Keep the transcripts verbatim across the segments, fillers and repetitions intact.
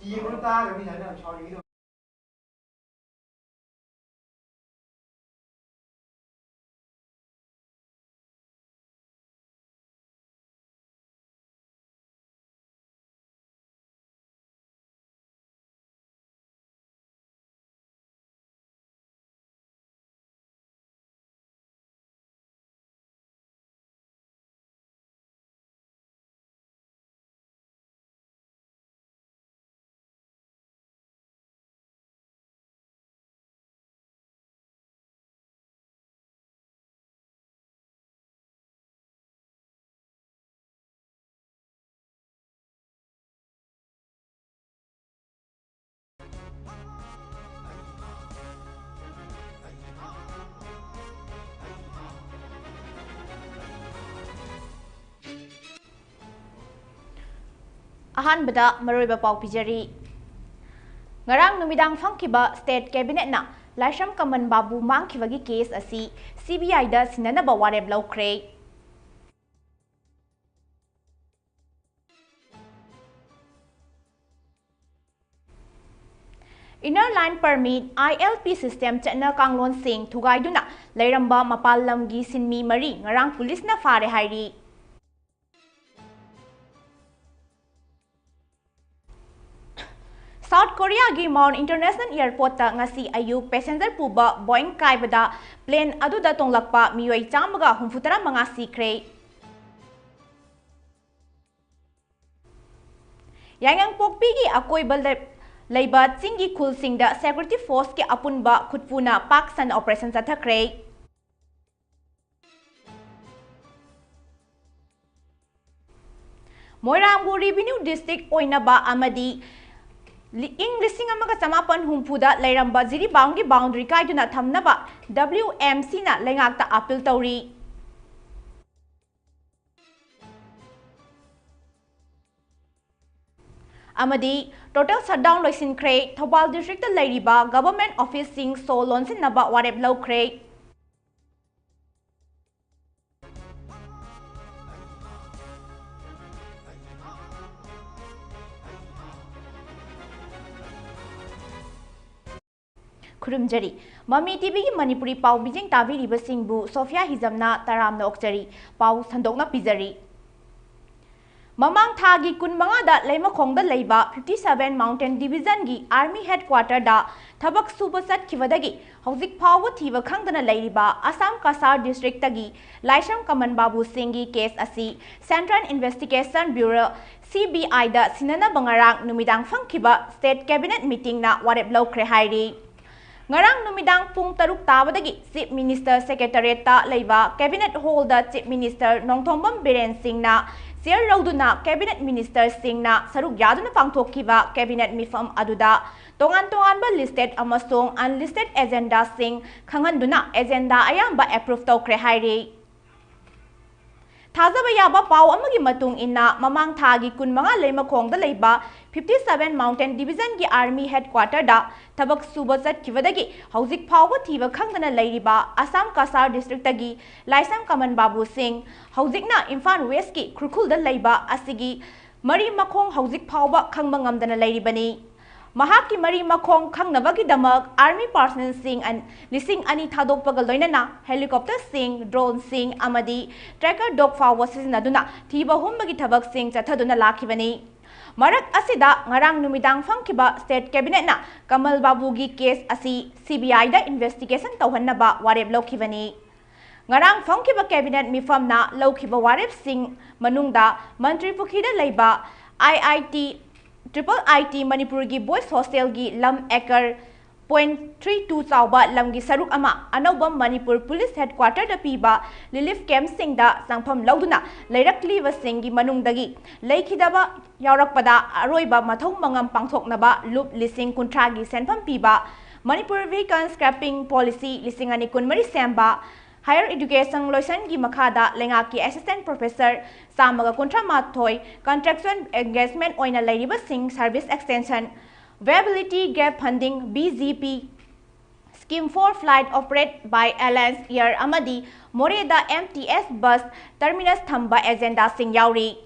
ꯌꯦꯡꯕꯗ ꯇꯥꯈ꯭ꯔꯕꯅꯤꯅ ꯑꯩꯅ ꯌꯥꯝ ꯁꯥꯎꯅꯤꯡꯉꯤꯗꯣ꯫ ꯑꯍꯥꯟꯕꯗ ꯃꯔꯨꯑꯣꯏꯕ ꯄꯥꯎ ꯄꯤꯖꯔꯤ꯫ ꯉꯔꯥꯡ ꯅꯨꯃꯤꯗꯥꯡ ꯐꯝꯈꯤꯕ State Cabinet ꯅ ꯂꯥꯏꯁ꯭ꯔꯝ ꯀꯃꯟ ꯕꯥꯕꯨ ꯃꯥꯡꯈꯤꯕꯒꯤ case ꯑꯁꯤ C B I ꯗ ꯁꯤꯟꯅꯅꯕ ꯋꯥꯔꯦꯞ ꯂꯧꯈ꯭ꯔꯦ꯫ Inner Line Permit, I L P system ꯆꯠꯅ ꯀꯥꯡꯂꯣꯟꯁꯤꯡ ꯊꯨꯒꯥꯏꯗꯨꯅ ꯂꯩꯔꯝꯕ ꯃꯄꯥꯟ ꯂꯝꯒꯤ ꯁꯤꯟꯃꯤ ꯃꯔꯤ ꯉꯔꯥꯡ ꯄꯨꯂꯤꯁꯅ ꯐꯥꯔꯦ ꯍꯥꯏꯔꯤ꯫ South Korea ꯒꯤ Incheon International Airport ꯇ ꯉꯁꯤ ꯑꯌꯨꯛ passenger ꯄꯨꯕ Boeing ꯀꯥꯏꯕꯗ plane ꯑꯗꯨꯗ ꯇꯣꯡꯂꯛꯄ ꯃꯤꯑꯣꯏ ꯆꯥꯝꯃꯒ ꯍꯨꯝꯐꯨꯇꯔꯥ ꯃꯉꯥ ꯁꯤꯈ꯭ꯔꯦ꯫ ꯌꯥꯏꯉꯪꯄꯣꯛꯄꯤꯒꯤ ꯑꯀꯣꯏꯕ ꯂꯩ-, ꯂꯩꯕ ꯆꯤꯡꯒꯤ ꯈꯨꯜꯁꯤꯡꯗ security force ꯀꯤ ꯑꯄꯨꯟꯕ ꯈꯨꯠꯄꯨꯅ ꯄꯥꯛ ꯁꯟꯅ operation ꯆꯠꯊꯈ꯭ꯔꯦ꯫ ꯃꯣꯏꯔꯥꯡꯕꯨ revenue district ꯑꯣꯏꯅꯕ ꯑꯃꯗꯤ ꯂꯤ-, ꯏꯪ ꯂꯤꯁꯤꯡ ꯑꯃꯒ ꯆꯃꯥꯄꯟ ꯍꯨꯝꯐꯨꯗ ꯂꯩꯔꯝꯕ ꯖꯤꯔꯤꯕꯥꯝꯒꯤ boundary ꯀꯥꯏꯗꯨꯅ ꯊꯝꯅꯕ W M C ꯅ ꯂꯩꯉꯥꯛꯇ appeal ꯇꯧꯔꯤ꯫ ꯑꯃꯗꯤ total shutdown ꯂꯣꯏꯁꯤꯟꯈ꯭ꯔꯦ꯫ ꯊꯧꯕꯥꯜ district ꯇ ꯂꯩꯔꯤꯕ government office ꯁꯤꯡ ꯁꯣ ꯂꯣꯟꯁꯤꯟꯅꯕ ꯋꯥꯔꯦꯞ ꯂꯧꯈ꯭ꯔꯦ꯫ ꯈꯨꯔꯨꯝꯖꯔꯤ꯫ ꯃꯃꯤ ꯇꯤꯚꯤꯒꯤ ꯃꯅꯤꯄꯨꯔꯤ ꯄꯥꯎ ꯃꯤꯠꯌꯦꯡ ꯇꯥꯕꯤꯔꯤꯕꯁꯤꯡꯕꯨ ꯁꯣꯐꯤꯌꯥ ꯍꯤꯖꯝꯅ ꯇꯔꯥꯝꯅ ꯑꯣꯛꯆꯔꯤ꯫ ꯄꯥꯎ ꯁꯟꯗꯣꯛꯅ ꯄꯤꯖꯔꯤ꯫ ꯃꯃꯥꯡ ꯊꯥꯒꯤ ꯀꯨꯟꯃꯉꯥꯗ ꯂꯩꯃꯈꯣꯡꯗ ꯂꯩꯕ fifty seven Mountain Divisionꯒꯤ Army Headquarterꯗ ꯊꯕꯛ ꯁꯨꯕ ꯆꯠꯈꯤꯕꯗꯒꯤ ꯍꯧꯖꯤꯛ ꯐꯥꯎꯕ ꯊꯤꯕ ꯈꯪꯗꯅ ꯂꯩꯔꯤꯕ ꯑꯁꯥꯝ ꯀꯁꯥꯔ districtꯇꯒꯤ ꯂꯥꯏꯁ꯭ꯔꯝ ꯀꯃꯟ ꯕꯥꯕꯨ ꯁꯤꯡꯒꯤ case ꯑꯁꯤ Central Investigation Bureau, CBIꯗ ꯁꯤꯟꯅꯅꯕ ꯉꯔꯥꯡ ꯅꯨꯃꯤꯗꯥꯡ ꯐꯝꯈꯤꯕ State Cabinet meetingꯅ ꯋꯥꯔꯦꯞ ꯂꯧꯈ꯭ꯔꯦ ꯍꯥꯏꯔꯤ꯫ ꯉꯔꯥꯡ ꯅꯨꯃꯤꯗꯥꯡ ꯄꯨꯡ ꯇꯔꯨꯛ ꯇꯥꯕꯗꯒꯤ Chief Minister Secretariatꯇ ꯂꯩꯕ Cabinet Hallꯗ Chief Minister Nongthombam Biren ꯁꯤꯡꯅ chair ꯂꯧꯗꯨꯅ Cabinet Ministerꯁꯤꯡꯅ ꯁꯔꯨꯛ ꯌꯥꯗꯨꯅ ꯄꯥꯡꯊꯣꯛꯈꯤꯕ Cabinet ꯃꯤꯐꯝ ꯑꯗꯨꯗ ꯇꯣꯉꯥꯟ ꯇꯣꯉꯥꯟꯕ listed ꯑꯃꯁꯨꯡ unlisted agendaꯁꯤꯡ ꯈꯪꯍꯟꯗꯨꯅ agenda ꯑꯌꯥꯝꯕ approve ꯇꯧꯈ꯭ꯔꯦ ꯍꯥꯏꯔꯤ꯫ ꯊꯥꯖꯕ ꯌꯥꯕ ꯄꯥꯎ ꯑꯃꯒꯤ ꯃꯇꯨꯡ ꯏꯟꯅ, ꯃꯃꯥꯡ ꯊꯥꯒꯤ ꯀꯨꯟꯃꯉꯥ ꯂꯩꯃꯈꯣꯡꯗ ꯂꯩꯕ fifty seven Mountain Divisionꯒꯤ Army Headquarterꯗ ꯊꯕꯛ ꯁꯨꯕ ꯆꯠꯈꯤꯕꯗꯒꯤ ꯍꯧꯖꯤꯛ ꯐꯥꯎꯕ ꯊꯤꯕ ꯈꯪꯗꯅ ꯂꯩꯔꯤꯕ ꯑꯁꯥꯝ ꯀꯁꯥꯔ districtꯇꯒꯤ ꯂꯥꯏꯁ꯭ꯔꯝ ꯀꯃꯟ ꯕꯥꯕꯨ ꯁꯤꯡ, ꯍꯧꯖꯤꯛꯅ ꯏꯝꯐꯥꯜ Westꯀꯤ ꯈꯨꯔꯈꯨꯜꯗ ꯂꯩꯕ ꯑꯁꯤꯒꯤ ꯃꯔꯤ ꯃꯈꯣꯡ ꯍꯧꯖꯤꯛ ꯐꯥꯎꯕ ꯈꯪꯕ ꯉꯝꯗꯅ ꯂꯩꯔꯤꯕꯅꯤ꯫ ꯃꯍꯥꯛꯀꯤ ꯃꯔꯤ ꯃꯈꯣꯡ ꯈꯪꯅꯕꯒꯤꯗꯃꯛ Army personnelꯁꯤꯡ ꯑꯟ-, ꯂꯤꯁꯤꯡ ꯑꯅꯤ ꯊꯥꯗꯣꯛꯄꯒ ꯂꯣꯏꯅꯅ helicopterꯁꯤꯡ, droneꯁꯤꯡ ꯑꯃꯗꯤ tracker dog ꯐꯥꯎꯕ ꯁꯤꯖꯤꯟꯅꯗꯨꯅ ꯊꯤꯕ ꯍꯨꯝꯕꯒꯤ ꯊꯕꯛꯁꯤꯡ ꯆꯠꯊꯗꯨꯅ ꯂꯥꯛꯈꯤꯕꯅꯤ꯫ ꯃꯔꯛ ꯑꯁꯤꯗ, ꯉꯔꯥꯡ ꯅꯨꯃꯤꯗꯥꯡ ꯐꯝꯈꯤꯕ State Cabinetꯅ ꯀꯃꯜ ꯕꯥꯕꯨꯒꯤ case ꯑꯁꯤ CBIꯗ investigation ꯇꯧꯍꯟꯅꯕ ꯋꯥꯔꯦꯞ ꯂꯧꯈꯤꯕꯅꯤ꯫ ꯉꯔꯥꯡ ꯐꯝꯈꯤꯕ Cabinet ꯃꯤꯐꯝꯅ ꯂꯧꯈꯤꯕ ꯋꯥꯔꯦꯞꯁꯤꯡ ꯃꯅꯨꯡꯗ ꯃꯟꯇ꯭ꯔꯤ ꯄꯨꯈ꯭ꯔꯤꯗ ꯂꯩꯕ IIT, triple IT ꯃꯅꯤꯄꯨꯔꯒꯤ Boys Hostelꯒꯤ ꯂꯝ acre point three two ꯆꯥꯎꯕ ꯂꯝꯒꯤ ꯁꯔꯨꯛ ꯑꯃ ꯑꯅꯧꯕ ꯃꯅꯤꯄꯨꯔ Police Headquarterꯗ ꯄꯤꯕ relief campꯁꯤꯡꯗ ꯆꯪꯐꯝ ꯂꯧꯗꯨꯅ ꯂꯩꯔꯛꯂꯤꯕꯁꯤꯡꯒꯤ ꯃꯅꯨꯡꯗꯒꯤ ꯂꯩꯈꯤꯗꯕ ꯌꯥꯎꯔꯛꯄꯗ ꯑꯔꯣꯏꯕ ꯃꯊꯧ ꯃꯉꯝ ꯄꯥꯡꯊꯣꯛꯅꯕ ꯂꯨꯞ ꯂꯤꯁꯤꯡ ꯀꯨꯟꯊ꯭ꯔꯥꯒꯤ ꯁꯦꯟꯐꯝ ꯄꯤꯕ ꯃꯅꯤꯄꯨꯔ Vehicle Scrapping Policy ꯂꯤꯁꯤꯡ ꯑꯅꯤ ꯀꯨꯟꯃꯔꯤ ꯁꯦꯝꯕ, Higher Education ꯂꯣꯏꯁꯪꯒꯤ ꯃꯈꯥꯗ ꯂꯩꯉꯥꯛꯀꯤ Assistant Professor ꯆꯥꯝꯃꯒ ꯀꯨꯟꯊ꯭ꯔꯥ ꯃꯥꯊꯣꯏ contractual engagement ꯑꯣꯏꯅ ꯂꯩꯔꯤꯕꯁꯤꯡ service extension, viability gap funding, BGP scheme for flight operate by Alliance Air ꯑꯃꯗꯤ ꯃꯣꯔꯦꯗ MTS bus terminus ꯊꯝꯕ agendaꯁꯤꯡ ꯌꯥꯎꯔꯤ꯫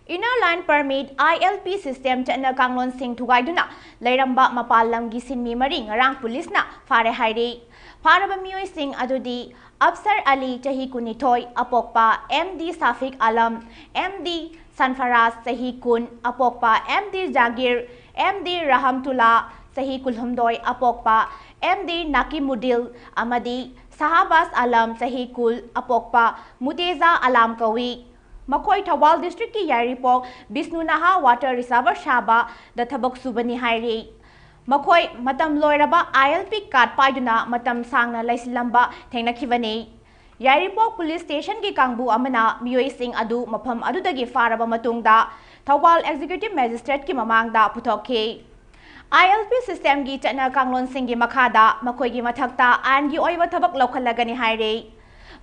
Inner Line Permit, I L P system, ꯆꯠꯅ ꯀꯥꯡꯂꯣꯟꯁꯤꯡ ꯊꯨꯒꯥꯏꯗꯨꯅ ꯂꯩꯔꯝꯕ ꯃꯄꯥꯟ ꯂꯝꯒꯤ ꯁꯤꯟꯃꯤ ꯃꯔꯤ ꯉꯔꯥꯡ ꯄꯨꯂꯤꯁꯅ ꯐꯥꯔꯦ ꯍꯥꯏꯔꯤ꯫ ꯐꯥꯔꯕ ꯃꯤꯑꯣꯏꯁꯤꯡ ꯑꯗꯨꯗꯤ ꯑꯞꯁꯔ ꯑꯂꯤ, ꯆꯍꯤ ꯀꯨꯟꯅꯤꯊꯣꯏ, ꯑꯄꯣꯛꯄ M D ꯁꯥꯐꯤꯛ Alam, M D ꯁꯟꯐꯔꯥꯖ, ꯆꯍꯤ ꯀꯨꯟ, ꯑꯄꯣꯛꯄ ꯑꯦꯝ ꯗꯤ ꯖꯥꯒꯤꯔ, ꯑꯦꯝ ꯗꯤ ꯔꯍꯝꯇꯨꯂꯥ, ꯆꯍꯤ ꯀꯨꯟꯍꯨꯝꯗꯣꯏ, ꯑꯄꯣꯛꯄ ꯑꯦꯝ ꯗꯤ ꯅꯥꯀꯤꯃꯨꯗꯤꯜ ꯑꯃꯗꯤ ꯁꯍꯥꯕꯥꯖ ꯑꯂꯝ, ꯆꯍꯤ ꯀꯨꯟ, ꯑꯄꯣꯛꯄ ꯃꯨꯇꯦꯖꯥ ꯑꯂꯥꯝ ꯀꯧꯏ꯫ ꯃꯈꯣꯏ ꯊꯧꯕꯥꯜ ꯗꯤꯁꯇ꯭ꯔꯤꯛꯀꯤ ꯌꯥꯏꯔꯤꯄꯣꯛ ꯕꯤꯁꯅꯨ ꯅꯍꯥ ꯋꯥꯇꯔ ꯔꯤꯖꯥꯔꯚꯔ ꯁꯥꯕꯗ ꯊꯕꯛ ꯁꯨꯕꯅꯤ ꯍꯥꯏꯔꯤ꯫ ꯃꯈꯣꯏ ꯃꯇꯝ ꯂꯣꯏꯔꯕ I L P card ꯄꯥꯏꯗꯨꯅ ꯃꯇꯝ ꯁꯥꯡꯅ ꯂꯩꯁꯤꯜꯂꯝꯕ ꯊꯦꯡꯅꯈꯤꯕꯅꯤ꯫ ꯌꯥꯏꯔꯤꯄꯣꯛ ꯄꯨꯂꯤꯁ ꯁ꯭ꯇꯦꯁꯟꯒꯤ ꯀꯥꯡꯕꯨ ꯑꯃꯅ ꯃꯤꯑꯣꯏꯁꯤꯡ ꯑꯗꯨ ꯃꯐꯝ ꯑꯗꯨꯗꯒꯤ ꯐꯥꯔꯕ ꯃꯇꯨꯡꯗ ꯊꯧꯕꯥꯜ ꯑꯦꯛꯖꯤꯀ꯭ꯌꯨꯇꯤꯚ ꯃꯦꯖꯤꯁꯇ꯭ꯔꯦꯠꯀꯤ ꯃꯃꯥꯡꯗ ꯄꯨꯊꯣꯛꯈꯤ꯫ I L P systemꯒꯤ ꯆꯠꯅ ꯀꯥꯡꯂꯣꯟꯁꯤꯡꯒꯤ ꯃꯈꯥꯗ ꯃꯈꯣꯏꯒꯤ ꯃꯊꯛꯇ ꯑꯥꯏꯟꯒꯤ ꯑꯣꯏꯕ ꯊꯕꯛ ꯂꯧꯈꯠꯂꯒꯅꯤ ꯍꯥꯏꯔꯤ꯫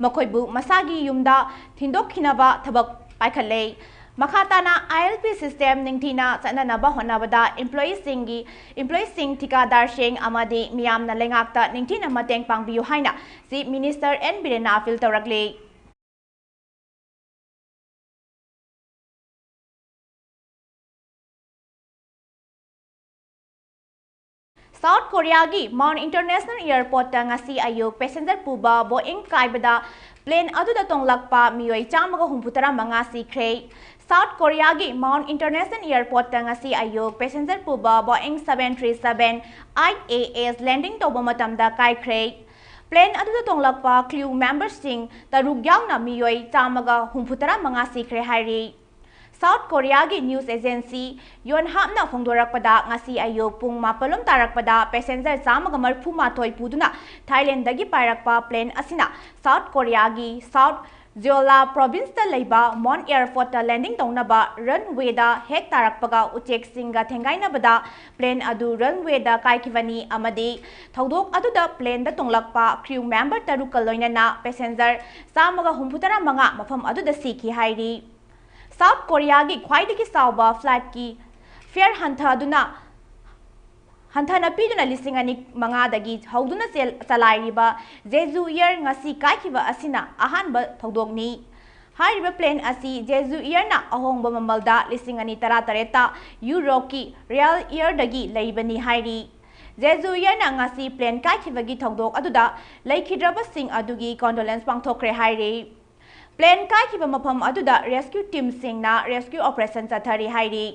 ꯃꯈꯣꯏꯕꯨ ꯃꯁꯥꯒꯤ ꯌꯨꯝꯗ ꯊꯤꯟꯗꯣꯛꯈꯤꯅꯕ ꯊꯕꯛ ꯄꯥꯏꯈꯠꯂꯦ꯫ ꯃꯈꯥ ꯇꯥꯅ I L P system ꯅꯤꯡꯊꯤꯅ ꯆꯠꯅꯅꯕ ꯍꯣꯠꯅꯕꯗ employeeꯁꯤꯡꯒꯤ, employeeꯁꯤꯡ, ꯊꯤꯀꯥꯗꯥꯔꯁꯤꯡ ꯑꯃꯗꯤ ꯃꯤꯌꯥꯝꯅ ꯂꯩꯉꯥꯛꯇ ꯅꯤꯡꯊꯤꯅ ꯃꯇꯦꯡ ꯄꯥꯡꯕꯤꯌꯨ ꯍꯥꯏꯅ Chief Minister N ꯕꯤꯔꯦꯟꯅ appeal ꯇꯧꯔꯛꯂꯤ꯫ ꯁꯥꯎꯠ ꯀꯣꯔꯤꯌꯥꯒꯤ ꯃꯥꯎꯟ ꯏꯟꯇꯔꯅꯦꯁꯅꯦꯜ ꯑꯦꯌꯔꯄꯣꯔꯠꯇ ꯉꯁꯤ ꯑꯌꯨꯛ ꯄꯦꯁꯦꯟꯖꯔ ꯄꯨꯕ ꯕꯣꯏꯡ ꯀꯥꯏꯕꯗ ꯄ꯭ꯂꯦꯟ ꯑꯗꯨꯗ ꯇꯣꯡꯂꯛꯄ ꯃꯤꯑꯣꯏ ꯆꯥꯝꯃꯒ ꯍꯨꯝꯐꯨꯇꯔꯥ ꯃꯉꯥ ꯁꯤꯈ꯭ꯔꯦ꯫ ꯁꯥꯎꯠ ꯀꯣꯔꯤꯌꯥꯒꯤ ꯃꯥꯎꯟ ꯏꯟꯇꯔꯅꯦꯁꯅꯦꯜ ꯑꯦꯌꯔꯄꯣꯔꯠꯇ ꯉꯁꯤ ꯑꯌꯨꯛ ꯄꯦꯁꯦꯟꯖꯔ ꯄꯨꯕ ꯕꯣꯏꯡ seven three seven eight A S landing ꯇꯧꯕ ꯃꯇꯝꯗ ꯀꯥꯏꯈ꯭ꯔꯦ꯫ ꯄ꯭ꯂꯦꯟ ꯑꯗꯨꯗ ꯇꯣꯡꯂꯛꯄ crew memberꯁꯤꯡ ꯇꯔꯨꯛ ꯌꯥꯎꯅ ꯃꯤꯑꯣꯏ ꯆꯥꯝꯃꯒ ꯍꯨꯝꯐꯨꯇꯔꯥ ꯃꯉꯥ ꯁꯤꯈ꯭ꯔꯦ ꯍꯥꯏꯔꯤ꯫ ꯁꯥꯎꯠ ꯀꯣꯔꯤꯌꯥꯒꯤ news agency ꯌꯣꯟꯍꯥꯞꯅ ꯐꯣꯡꯗꯣꯔꯛꯄꯗ, ꯉꯁꯤ ꯑꯌꯨꯛ ꯄꯨꯡ ꯃꯥꯄꯜꯂꯣꯝ ꯇꯥꯔꯛꯄꯗ ꯄꯦꯁꯦꯟꯖꯔ ꯆꯥꯝꯃꯒ ꯃꯔꯤꯐꯨ ꯃꯥꯊꯣꯏ ꯄꯨꯗꯨꯅ ꯊꯥꯏꯂꯦꯟꯗꯒꯤ ꯄꯥꯏꯔꯛꯄ ꯄ꯭ꯂꯦꯟ ꯑꯁꯤꯅ ꯁꯥꯎꯠ ꯀꯣꯔꯤꯌꯥꯒꯤ ꯁꯥꯎꯠ ꯖꯤꯑꯣꯂꯥ ꯄ꯭ꯔꯣꯚꯤꯟꯁꯇ ꯂꯩꯕ ꯃꯣꯟ ꯑꯦꯌꯔꯄꯣꯔꯠꯇ ꯂꯦꯟꯗꯤꯡ ꯇꯧꯅꯕ ꯔꯟꯋꯦꯗ ꯍꯦꯛ ꯇꯥꯔꯛꯄꯒ ꯎꯆꯦꯛꯁꯤꯡꯒ ꯊꯦꯡꯒꯥꯏꯅꯕꯗ ꯄ꯭ꯂꯦꯟ ꯑꯗꯨ ꯔꯟꯋꯦꯗ ꯀꯥꯏꯈꯤꯕꯅꯤ ꯑꯃꯗꯤ ꯊꯧꯗꯣꯛ ꯑꯗꯨꯗ ꯄ꯭ꯂꯦꯟꯗ ꯇꯣꯡꯂꯛꯄ crew member ꯇꯔꯨꯛꯀ ꯂꯣꯏꯅꯅ ꯄꯦꯁꯦꯟꯖꯔ ꯆꯥꯝꯃꯒ ꯍꯨꯝꯐꯨꯇꯔꯥ ꯃꯉꯥ ꯃꯐꯝ ꯑꯗꯨꯗ ꯁꯤꯈꯤ ꯍꯥꯏꯔꯤ꯫ ꯁꯥꯎꯠ ꯀꯣꯔꯤꯌꯥꯒꯤ ꯈ꯭ꯋꯥꯏꯗꯒꯤ ꯆꯥꯎꯕ flightꯀꯤ fare ꯍꯟꯊꯗꯨꯅ, ꯍꯟꯊꯅ ꯄꯤꯗꯨꯅ ꯂꯤꯁꯤꯡ ꯑꯅꯤ ꯃꯉꯥꯗꯒꯤ ꯍꯧꯗꯨꯅ ꯆꯦꯜ-, ꯆꯂꯥꯏꯔꯤꯕ Jeju Air ꯉꯁꯤ ꯀꯥꯏꯈꯤꯕ ꯑꯁꯤꯅ ꯑꯍꯥꯟꯕ ꯊꯧꯗꯣꯛꯅꯤ꯫ ꯍꯥꯏꯔꯤꯕ plane ꯑꯁꯤ Jeju Airꯅ ꯑꯍꯣꯡꯕ ꯃꯃꯜꯗ ꯂꯤꯁꯤꯡ ꯑꯅꯤ ꯇꯔꯥꯇꯔꯦꯠꯇ ꯌꯨꯔꯣꯞꯀꯤ Royal Airꯗꯒꯤ ꯂꯩꯕꯅꯤ ꯍꯥꯏꯔꯤ꯫ Jeju Airꯅ ꯉꯁꯤ plane ꯀꯥꯏꯈꯤꯕꯒꯤ ꯊꯧꯗꯣꯛ ꯑꯗꯨꯗ ꯂꯩꯈꯤꯗ꯭ꯔꯕꯁꯤꯡ ꯑꯗꯨꯒꯤ condolence ꯄꯥꯡꯊꯣꯛꯈ꯭ꯔꯦ ꯍꯥꯏꯔꯤ꯫ Plane ꯀꯥꯏꯈꯤꯕ ꯃꯐꯝ ꯑꯗꯨꯗ rescue teamꯁꯤꯡꯅ rescue operation ꯆꯠꯊꯔꯤ ꯍꯥꯏꯔꯤ꯫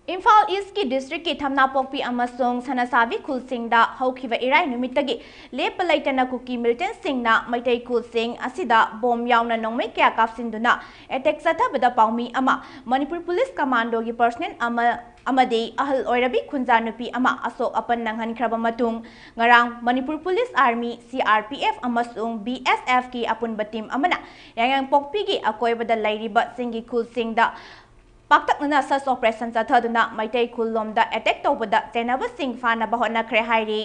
ꯏꯝꯐꯥꯜ Eastꯀꯤ districtꯀꯤ ꯊꯝꯅꯥꯄꯣꯛꯄꯤ ꯑꯃꯁꯨꯡ ꯁꯅꯥꯁꯥꯕꯤ ꯈꯨꯜꯁꯤꯡꯗ ꯍꯧꯈꯤꯕ ꯏꯔꯥꯏ ꯅꯨꯃꯤꯠꯇꯒꯤ ꯂꯦꯞꯄ ꯂꯩꯇꯅ ꯀꯨꯀꯤ militantꯁꯤꯡꯅ ꯃꯩꯇꯩ ꯈꯨꯜꯁꯤꯡ ꯑꯁꯤꯗ bomb ꯌꯥꯎꯅ ꯅꯣꯡꯃꯩ ꯀꯌꯥ ꯀꯥꯞꯁꯤꯟꯗꯨꯅ attack ꯆꯠꯊꯕꯗ ꯄꯥꯎꯃꯤ ꯑꯃ ꯃꯅꯤꯄꯨꯔ Police Commandoꯒꯤ personnel ꯑꯃ ꯑꯃꯗꯤ ꯑꯍꯜ ꯑꯣꯏꯔꯕꯤ ꯈꯨꯟꯖꯥ ꯅꯨꯄꯤ ꯑꯃ ꯑꯁꯣꯛ ꯑꯄꯟ ꯅꯪꯍꯟꯈ꯭ꯔꯕ ꯃꯇꯨꯡ, ꯉꯔꯥꯡ Manipur Police Army, C R P F ꯑꯃꯁꯨꯡ B S Fꯀꯤ ꯑꯄꯨꯟꯕ team ꯑꯃꯅ ꯌꯥꯏꯉꯪꯄꯣꯛꯄꯤꯒꯤ ꯑꯀꯣꯏꯕꯗ ꯂꯩꯔꯤꯕ ꯆꯤꯡꯒꯤ ꯈꯨꯜꯁꯤꯡꯗ ꯄꯥꯛꯇꯛꯅꯅ search operation ꯆꯠꯊꯗꯨꯅ ꯃꯩꯇꯩ ꯈꯨꯜ ꯂꯣꯝꯗ attack ꯇꯧꯕꯗ ꯆꯦꯟꯅꯕꯁꯤꯡ ꯐꯥꯅꯕ ꯍꯣꯠꯅꯈ꯭ꯔꯦ ꯍꯥꯏꯔꯤ꯫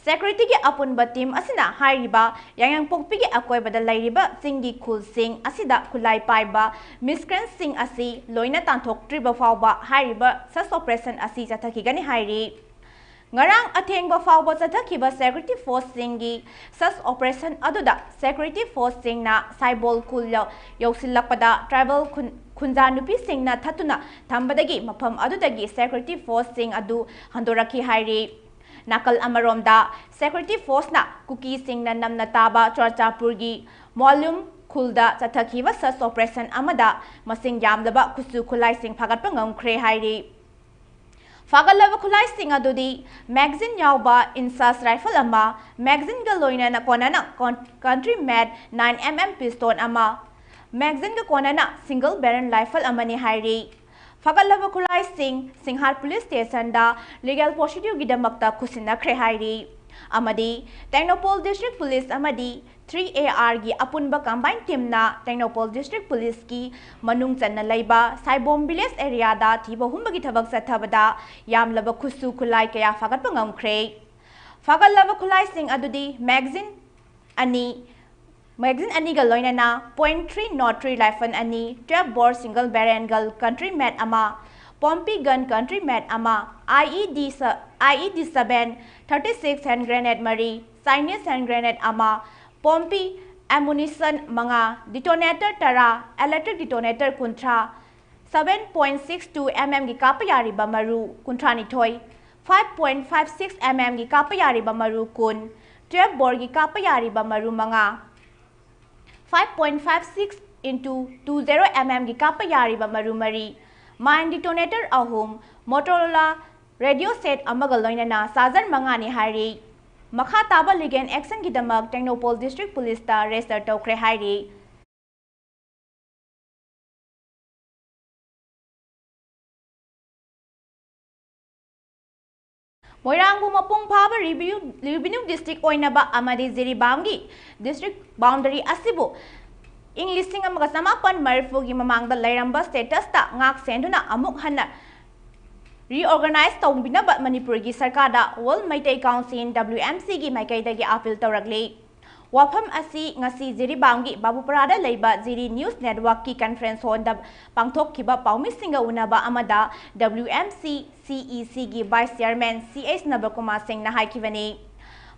Securityꯒꯤ ꯑꯄꯨꯟꯕ team ꯑꯁꯤꯅ ꯍꯥꯏꯔꯤꯕ ꯌꯥꯏꯉꯪꯄꯣꯛꯄꯤꯒꯤ ꯑꯀꯣꯏꯕꯗ ꯂꯩꯔꯤꯕ ꯆꯤꯡꯒꯤ ꯈꯨꯜꯁꯤꯡ ꯑꯁꯤꯗ ꯈꯨꯠꯂꯥꯏ ꯄꯥꯏꯕ miscreantsꯁꯤꯡ ꯑꯁꯤ ꯂꯣꯏꯅ ꯇꯥꯟꯊꯣꯛꯇ꯭ꯔꯤꯕ ꯐꯥꯎꯕ ꯍꯥꯏꯔꯤꯕ search operation ꯑꯁꯤ ꯆꯠꯊꯈꯤꯒꯅꯤ ꯍꯥꯏꯔꯤ꯫ ꯉꯔꯥꯡ ꯑꯊꯦꯡꯕ ꯐꯥꯎꯕ ꯆꯠꯊꯈꯤꯕ security forceꯁꯤꯡꯒꯤ search operation ꯑꯗꯨꯗ security forceꯁꯤꯡꯅ ꯁꯥꯏꯕꯣꯜ ꯈꯨꯜ ꯌꯧ-, ꯌꯧꯁꯤꯜꯂꯛꯄꯗ tribal ꯈꯨꯟ-, ꯈꯨꯟꯖꯥ ꯅꯨꯄꯤꯁꯤꯡꯅ ꯊꯠꯇꯨꯅ ꯊꯝꯕꯗꯒꯤ ꯃꯐꯝ ꯑꯗꯨꯗꯒꯤ security forceꯁꯤꯡ ꯑꯗꯨ ꯍꯟꯗꯣꯔꯛꯈꯤ ꯍꯥꯏꯔꯤ꯫ ꯅꯥꯀꯜ ꯑꯃꯔꯣꯝꯗ, security forceꯅ ꯀꯨꯀꯤꯁꯤꯡꯅ ꯅꯝꯅ ꯇꯥꯕ ꯆꯨꯔꯆꯥꯟꯄꯨꯔꯒꯤ ꯃꯣꯂꯨꯝ ꯈꯨꯜꯗ ꯆꯠꯊꯈꯤꯕ search operation ꯑꯃꯗ ꯃꯁꯤꯡ ꯌꯥꯝꯂꯕ ꯈꯨꯠꯁꯨ ꯈꯨꯠꯂꯥꯏꯁꯤꯡ ꯐꯥꯒꯠꯄ ꯉꯝꯈ꯭ꯔꯦ ꯍꯥꯏꯔꯤ꯫ ꯐꯥꯒꯠꯂꯕ ꯈꯨꯠꯂꯥꯏꯁꯤꯡ ꯑꯗꯨꯗꯤ magazine ꯌꯥꯎꯕ INSAS rifle ꯑꯃ, magazineꯒ ꯂꯣꯏꯅꯅ ꯀꯣꯟꯅꯅ con-, country made nine M M pistol ꯑꯃ, magazineꯒ ꯀꯣꯟꯅꯅ single barrel rifle ꯑꯃꯅꯤ ꯍꯥꯏꯔꯤ꯫ ꯐꯥꯒꯠꯂꯕ ꯈꯨꯠꯂꯥꯏꯁꯤꯡ ꯁꯤꯡꯍꯥꯔ police stationꯗ legal procedureꯒꯤꯗꯃꯛꯇ ꯈꯨꯠꯁꯤꯟꯅꯈ꯭ꯔꯦ ꯍꯥꯏꯔꯤ꯫ ꯑꯃꯗꯤ ꯇꯦꯡꯅꯧꯄꯜ District Police ꯑꯃꯗꯤ three A Rꯒꯤ ꯑꯄꯨꯟꯕ combined teamꯅ ꯇꯦꯡꯅꯧꯄꯜ District Policeꯀꯤ ꯃꯅꯨꯡ ꯆꯟꯅ ꯂꯩꯕ ꯁꯥꯏꯕꯣꯝ village areaꯗ ꯊꯤꯕ ꯍꯨꯝꯕꯒꯤ ꯊꯕꯛ ꯆꯠꯊꯕꯗ ꯌꯥꯝꯂꯕ ꯈꯨꯠꯁꯨ ꯈꯨꯠꯂꯥꯏ ꯀꯌꯥ ꯐꯥꯒꯠꯄ ꯉꯝꯈ꯭ꯔꯦ꯫ ꯐꯥꯒꯠꯂꯕ ꯈꯨꯠꯂꯥꯏꯁꯤꯡ ꯑꯗꯨꯗꯤ magazine ꯑꯅꯤ, magazine ꯑꯅꯤꯒ ꯂꯣꯏꯅꯅ point three nought three rifle ꯑꯅꯤ, twelve bore single barrel gun country made ꯑꯃ, Pompi gun country made ꯑꯃ, IED ꯁ-, IED seven, thirty-six hand grenade ꯃꯔꯤ, Chinese hand grenade ꯑꯃ, Pompi ammunition ꯃꯉꯥ, detonator ꯇꯔꯥ, electric detonator ꯀꯨꯟꯊ꯭ꯔꯥ, seven point six two MM ꯒꯤ ꯀꯥꯞꯄ ꯌꯥꯔꯤꯕ ꯃꯔꯨ ꯀꯨꯟꯊ꯭ꯔꯥꯅꯤꯊꯣꯏ, five point five six MM ꯒꯤ ꯀꯥꯞꯄ ꯌꯥꯔꯤꯕ ꯃꯔꯨ ꯀꯨꯟ, twelve bore ꯒꯤ ꯀꯥꯞꯄ ꯌꯥꯔꯤꯕ ꯃꯔꯨ ꯃꯉꯥ, five point five six into two zero MM ꯒꯤ ꯀꯥꯞꯄ ꯌꯥꯔꯤꯕ ꯃꯔꯨ ꯃꯔꯤ, mine detonator ꯑꯍꯨꯝ, Motorola radio set ꯑꯃꯒ ꯂꯣꯏꯅꯅ charger ꯃꯉꯥꯅꯤ ꯍꯥꯏꯔꯤ꯫ ꯃꯈꯥ ꯇꯥꯕ legal action ꯒꯤꯗꯃꯛ Tengnoupal District Police ꯇ register ꯇꯧꯈ꯭ꯔꯦ ꯍꯥꯏꯔꯤ꯫ ꯃꯣꯏꯔꯥꯡꯕꯨ ꯃꯄꯨꯡ ꯐꯥꯕ revenue, revenue district ꯑꯣꯏꯅꯕ ꯑꯃꯗꯤ ꯖꯤꯔꯤꯕꯥꯝꯒꯤ district boundary ꯑꯁꯤꯕꯨ ꯏꯪ ꯂꯤꯁꯤꯡ ꯑꯃꯒ ꯆꯃꯥꯄꯟ ꯃꯔꯤꯐꯨꯒꯤ ꯃꯃꯥꯡꯗ ꯂꯩꯔꯝꯕ status ꯇ ꯉꯥꯛ ꯁꯦꯟꯗꯨꯅ ꯑꯃꯨꯛ ꯍꯟꯅ reorganize ꯇꯧꯕꯤꯅꯕ ꯃꯅꯤꯄꯨꯔꯒꯤ ꯁꯔꯀꯥꯔꯗ World Meitei Council, WMC ꯒꯤ ꯃꯥꯏꯀꯩꯗꯒꯤ appeal ꯇꯧꯔꯛꯂꯤ꯫ ꯋꯥꯐꯝ ꯑꯁꯤ ꯉꯁꯤ ꯖꯤꯔꯤꯕꯥꯝꯒꯤ ꯕꯥꯕꯨꯄꯔꯥꯗ ꯂꯩꯕ ꯖꯤꯔꯤ News Network ꯀꯤ conference hall ꯗ ꯄꯥꯡꯊꯣꯛꯈꯤꯕ ꯄꯥꯎꯃꯤꯁꯤꯡꯒ ꯎꯅꯕ ꯑꯃꯗ WMC CEC ꯒꯤ Vice Chairman CH ꯅꯕꯀꯨꯃꯥꯔ ꯁꯤꯡꯅ ꯍꯥꯏꯈꯤꯕꯅꯤ꯫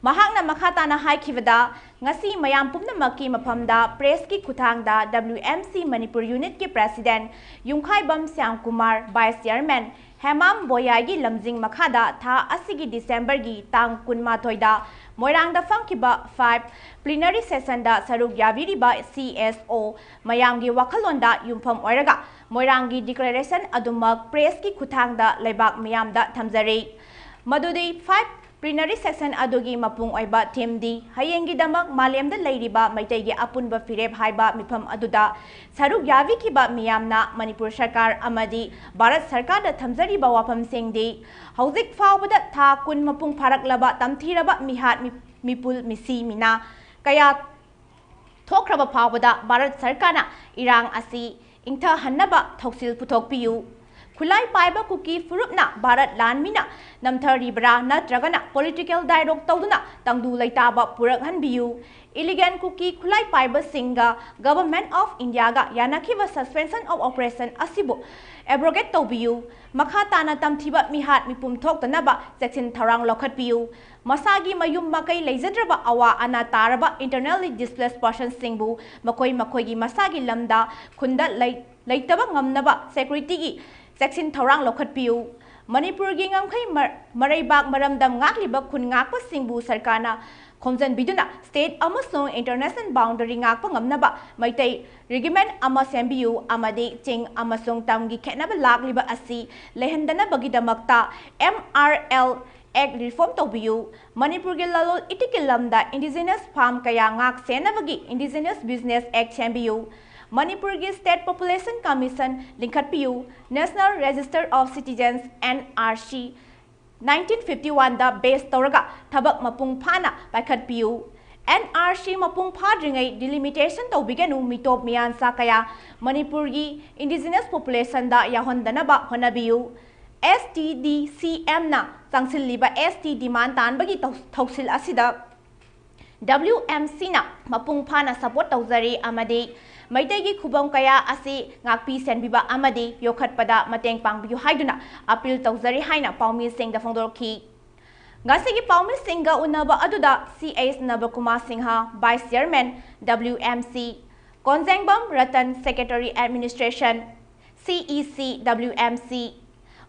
ꯃꯍꯥꯛꯅ ꯃꯈꯥ ꯇꯥꯅ ꯍꯥꯏꯈꯤꯕꯗ, ꯉꯁꯤ ꯃꯌꯥꯝ ꯄꯨꯝꯅꯃꯛꯀꯤ ꯃꯐꯝꯗ press ꯀꯤ ꯈꯨꯠꯊꯥꯡꯗ WMC ꯃꯅꯤꯄꯨꯔ unit ꯀꯤ President ꯌꯨꯝꯈꯥꯏꯕꯝ ꯁ꯭ꯌꯥꯝꯀꯨꯃꯥꯔ, Vice Chairman ꯍꯦꯃꯥꯝ ꯕꯣꯌꯥꯏꯒꯤ ꯂꯝꯖꯤꯡ ꯃꯈꯥꯗ ꯊꯥ ꯑꯁꯤꯒꯤ December ꯒꯤ ꯇꯥꯡ ꯀꯨꯟꯃꯥꯊꯣꯏꯗ ꯃꯣꯏꯔꯥꯡꯗ ꯐꯝꯈꯤꯕ five plenary session ꯗ ꯁꯔꯨꯛ ꯌꯥꯕꯤꯔꯤꯕ CSO ꯃꯌꯥꯝꯒꯤ ꯋꯥꯈꯜꯂꯣꯟꯗ ꯌꯨꯝꯐꯝ ꯑꯣꯏꯔꯒ ꯃꯣꯏꯔꯥꯡꯒꯤ declaration ꯑꯗꯨꯃꯛ press ꯀꯤ ꯈꯨꯠꯊꯥꯡꯗ ꯂꯩꯕꯥꯛ ꯃꯤꯌꯥꯝꯗ ꯊꯝꯖꯔꯤ꯫ ꯃꯗꯨꯗꯤ five plenary session ꯑꯗꯨꯒꯤ ꯃꯄꯨꯡ ꯑꯣꯏꯕ theme ꯗꯤ ꯍꯌꯦꯡꯒꯤꯗꯃꯛ ꯃꯥꯂꯦꯝꯗ ꯂꯩꯔꯤꯕ ꯃꯩꯇꯩꯒꯤ ꯑꯄꯨꯟꯕ ꯐꯤꯔꯦꯞ ꯍꯥꯏꯕ ꯃꯤꯐꯝ ꯑꯗꯨꯗ ꯁꯔꯨꯛ ꯌꯥꯕꯤꯈꯤꯕ ꯃꯤꯌꯥꯝꯅ ꯃꯅꯤꯄꯨꯔ ꯁꯔꯀꯥꯔ ꯑꯃꯗꯤ ꯚꯥꯔꯠ ꯁꯔꯀꯥꯔꯗ ꯊꯝꯖꯔꯤꯕ ꯋꯥꯐꯝꯁꯤꯡꯗꯤ, ꯍꯧꯖꯤꯛ ꯐꯥꯎꯕꯗ ꯊꯥ ꯀꯨꯟ ꯃꯄꯨꯡ ꯐꯥꯔꯛꯂꯕ ꯇꯝꯊꯤꯔꯕ ꯃꯤꯍꯥꯠ ꯃꯤ-, ꯃꯤꯄꯨꯜ ꯃꯤꯁꯤ ꯃꯤꯅꯥ ꯀꯌꯥ ꯊꯣꯛꯈ꯭ꯔꯕ ꯐꯥꯎꯕꯗ ꯚꯥꯔꯠ ꯁꯔꯀꯥꯔꯅ ꯏꯔꯥꯡ ꯑꯁꯤ ꯏꯪꯊꯍꯟꯅꯕ ꯊꯧꯁꯤꯜ ꯄꯨꯊꯣꯛꯄꯤꯌꯨ꯫ ꯈꯨꯠꯂꯥꯏ ꯄꯥꯏꯕ ꯀꯨꯀꯤ ꯐꯨꯔꯨꯞꯅ ꯚꯥꯔꯠ ꯂꯥꯟꯃꯤꯅ ꯅꯝꯊꯔꯤꯕ꯭ꯔꯥ ꯅꯠꯇ꯭ꯔꯒꯅ political dialogue ꯇꯧꯗꯨꯅ ꯇꯪꯗꯨ ꯂꯩꯇꯥꯕ ꯄꯨꯔꯛꯍꯟꯕꯤꯌꯨ꯫ Illegal ꯀꯨꯀꯤ ꯈꯨꯠꯂꯥꯏ ꯄꯥꯏꯕꯁꯤꯡꯒ Government of Indiaꯒ ꯌꯥꯅꯈꯤꯕ suspension of operation ꯑꯁꯤꯕꯨ abrogate ꯇꯧꯕꯤꯌꯨ꯫ ꯃꯈꯥ ꯇꯥꯅ ꯇꯝꯊꯤꯕ ꯃꯤꯍꯥꯠ ꯃꯤꯄꯨꯝ ꯊꯣꯛꯇꯅꯕ ꯆꯦꯛꯁꯤꯟ ꯊꯧꯔꯥꯡ ꯂꯧꯈꯠꯄꯤꯌꯨ꯫ ꯃꯁꯥꯒꯤ ꯃꯌꯨꯝ ꯃꯀꯩ ꯂꯩꯖꯗ꯭ꯔꯕ ꯑꯋꯥ ꯑꯅꯥ ꯇꯥꯔꯕ internally displaced personꯁꯤꯡꯕꯨ ꯃꯈꯣꯏ ꯃꯈꯣꯏꯒꯤ ꯃꯁꯥꯒꯤ ꯂꯝꯗ ꯈꯨꯟꯗ ꯂꯩ-, ꯂꯩꯇꯕ ꯉꯝꯅꯕ securityꯒꯤ ꯆꯦꯛꯁꯤꯟ ꯊꯧꯔꯥꯡ ꯂꯧꯈꯠꯄꯤꯌꯨ꯫ ꯃꯅꯤꯄꯨꯔꯒꯤ ꯉꯝꯈꯩ ꯃ-, ꯃꯔꯩꯕꯥꯛ ꯃꯔꯝꯗꯝ ꯉꯥꯛꯂꯤꯕ ꯈꯨꯟ ꯉꯥꯛꯄꯁꯤꯡꯕꯨ ꯁꯔꯀꯥꯔꯅ ꯈꯣꯝꯖꯤꯟꯕꯤꯗꯨꯅ state ꯑꯃꯁꯨꯡ international boundary ꯉꯥꯛꯄ ꯉꯝꯅꯕ ꯃꯩꯇꯩ regiment ꯑꯃ ꯁꯦꯝꯕꯤꯌꯨ ꯑꯃꯗꯤ ꯆꯤꯡ ꯑꯃꯁꯨꯡ ꯇꯝꯒꯤ ꯈꯦꯠꯅꯕ ꯂꯥꯛꯂꯤꯕ ꯑꯁꯤ ꯂꯩꯍꯟꯗꯅꯕꯒꯤꯗꯃꯛꯇ M R L Act reform ꯇꯧꯕꯤꯌꯨ꯫ ꯃꯅꯤꯄꯨꯔꯒꯤ ꯂꯂꯣꯜ ꯏꯇꯤꯛꯀꯤ ꯂꯝꯗ indigenous farm ꯀꯌꯥ ꯉꯥꯛ ꯁꯦꯟꯅꯕꯒꯤ Indigenous Business Act ꯁꯦꯝꯕꯤꯌꯨ꯫ ꯃꯅꯤꯄꯨꯔꯒꯤ State Population Commission ꯂꯤꯡꯈꯠꯄꯤꯌꯨ꯫ National Register of Citizens, N R C, nineteen fifty oneꯗ base ꯇꯧꯔꯒ ꯊꯕꯛ ꯃꯄꯨꯡ ꯐꯥꯅ ꯄꯥꯏꯈꯠꯄꯤꯌꯨ꯫ N R C ꯃꯄꯨꯡ ꯐꯥꯗ꯭ꯔꯤꯉꯩ delimitation ꯇꯧꯕꯤꯒꯅꯨ, ꯃꯤꯇꯣꯞ ꯃꯤꯌꯥꯟꯆꯥ ꯀꯌꯥ ꯃꯅꯤꯄꯨꯔꯒꯤ indigenous populationꯗ ꯌꯥꯎꯍꯟꯗꯅꯕ ꯍꯣꯠꯅꯕꯤꯌꯨ꯫ S T D C Mꯅ ꯆꯪꯁꯤꯜꯂꯤꯕ S T demand ꯇꯥꯟꯕꯒꯤ ꯊꯧ-, ꯊꯧꯁꯤꯜ ꯑꯁꯤꯗ W M Cꯅ ꯃꯄꯨꯡ ꯐꯥꯅ support ꯇꯧꯖꯔꯤ ꯑꯃꯗꯤ ꯃꯩꯇꯩꯒꯤ ꯈꯨꯕꯝ ꯀꯌꯥ ꯑꯁꯤ ꯉꯥꯛꯄꯤ ꯁꯦꯟꯕꯤꯕ ꯑꯃꯗꯤ ꯌꯣꯛꯈꯠꯄꯗ ꯃꯇꯦꯡ ꯄꯥꯡꯕꯤꯌꯨ ꯍꯥꯏꯗꯨꯅ appeal ꯇꯧꯖꯔꯤ ꯍꯥꯏꯅ ꯄꯥꯎꯃꯤꯁꯤꯡꯗ ꯐꯣꯡꯗꯣꯔꯛꯈꯤ꯫ ꯉꯁꯤꯒꯤ ꯄꯥꯎꯃꯤꯁꯤꯡꯒ ꯎꯅꯕ ꯑꯗꯨꯗ C H Nabakumar Singh, Vice Chairman W M C, Konjengbam Ratan, Secretary Administration, C E C W M C,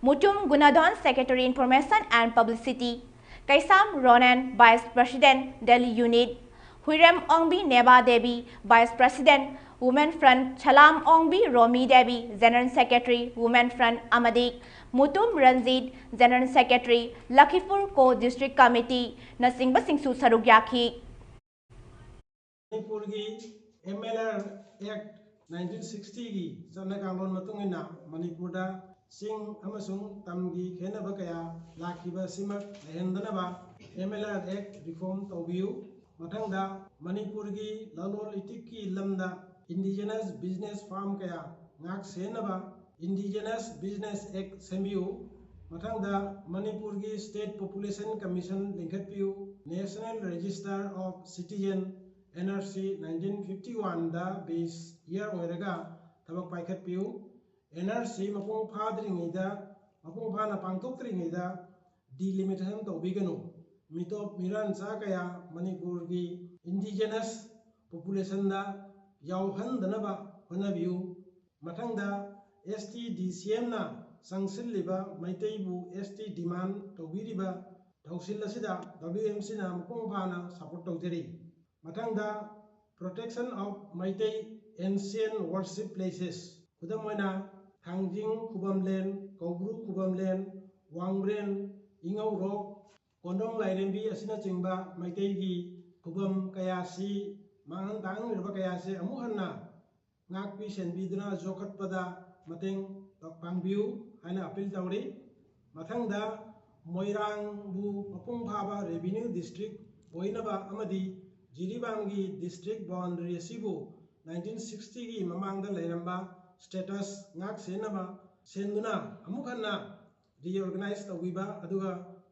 Mutum Gunadhon, Secretary Information and Publicity, Keisham Ronen, Vice President, Delhi Unit, Huirem Ongbi Neba Devi, Vice President, Women Front, Salam Ongbi Romi Devi, General Secretary, Women Front, ꯑꯃꯗꯤ Mutum Ranjit, General Secretary, ꯂꯈꯤꯄꯨꯔ Core District Committee ꯅꯆꯤꯡꯕꯁꯤꯡꯁꯨ ꯁꯔꯨꯛ ꯌꯥꯈꯤ꯫ ꯃꯅꯤꯄꯨꯔꯒꯤ M L R Act nineteen sixtyꯒꯤ ꯆꯠꯅ ꯀꯥꯡꯂꯣꯟ ꯃꯇꯨꯡ ꯏꯟꯅ ꯃꯅꯤꯄꯨꯔꯗ ꯆꯤꯡ ꯑꯃꯁꯨꯡ ꯇꯝꯒꯤ ꯈꯦꯟꯅꯕ ꯀꯌꯥ ꯂꯥꯛꯈꯤꯕ ꯑꯁꯤꯃꯛ ꯂꯩꯍꯟꯗꯅꯕ M L R Act reform ꯇꯧꯕꯤꯌꯨ꯫ ꯃꯊꯪꯗ, ꯃꯅꯤꯄꯨꯔꯒꯤ ꯂꯂꯣꯟ ꯏꯇꯤꯛꯀꯤ ꯂꯝꯗ indigenous business farm ꯀꯌꯥ ꯉꯥꯛ ꯁꯦꯟꯅꯕ Indigenous Business Act ꯁꯦꯝꯕꯤꯌꯨ꯫ ꯃꯊꯪꯗ, ꯃꯅꯤꯄꯨꯔꯒꯤ State Population Commission ꯂꯤꯡꯈꯠꯄꯤꯌꯨ꯫ National Register of Citizen, N R C, nineteen fifty one the base year ꯑꯣꯏꯔꯒ ꯊꯕꯛ ꯄꯥꯏꯈꯠꯄꯤꯌꯨ꯫ N R C ꯃꯄꯨꯡ ꯐꯥꯗ꯭ꯔꯤꯉꯩꯗ, ꯃꯄꯨꯡ ꯐꯥꯅ ꯄꯥꯡꯊꯣꯛꯇ꯭ꯔꯤꯉꯩꯗ delimitation ꯇꯧꯕꯤꯒꯅꯨ꯫ ꯃꯤꯇꯣꯞ ꯃꯤꯔꯥꯟꯆꯥ ꯀꯌꯥ ꯃꯅꯤꯄꯨꯔꯒꯤ indigenous population ꯗ ꯌꯥꯎꯍꯟꯗꯅꯕ ꯍꯣꯠꯅꯕꯤꯌꯨ꯫ ꯃꯊꯪꯗ, S T D C M ꯅ ꯆꯪꯁꯤꯜꯂꯤꯕ ꯃꯩꯇꯩꯕꯨ S T demand ꯇꯧꯕꯤꯔꯤꯕ ꯊꯧꯁꯤꯜ ꯑꯁꯤꯗ W M C ꯅ ꯃꯄꯨꯡ ꯐꯥꯅ support ꯇꯧꯖꯔꯤ꯫ ꯃꯊꯪꯗ, Protection of Meitei Ancient Worship Places, ꯈꯨꯗꯝ ꯑꯣꯏꯅ, ꯊꯥꯡꯖꯤꯡ ꯈꯨꯕꯝꯂꯦꯟ, ꯀꯧꯕ꯭ꯔꯨ ꯈꯨꯕꯝꯂꯦꯟ, ꯋꯥꯡꯕ꯭ꯔꯦꯟ, ꯏꯉꯧꯔꯣꯛ, ꯀꯣꯟꯗꯣꯡ ꯂꯥꯏꯔꯦꯝꯕꯤ ꯑꯁꯤꯅꯆꯤꯡꯕ ꯃꯩꯇꯩꯒꯤ ꯈꯨꯕꯝ ꯀꯌꯥꯁꯤ, ꯃꯥꯡꯍꯟ ꯇꯥꯛꯍꯟꯈ꯭ꯔꯕ ꯀꯌꯥꯁꯦ ꯑꯃꯨꯛ ꯍꯟꯅ ꯉꯥꯛꯄꯤ ꯁꯦꯟꯕꯤꯗꯨꯅ ꯌꯣꯛꯈꯠꯄꯗ ꯃꯇꯦꯡ ꯄꯥꯡꯕꯤꯌꯨ ꯍꯥꯏꯅ appeal ꯇꯧꯔꯤ꯫ ꯃꯊꯪꯗ, ꯃꯣꯏꯔꯥꯡꯕꯨ ꯃꯄꯨꯡ ꯐꯥꯕ revenue district ꯑꯣꯏꯅꯕ ꯑꯃꯗꯤ ꯖꯤꯔꯤꯕꯥꯝꯒꯤ district boundary ꯑꯁꯤꯕꯨ nineteen sixty ꯒꯤ ꯃꯃꯥꯡꯗ ꯂꯩꯔꯝꯕ status ꯉꯥꯛ ꯁꯦꯟꯅꯕ ꯁꯦꯟꯗꯨꯅ ꯑꯃꯨꯛ ꯍꯟꯅ reorganize ꯇꯧꯕꯤꯕ, ꯑꯗꯨꯒ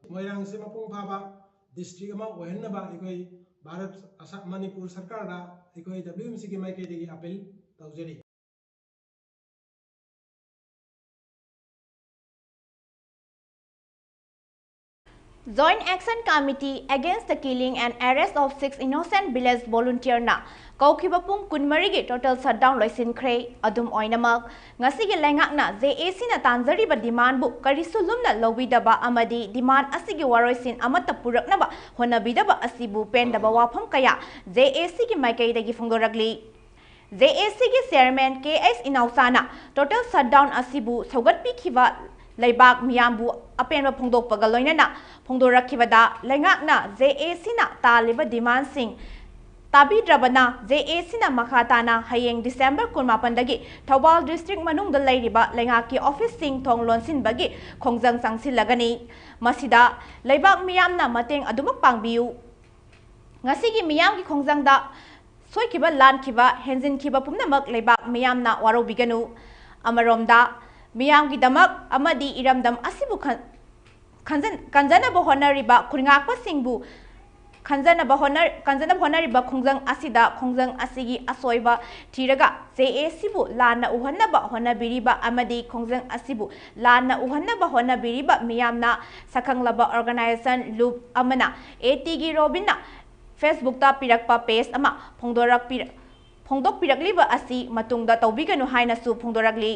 ꯃꯣꯏꯔꯥꯡꯁꯦ ꯃꯄꯨꯡ ꯐꯥꯕ district ꯑꯃ ꯑꯣꯏꯍꯟꯅꯕ ꯑꯩꯈꯣꯏ ꯚꯥꯔꯠ, ꯑꯁꯥ-, ꯃꯅꯤꯄꯨꯔ ꯁꯔꯀꯥꯔꯗ ꯑꯩꯈꯣꯏ W M C ꯒꯤ ꯃꯥꯏꯀꯩꯗꯒꯤ appeal ꯇꯧꯖꯔꯤ꯫ Joint Action Committee Against the Killing and Arrest of Six Innocent Village Volunteer ꯅ ꯀꯧꯈꯤꯕ ꯄꯨꯡ ꯀꯨꯟꯃꯔꯤꯒꯤ total shutdown ꯂꯣꯏꯁꯤꯟꯈ꯭ꯔꯦ꯫ ꯑꯗꯨꯝ ꯑꯣꯏꯅꯃꯛ, ꯉꯁꯤꯒꯤ ꯂꯩꯉꯥꯛꯅ J A C ꯅ ꯇꯥꯟꯖꯔꯤꯕ demand ꯕꯨ ꯀꯔꯤꯁꯨ ꯂꯨꯝꯅ ꯂꯧꯕꯤꯗꯕ ꯑꯃꯗꯤ demand ꯑꯁꯤꯒꯤ ꯋꯥꯔꯣꯏꯁꯤꯟ ꯑꯃꯠꯇ ꯄꯨꯔꯛꯅꯕ ꯍꯣꯠꯅꯕꯤꯗꯕ ꯑꯁꯤꯕꯨ ꯄꯦꯟꯗꯕ ꯋꯥꯐꯝ ꯀꯌꯥ J A C ꯒꯤ ꯃꯥꯏꯀꯩꯗꯒꯤ ꯐꯣꯡꯗꯣꯔꯛꯂꯤ꯫ J A C ꯒꯤ chairman K H ꯏꯅꯥꯎꯆꯥꯅ total shutdown ꯑꯁꯤꯕꯨ ꯁꯧꯒꯠꯄꯤꯈꯤꯕ ꯂꯩꯕꯥꯛ ꯃꯤꯌꯥꯝꯕꯨ ꯑꯄꯦꯟꯕ ꯐꯣꯡꯗꯣꯛꯄꯒ ꯂꯣꯏꯅꯅ ꯐꯣꯡꯗꯣꯔꯛꯈꯤꯕꯗ, ꯂꯩꯉꯥꯛꯅ J A C ꯅ ꯇꯥꯜꯂꯤꯕ demand ꯁꯤꯡ ꯇꯥꯕꯤꯗ꯭ꯔꯕꯅ, J A C ꯅ ꯃꯈꯥ ꯇꯥꯅ ꯍꯌꯦꯡ December ꯀꯨꯟꯃꯥꯄꯟꯗꯒꯤ ꯊꯧꯕꯥꯜ district ꯃꯅꯨꯡꯗ ꯂꯩꯔꯤꯕ ꯂꯩꯉꯥꯛꯀꯤ office ꯁꯤꯡ ꯊꯣꯡ ꯂꯣꯟꯁꯤꯟꯕꯒꯤ ꯈꯣꯡꯖꯪ ꯆꯪꯁꯤꯜꯂꯒꯅꯤ꯫ ꯃꯁꯤꯗ ꯂꯩꯕꯥꯛ ꯃꯤꯌꯥꯝꯅ ꯃꯇꯦꯡ ꯑꯗꯨꯃꯛ ꯄꯥꯡꯕꯤꯌꯨ꯫ ꯉꯁꯤꯒꯤ ꯃꯤꯌꯥꯝꯒꯤ ꯈꯣꯡꯖꯪꯗ ꯁꯣꯏꯈꯤꯕ, ꯂꯥꯟꯈꯤꯕ, ꯍꯦꯟꯖꯤꯟꯈꯤꯕ ꯄꯨꯝꯅꯃꯛ ꯂꯩꯕꯥꯛ ꯃꯤꯌꯥꯝꯅ ꯋꯥꯔꯧꯕꯤꯒꯅꯨ꯫ ꯑꯃꯔꯣꯝꯗ, ꯃꯤꯌꯥꯝꯒꯤꯗꯃꯛ ꯑꯃꯗꯤ ꯏꯔꯝꯗꯝ ꯑꯁꯤꯕꯨ ꯈꯟ- ꯈꯟꯖꯟ- ꯀꯟꯖꯅꯕ ꯍꯣꯠꯅꯔꯤꯕ ꯈꯨꯟꯉꯥꯛꯄꯁꯤꯡꯕꯨ ꯈꯟꯖꯅꯕ ꯍꯣꯠꯅ- ꯀꯟꯖꯅꯕ ꯍꯣꯠꯅꯔꯤꯕ ꯈꯣꯡꯖꯪ ꯑꯁꯤꯗ ꯈꯣꯡꯖꯪ ꯑꯁꯤꯒꯤ ꯑꯁꯣꯏꯕ ꯊꯤꯔꯒ ꯖꯦ ꯑꯦ ꯁꯤꯕꯨ ꯂꯥꯟꯅ ꯎꯍꯟꯅꯕ ꯍꯣꯠꯅꯕꯤꯔꯤꯕ ꯑꯃꯗꯤ ꯈꯣꯡꯖꯪ ꯑꯁꯤꯕꯨ ꯂꯥꯟꯅ ꯎꯍꯟꯅꯕ ꯍꯣꯠꯅꯕꯤꯔꯤꯕ ꯃꯤꯌꯥꯝꯅ ꯁꯛꯈꯪꯂꯕ ꯑꯣꯔꯒꯅꯥꯏꯖꯦꯁꯟ ꯂꯨꯞ ꯑꯃꯅ ꯑꯦ ꯇꯤꯒꯤ ꯔꯣꯕꯤꯟꯅ ꯐꯦꯁꯕꯨꯛꯇ ꯄꯤꯔꯛꯄ ꯄꯦꯖ ꯑꯃ ꯐꯣꯡꯗꯣꯔꯛꯄꯤꯔ- ꯐꯣꯡꯗꯣꯛꯄꯤꯔꯛꯂꯤꯕ ꯑꯁꯤ ꯃꯇꯨꯡꯗ ꯇꯧꯕꯤꯒꯅꯨ ꯍꯥꯏꯅꯁꯨ ꯐꯣꯡꯗꯣꯔꯛꯂꯤ꯫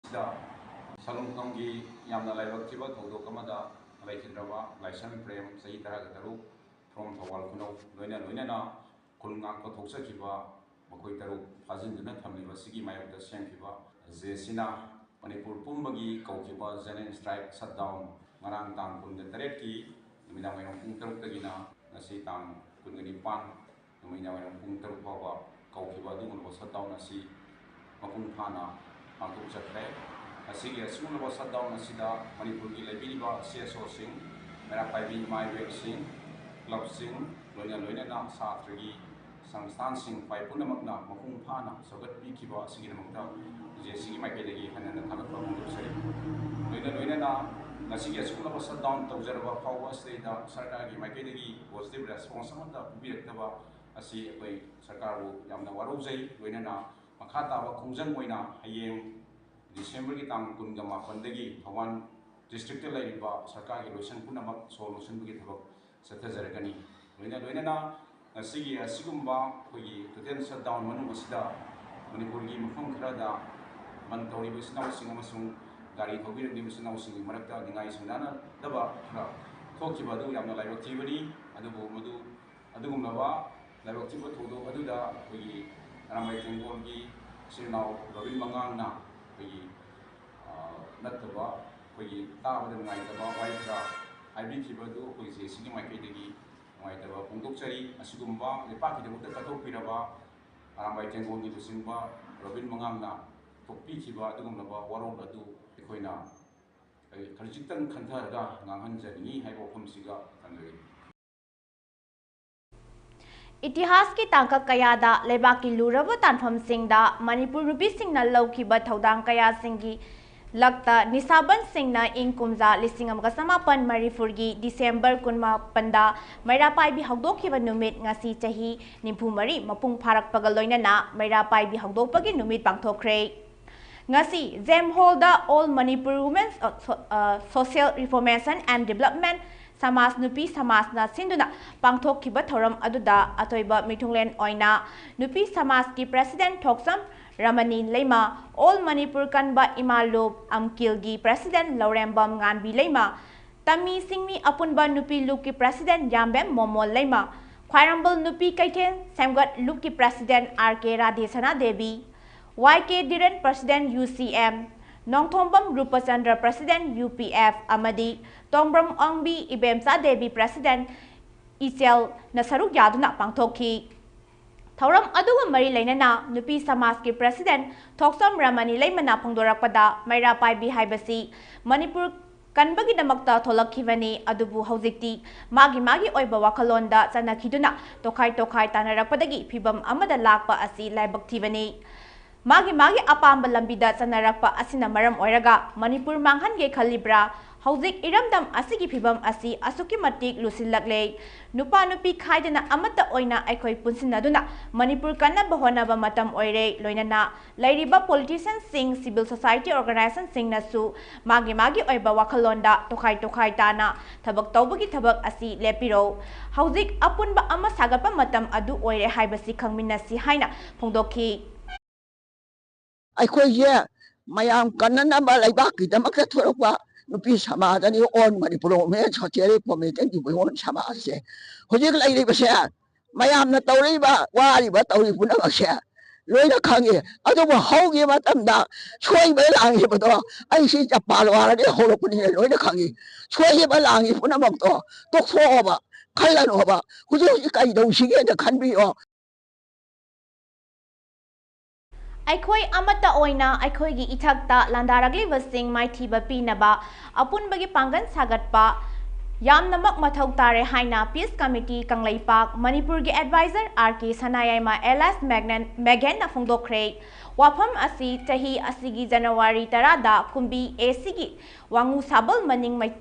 ꯁꯤꯗ ꯁꯂꯨꯡꯐꯝꯒꯤ ꯌꯥꯝꯅ ꯂꯥꯏꯕꯛ ꯊꯤꯕ ꯊꯧꯗꯣꯛ ꯑꯃꯗ ꯂꯩꯈꯤꯗ꯭ꯔꯕ ꯂꯥꯏꯁ꯭ꯔꯝ ꯄ꯭ꯔꯦꯝ, ꯆꯍꯤ ꯇꯔꯥꯒ ꯇꯔꯨꯛ, from ꯊꯧꯕꯥꯜ ꯈꯨꯅꯧ, ꯂꯣꯏꯅ ꯂꯣꯏꯅꯅ ꯈꯨꯟ ꯉꯥꯛꯄ ꯊꯣꯛꯆꯈꯤꯕ ꯃꯈꯣꯏ ꯇꯔꯨꯛ ꯐꯥꯖꯤꯟꯗꯨꯅ ꯊꯝꯂꯤꯕ ꯑꯁꯤꯒꯤ ꯃꯥꯌꯣꯛꯇ ꯁꯦꯝꯈꯤꯕ ꯖꯦ ꯁꯤꯅ ꯃꯅꯤꯄꯨꯔ ꯄꯨꯝꯕꯒꯤ ꯀꯧꯈꯤꯕ general strike shutdown ꯉꯔꯥꯡ ꯇꯥꯡ ꯀꯨꯟꯒ ꯇꯔꯦꯠꯀꯤ ꯅꯨꯃꯤꯗꯥꯡ ꯋꯥꯏꯔꯝ ꯄꯨꯡ ꯇꯔꯨꯛꯇꯒꯤꯅ ꯉꯁꯤ ꯇꯥꯡ ꯀꯨꯟꯒ ꯅꯤꯄꯥꯟ ꯅꯨꯃꯤꯗꯥꯡ ꯋꯥꯏꯔꯝ ꯄꯨꯡ ꯇꯔꯨꯛ ꯐꯥꯎꯕ ꯀꯧꯈꯤꯕ ꯑꯗꯨꯒꯨꯝꯂꯕ shutdown ꯑꯁꯤ ꯃꯄꯨꯡ ꯐꯥꯅ ꯄꯥꯡꯊꯣꯛꯆꯈ꯭ꯔꯦ꯫ ꯑꯁꯤꯒꯤ ꯑꯁꯤꯒꯨꯝꯂꯕ shutdown ꯑꯁꯤꯗ ꯃꯅꯤꯄꯨꯔꯒꯤ ꯂꯩꯕꯤꯔꯤꯕ ꯁꯤ ꯑꯦꯁ ꯑꯣꯁꯤꯡ, ꯃꯩꯔꯥ ꯄꯥꯏꯕꯤ ꯏꯃꯥ ꯏꯕꯦꯜꯁꯤꯡ, ꯀ꯭ꯂꯕꯁꯤꯡ, ꯂꯣꯏꯅ ꯂꯣꯏꯅꯅ ꯁꯥꯇ꯭ꯔꯒꯤ ꯁꯪꯁꯊꯥꯟꯁꯤꯡ ꯄꯥꯏ ꯄꯨꯝꯅꯃꯛꯅ ꯃꯄꯨꯡ ꯐꯥꯅ ꯁꯧꯒꯠꯄꯤꯈꯤꯕ ꯑꯁꯤꯒꯤꯗꯃꯛꯇ ꯖꯦ ꯁꯤꯒꯤ ꯃꯥꯏꯀꯩꯗꯒꯤ ꯍꯟꯅ ꯍꯟꯅ ꯊꯥꯒꯠꯄ ꯐꯣꯡꯗꯣꯛꯆꯔꯤ꯫ ꯂꯣꯏꯅ ꯂꯣꯏꯅꯅ ꯉꯁꯤꯒꯤ ꯑꯁꯤꯒꯨꯝꯂꯕ shutdown ꯇꯧꯖꯔꯕ ꯐꯥꯎꯕ ꯑꯁꯤꯗꯩꯗ ꯁꯔꯀꯥꯔꯒꯤ ꯃꯥꯏꯀꯩꯗꯒꯤ positive response ꯑꯃꯠꯇ ꯄꯤꯕꯤꯔꯛꯇꯕ ꯑꯁꯤ ꯑꯩꯈꯣꯏ ꯁꯔꯀꯥꯔꯕꯨ ꯌꯥꯝꯅ ꯋꯥꯔꯧꯖꯩ꯫ ꯂꯣꯏꯅꯅ ꯃꯈꯥ ꯇꯥꯕ ꯈꯣꯡꯖꯪ ꯑꯣꯏꯅ ꯍꯌꯦꯡ ꯗꯤꯁꯦꯝꯕꯔꯒꯤ ꯇꯥꯡ ꯀꯨꯟꯒ ꯃꯥꯄꯟꯗꯒꯤ ꯊꯧꯕꯥꯜ districtꯇ ꯂꯩꯔꯤꯕ ꯁꯔꯀꯥꯔꯒꯤ ꯂꯣꯏꯁꯪ ꯄꯨꯝꯅꯃꯛ ꯁꯣ ꯂꯣꯟꯁꯤꯟꯕꯒꯤ ꯊꯕꯛ ꯆꯠꯊꯖꯔꯛꯀꯅꯤ꯫ ꯂꯣꯏꯅ ꯂꯣꯏꯅꯅ ꯉꯁꯤꯒꯤ ꯑꯁꯤꯒꯨꯝꯕ ꯑꯩꯈꯣꯏꯒꯤ total shutdown ꯃꯅꯨꯡ ꯑꯁꯤꯗ ꯃꯅꯤꯄꯨꯔꯒꯤ ꯃꯐꯝ ꯈꯔꯗ ꯕꯟ ꯇꯧꯔꯤꯕ ꯏꯆꯤꯟ ꯏꯅꯥꯎꯁꯤꯡ ꯑꯃꯁꯨꯡ ꯒꯥꯔꯤ ꯊꯧꯕꯤꯔꯛꯂꯤꯕ ꯏꯆꯤꯟ ꯏꯅꯥꯎꯁꯤꯡꯒꯤ ꯃꯔꯛꯇ ꯅꯤꯡꯉꯥꯏ ꯁꯪꯗꯥꯅꯗꯕ ꯈꯔ ꯊꯣꯛꯈꯤꯕ ꯑꯗꯨ ꯌꯥꯝꯅ ꯂꯥꯏꯕꯛ ꯊꯤꯕꯅꯤ꯫ ꯑꯗꯨꯕꯨ ꯃꯗꯨ ꯑꯗꯨꯒꯨꯝꯂꯕ ꯂꯥꯏꯕꯛ ꯊꯤꯕ ꯊꯧꯗꯣꯛ ꯑꯗꯨꯗ ꯑꯩꯈꯣꯏꯒꯤ ꯑꯔꯥꯝꯕꯥꯏ ꯇꯦꯡꯒꯣꯜꯒꯤ ꯏꯆꯤꯜ ꯏꯅꯥꯎ ꯔꯣꯕꯤꯟ ꯃꯉꯥꯡꯅ ꯑꯩꯈꯣꯏꯒꯤ, ꯑ, ꯅꯠꯇꯕ ꯑꯩꯈꯣꯏꯒꯤ ꯇꯥꯕꯗ ꯅꯨꯡꯉꯥꯏꯇꯕ ꯋꯥꯍꯩ ꯈꯔ ꯍꯥꯏꯕꯤꯈꯤꯕ ꯑꯗꯨ ꯑꯩꯈꯣꯏ ꯖꯦ ꯁꯤꯒꯤ ꯃꯥꯏꯀꯩꯗꯒꯤ ꯅꯨꯡꯉꯥꯏꯇꯕ ꯐꯣꯡꯗꯣꯛꯆꯔꯤ꯫ ꯑꯁꯤꯒꯨꯝꯕ ꯂꯩꯄꯥꯛꯀꯤꯗꯃꯛꯇ ꯀꯠꯊꯣꯛꯄꯤꯔꯕ ꯑꯔꯥꯝꯕꯥꯏ ꯇꯦꯡꯒꯣꯜꯒꯤ ꯂꯨꯆꯤꯡꯕ ꯔꯣꯕꯤꯟ ꯃꯉꯥꯡꯅ ꯊꯣꯛꯄꯤꯈꯤꯕ ꯑꯗꯨꯒꯨꯝꯂꯕ ꯋꯥꯔꯣꯜ ꯑꯗꯨ ꯑꯩꯈꯣꯏꯅ ꯈꯖꯤꯛꯇꯪ ꯈꯟꯊꯔꯒ ꯉꯥꯡꯍꯟꯖꯅꯤꯡꯏ ꯍꯥꯏꯕ ꯋꯥꯐꯝꯁꯤꯒ ꯊꯝꯖꯔꯤ꯫ ꯏꯇꯤꯍꯥꯁꯀꯤ ꯇꯥꯡꯀꯛ ꯀꯌꯥꯗ ꯂꯩꯕꯥꯛꯀꯤ ꯂꯨꯔꯕ ꯇꯥꯟꯐꯝꯁꯤꯡꯗ ꯃꯅꯤꯄꯨꯔ ꯅꯨꯄꯤꯁꯤꯡꯅ ꯂꯧꯈꯤꯕ ꯊꯧꯗꯥꯡ ꯀꯌꯥꯁꯤꯡꯒꯤ ꯂꯛꯇ ꯅꯤꯁꯥꯕꯟꯁꯤꯡꯅ ꯏꯪ ꯀꯨꯝꯖꯥ ꯂꯤꯁꯤꯡ ꯑꯃꯒ ꯆꯃꯥꯄꯟ ꯃꯔꯤꯐꯨꯒꯤ ꯗꯤꯁꯦꯝꯕꯔ ꯀꯨꯟꯃꯥꯄꯟꯗ ꯃꯩꯔꯥ ꯄꯥꯏꯕꯤ ꯍꯧꯗꯣꯛꯈꯤꯕ ꯅꯨꯃꯤꯠ ꯉꯁꯤ ꯆꯍꯤ ꯅꯤꯐꯨ ꯃꯔꯤ ꯃꯄꯨꯡ ꯐꯥꯔꯛꯄꯒ ꯂꯣꯏꯅꯅ ꯃꯩꯔꯥ ꯄꯥꯏꯕꯤ ꯍꯧꯗꯣꯛꯄꯒꯤ ꯅꯨꯃꯤꯠ ꯄꯥꯡꯊꯣꯛꯈ꯭ꯔꯦ꯫ ꯉꯁꯤ ꯖꯦꯝ ꯍꯣꯜꯗ All Manipur Women, ꯑ, ꯁꯣ-, ꯑ, Social Reformation and Development ꯁꯃꯥꯖ ꯅꯨꯄꯤ ꯁꯃꯥꯖꯅ ꯁꯤꯟꯗꯨꯅ ꯄꯥꯡꯊꯣꯛꯈꯤꯕ ꯊꯧꯔꯝ ꯑꯗꯨꯗ ꯑꯊꯣꯏꯕ ꯃꯤꯊꯨꯡꯂꯦꯟ ꯑꯣꯏꯅ ꯅꯨꯄꯤ ꯁꯃꯥꯖꯀꯤ ꯄ꯭ꯔꯦꯁꯤꯗꯦꯟꯠ ꯊꯣꯛꯆꯝ ꯔꯃꯅꯤ ꯂꯩꯃ, All Manipur ꯀꯟꯕ ꯏꯃꯥ ꯂꯨꯞ ꯑꯝꯀꯤꯜꯒꯤ ꯄ꯭ꯔꯦꯁꯤꯗꯦꯟꯠ ꯂꯧꯔꯦꯝꯕꯝ ꯉꯥꯟꯕꯤ ꯂꯩꯃ, ꯇꯝꯃꯤ ꯁꯤꯡꯃꯤ ꯑꯄꯨꯟꯕ ꯅꯨꯄꯤ ꯂꯨꯞꯀꯤ ꯄ꯭ꯔꯦꯁꯤꯗꯦꯟꯠ ꯌꯥꯝꯕꯦꯝ ꯃꯣꯃꯣꯟ ꯂꯩꯃ, ꯈ꯭ꯋꯥꯏꯔꯝꯕꯜ ꯅꯨꯄꯤ ꯀꯩꯊꯦꯜ ꯁꯦꯝꯒꯠ ꯂꯨꯞꯀꯤ president R K Radhesana Devi, Y K Dhiren president U C M, Nongthombam Rupachandra president U P F ꯑꯃꯗꯤ ꯇꯣꯡꯕ꯭ꯔꯝ ꯑꯣꯡꯕꯤ ꯏꯕꯦꯝꯆꯥ ꯗꯦꯕꯤ ꯄ꯭ꯔꯦꯁꯤꯗꯦꯟꯠ ꯏꯆꯦꯜꯅ ꯁꯔꯨꯛ ꯌꯥꯗꯨꯅ ꯄꯥꯡꯊꯣꯛꯈꯤ꯫ ꯊꯧꯔꯝ ꯑꯗꯨꯒ ꯃꯔꯤ ꯂꯩꯅꯅ ꯅꯨꯄꯤ ꯁꯃꯥꯖꯀꯤ ꯄ꯭ꯔꯦꯁꯤꯗꯦꯟꯠ ꯊꯣꯛꯆꯝ ꯔꯃꯅꯤ ꯂꯩꯃꯅ ꯐꯣꯡꯗꯣꯔꯛꯄꯗ, ꯃꯩꯔꯥ ꯄꯥꯏꯕꯤ ꯍꯥꯏꯕꯁꯤ ꯃꯅꯤꯄꯨꯔ ꯀꯟꯕꯒꯤꯗꯃꯛꯇ ꯊꯣꯛꯂꯛꯈꯤꯕꯅꯤ, ꯑꯗꯨꯕꯨ ꯍꯧꯖꯤꯛꯇꯤ ꯃꯥꯒꯤ ꯃꯥꯒꯤ ꯑꯣꯏꯕ ꯋꯥꯈꯜꯂꯣꯟꯗ ꯆꯠꯅꯈꯤꯗꯨꯅ ꯇꯣꯈꯥꯏ ꯇꯣꯈꯥꯏ ꯇꯥꯅꯔꯛꯄꯗꯒꯤ ꯐꯤꯕꯝ ꯑꯃꯗ ꯂꯥꯛꯄ ꯑꯁꯤ ꯂꯥꯏꯕꯛ ꯊꯤꯕꯅꯤ꯫ ꯃꯥꯒꯤ ꯃꯥꯒꯤ ꯑꯄꯥꯝꯕ ꯂꯝꯕꯤꯗ ꯆꯠꯅꯔꯛꯄ ꯑꯁꯤꯅ ꯃꯔꯝ ꯑꯣꯏꯔꯒ ꯃꯅꯤꯄꯨꯔ ꯃꯥꯡꯍꯟꯒꯦ ꯈꯜꯂꯤꯕ꯭ꯔꯥ? ꯍꯧꯖꯤꯛ ꯏꯔꯝꯗꯝ ꯑꯁꯤꯒꯤ ꯐꯤꯕꯝ ꯑꯁꯤ ꯑꯁꯨꯛꯀꯤ ꯃꯇꯤꯛ ꯂꯨꯁꯤꯜꯂꯛꯂꯦ꯫ ꯅꯨꯄꯥ ꯅꯨꯄꯤ ꯈꯥꯏꯗꯅ ꯑꯃꯠꯇ ꯑꯣꯏꯅ ꯑꯩꯈꯣꯏ ꯄꯨꯟꯁꯤꯟꯅꯗꯨꯅ ꯃꯅꯤꯄꯨꯔ ꯀꯟꯅꯕ ꯍꯣꯠꯅꯕ ꯃꯇꯝ ꯑꯣꯏꯔꯦ꯫ ꯂꯣꯏꯅꯅ ꯂꯩꯔꯤꯕ ꯄꯣꯂꯤꯇꯤꯁꯤꯌꯟꯁꯤꯡ, ꯁꯤꯚꯤꯜ ꯁꯣꯁꯥꯏꯇꯤ ꯑꯣꯔꯒꯅꯥꯏꯖꯦꯁꯟꯁꯤꯡꯅꯁꯨ ꯃꯥꯒꯤ ꯃꯥꯒꯤ ꯑꯣꯏꯕ ꯋꯥꯈꯜꯂꯣꯟꯗ ꯇꯣꯈꯥꯏ ꯇꯣꯈꯥꯏ ꯇꯥꯅ ꯊꯕꯛ ꯇꯧꯕꯒꯤ ꯊꯕꯛ ꯑꯁꯤ ꯂꯦꯞꯄꯤꯔꯣ꯫ ꯍꯧꯖꯤꯛ ꯑꯄꯨꯟꯕ ꯑꯃ ꯁꯥꯒꯠꯄ ꯃꯇꯝ ꯑꯗꯨ ꯑꯣꯏꯔꯦ ꯍꯥꯏꯕꯁꯤ ꯈꯪꯃꯤꯟꯅꯁꯤ ꯍꯥꯏꯅ ꯐꯣꯡꯗꯣꯛꯈꯤ꯫ ꯑꯩꯈꯣꯏꯁꯦ ꯃꯌꯥꯝ ꯀꯟꯅꯅꯕ ꯂꯩꯕꯥꯛꯀꯤꯗꯃꯛꯇ ꯊꯣꯛꯂꯛꯄ ꯅꯨꯄꯤ ꯁꯃꯥꯖꯅꯤ, All Manipur Women Social Reformation Development ꯁꯃꯥꯖꯁꯦ꯫ ꯍꯧꯖꯤꯛ ꯂꯩꯔꯤꯕꯁꯦ ꯃꯌꯥꯝꯅ ꯇꯧꯔꯤꯕ, ꯋꯥꯔꯤꯕ, ꯇꯧꯔꯤ ꯄꯨꯝꯅꯃꯛꯁꯦ ꯂꯣꯏꯅ ꯈꯪꯉꯤ꯫ ꯑꯗꯨꯕꯨ ꯍꯧꯈꯤꯕ ꯃꯇꯝꯗ ꯁꯣꯏꯕ ꯂꯥꯡꯈꯤꯕꯗꯣ ꯑꯩ ꯁꯤ ꯆꯞꯄꯥꯜ ꯋꯥꯔꯗꯤ ꯍꯧꯔꯛꯄꯅꯤꯅ ꯂꯣꯏꯅ ꯈꯪꯉꯤ꯫ ꯁꯣꯏꯈꯤꯕ ꯂꯥꯡꯈꯤ ꯄꯨꯝꯅꯃꯛꯇꯣ ꯇꯣꯛꯊꯣꯛꯑꯣꯕ, ꯈꯜꯂꯅꯣꯕ꯫ ꯍꯧꯖꯤꯛ ꯍꯧꯖꯤꯛ ꯀꯩꯗꯧꯁꯤꯒꯦꯅ ꯈꯟꯕꯤꯌꯣ꯫ ꯑꯩꯈꯣꯏ ꯑꯃꯠꯇ ꯑꯣꯏꯅ ꯑꯩꯈꯣꯏꯒꯤ ꯏꯊꯛꯇ ꯂꯥꯟꯗꯥꯔꯛꯂꯤꯕꯁꯤꯡ ꯃꯥꯏꯊꯤꯕ ꯄꯤꯅꯕ ꯑꯄꯨꯟꯕꯒꯤ ꯄꯥꯡꯒꯜ ꯁꯥꯒꯠꯄ ꯌꯥꯝꯅꯃꯛ ꯃꯊꯧ ꯇꯥꯔꯦ ꯍꯥꯏꯅ Peace Committee ꯀꯪꯂꯩꯄꯥꯛ ꯃꯅꯤꯄꯨꯔꯒꯤ advisor R K ꯁꯅꯥꯌꯥꯏꯃ alias ꯃꯦꯒꯅꯦꯟ, ꯃꯦꯒꯦꯟꯅ ꯐꯣꯡꯗꯣꯛꯈ꯭ꯔꯦ꯫ ꯋꯥꯐꯝ ꯑꯁꯤ ꯆꯍꯤ ꯑꯁꯤꯒꯤ ꯖꯅꯋꯥꯔꯤ ꯇꯔꯥꯗ ꯀꯨꯝꯕꯤ A Cꯒꯤ ꯋꯥꯉꯨ ꯁꯥꯕꯜ ꯃꯅꯤꯡ ꯃꯩ-,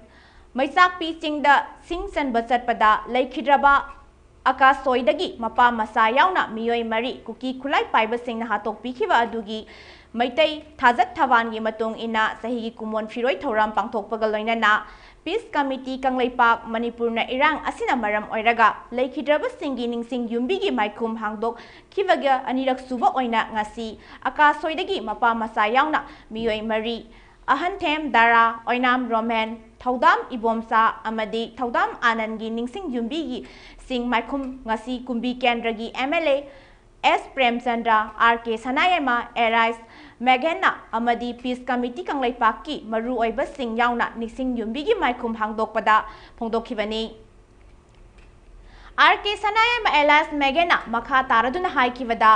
ꯃꯩꯆꯥꯛꯄꯤ ꯆꯤꯡꯗ ꯁꯤꯡ ꯆꯟꯕ ꯆꯠꯄꯗ ꯂꯩꯈꯤꯗ꯭ꯔꯕ ꯑꯀꯥꯁꯣꯏꯗꯒꯤ ꯃꯄꯥ ꯃꯆꯥ ꯌꯥꯎꯅ ꯃꯤꯑꯣꯏ ꯃꯔꯤ ꯀꯨꯀꯤ ꯈꯨꯠꯂꯥꯏ ꯄꯥꯏꯕꯁꯤꯡꯅ ꯍꯥꯠꯇꯣꯛꯄꯤꯈꯤꯕ ꯑꯗꯨꯒꯤ ꯃꯩꯇꯩ ꯊꯥꯖꯠ ꯊꯋꯥꯟꯒꯤ ꯃꯇꯨꯡ ꯏꯟꯅ ꯆꯍꯤꯒꯤ ꯀꯨꯝꯑꯣꯟ ꯐꯤꯔꯣꯏ ꯊꯧꯔꯝ ꯄꯥꯡꯊꯣꯛꯄꯒ ꯂꯣꯏꯅꯅ Peace Committee ꯀꯪꯂꯩꯄꯥꯛ ꯃꯅꯤꯄꯨꯔꯅ ꯏꯔꯥꯡ ꯑꯁꯤꯅ ꯃꯔꯝ ꯑꯣꯏꯔꯒ ꯂꯩꯈꯤꯗ꯭ꯔꯕꯁꯤꯡꯒꯤ ꯅꯤꯡꯁꯤꯡ ꯌꯨꯝꯕꯤꯒꯤ ꯃꯥꯏꯈꯨꯝ ꯍꯥꯡꯗꯣꯛꯈꯤꯕꯒ ꯑꯅꯤꯔꯛ ꯁꯨꯕ ꯑꯣꯏꯅ ꯉꯁꯤ ꯑꯀꯥꯁꯣꯏꯗꯒꯤ ꯃꯄꯥ ꯃꯆꯥ ꯌꯥꯎꯅ ꯃꯤꯑꯣꯏ ꯃꯔꯤ, ꯑꯍꯟꯊꯦꯝ ꯗꯥꯔꯥ, ꯑꯣꯏꯅꯥꯝ ꯔꯣꯃꯦꯟ, ꯊꯧꯗꯥꯝ ꯏꯕꯣꯝꯆꯥ ꯑꯃꯗꯤ ꯊꯧꯗꯥꯝ ꯑꯥꯅꯟꯒꯤ ꯅꯤꯡꯁꯤꯡ ꯌꯨꯝꯕꯤꯒꯤ ꯁꯤꯡ ꯃꯥꯏꯈꯨꯝ ꯉꯁꯤ ꯀꯨꯝꯕꯤ ꯀꯦꯟꯗ꯭ꯔꯒꯤ M L A S Premchandra, R K Sanayaima, alias ꯃꯦꯒꯦꯟꯅ ꯑꯃꯗꯤ Peace Committee ꯀꯪꯂꯩꯄꯥꯛꯀꯤ ꯃꯔꯨꯑꯣꯏꯕꯁꯤꯡ ꯌꯥꯎꯅ ꯅꯤꯡꯁꯤꯡ ꯌꯨꯝꯕꯤꯒꯤ ꯃꯥꯏꯈꯨꯝ ꯍꯥꯡꯗꯣꯛꯄꯗ ꯐꯣꯡꯗꯣꯛꯈꯤꯕꯅꯤ꯫ R K ꯁꯅꯥꯌꯥꯏꯃ alias ꯃꯦꯒꯦꯟꯅ ꯃꯈꯥ ꯇꯥꯔꯗꯨꯅ ꯍꯥꯏꯈꯤꯕꯗ,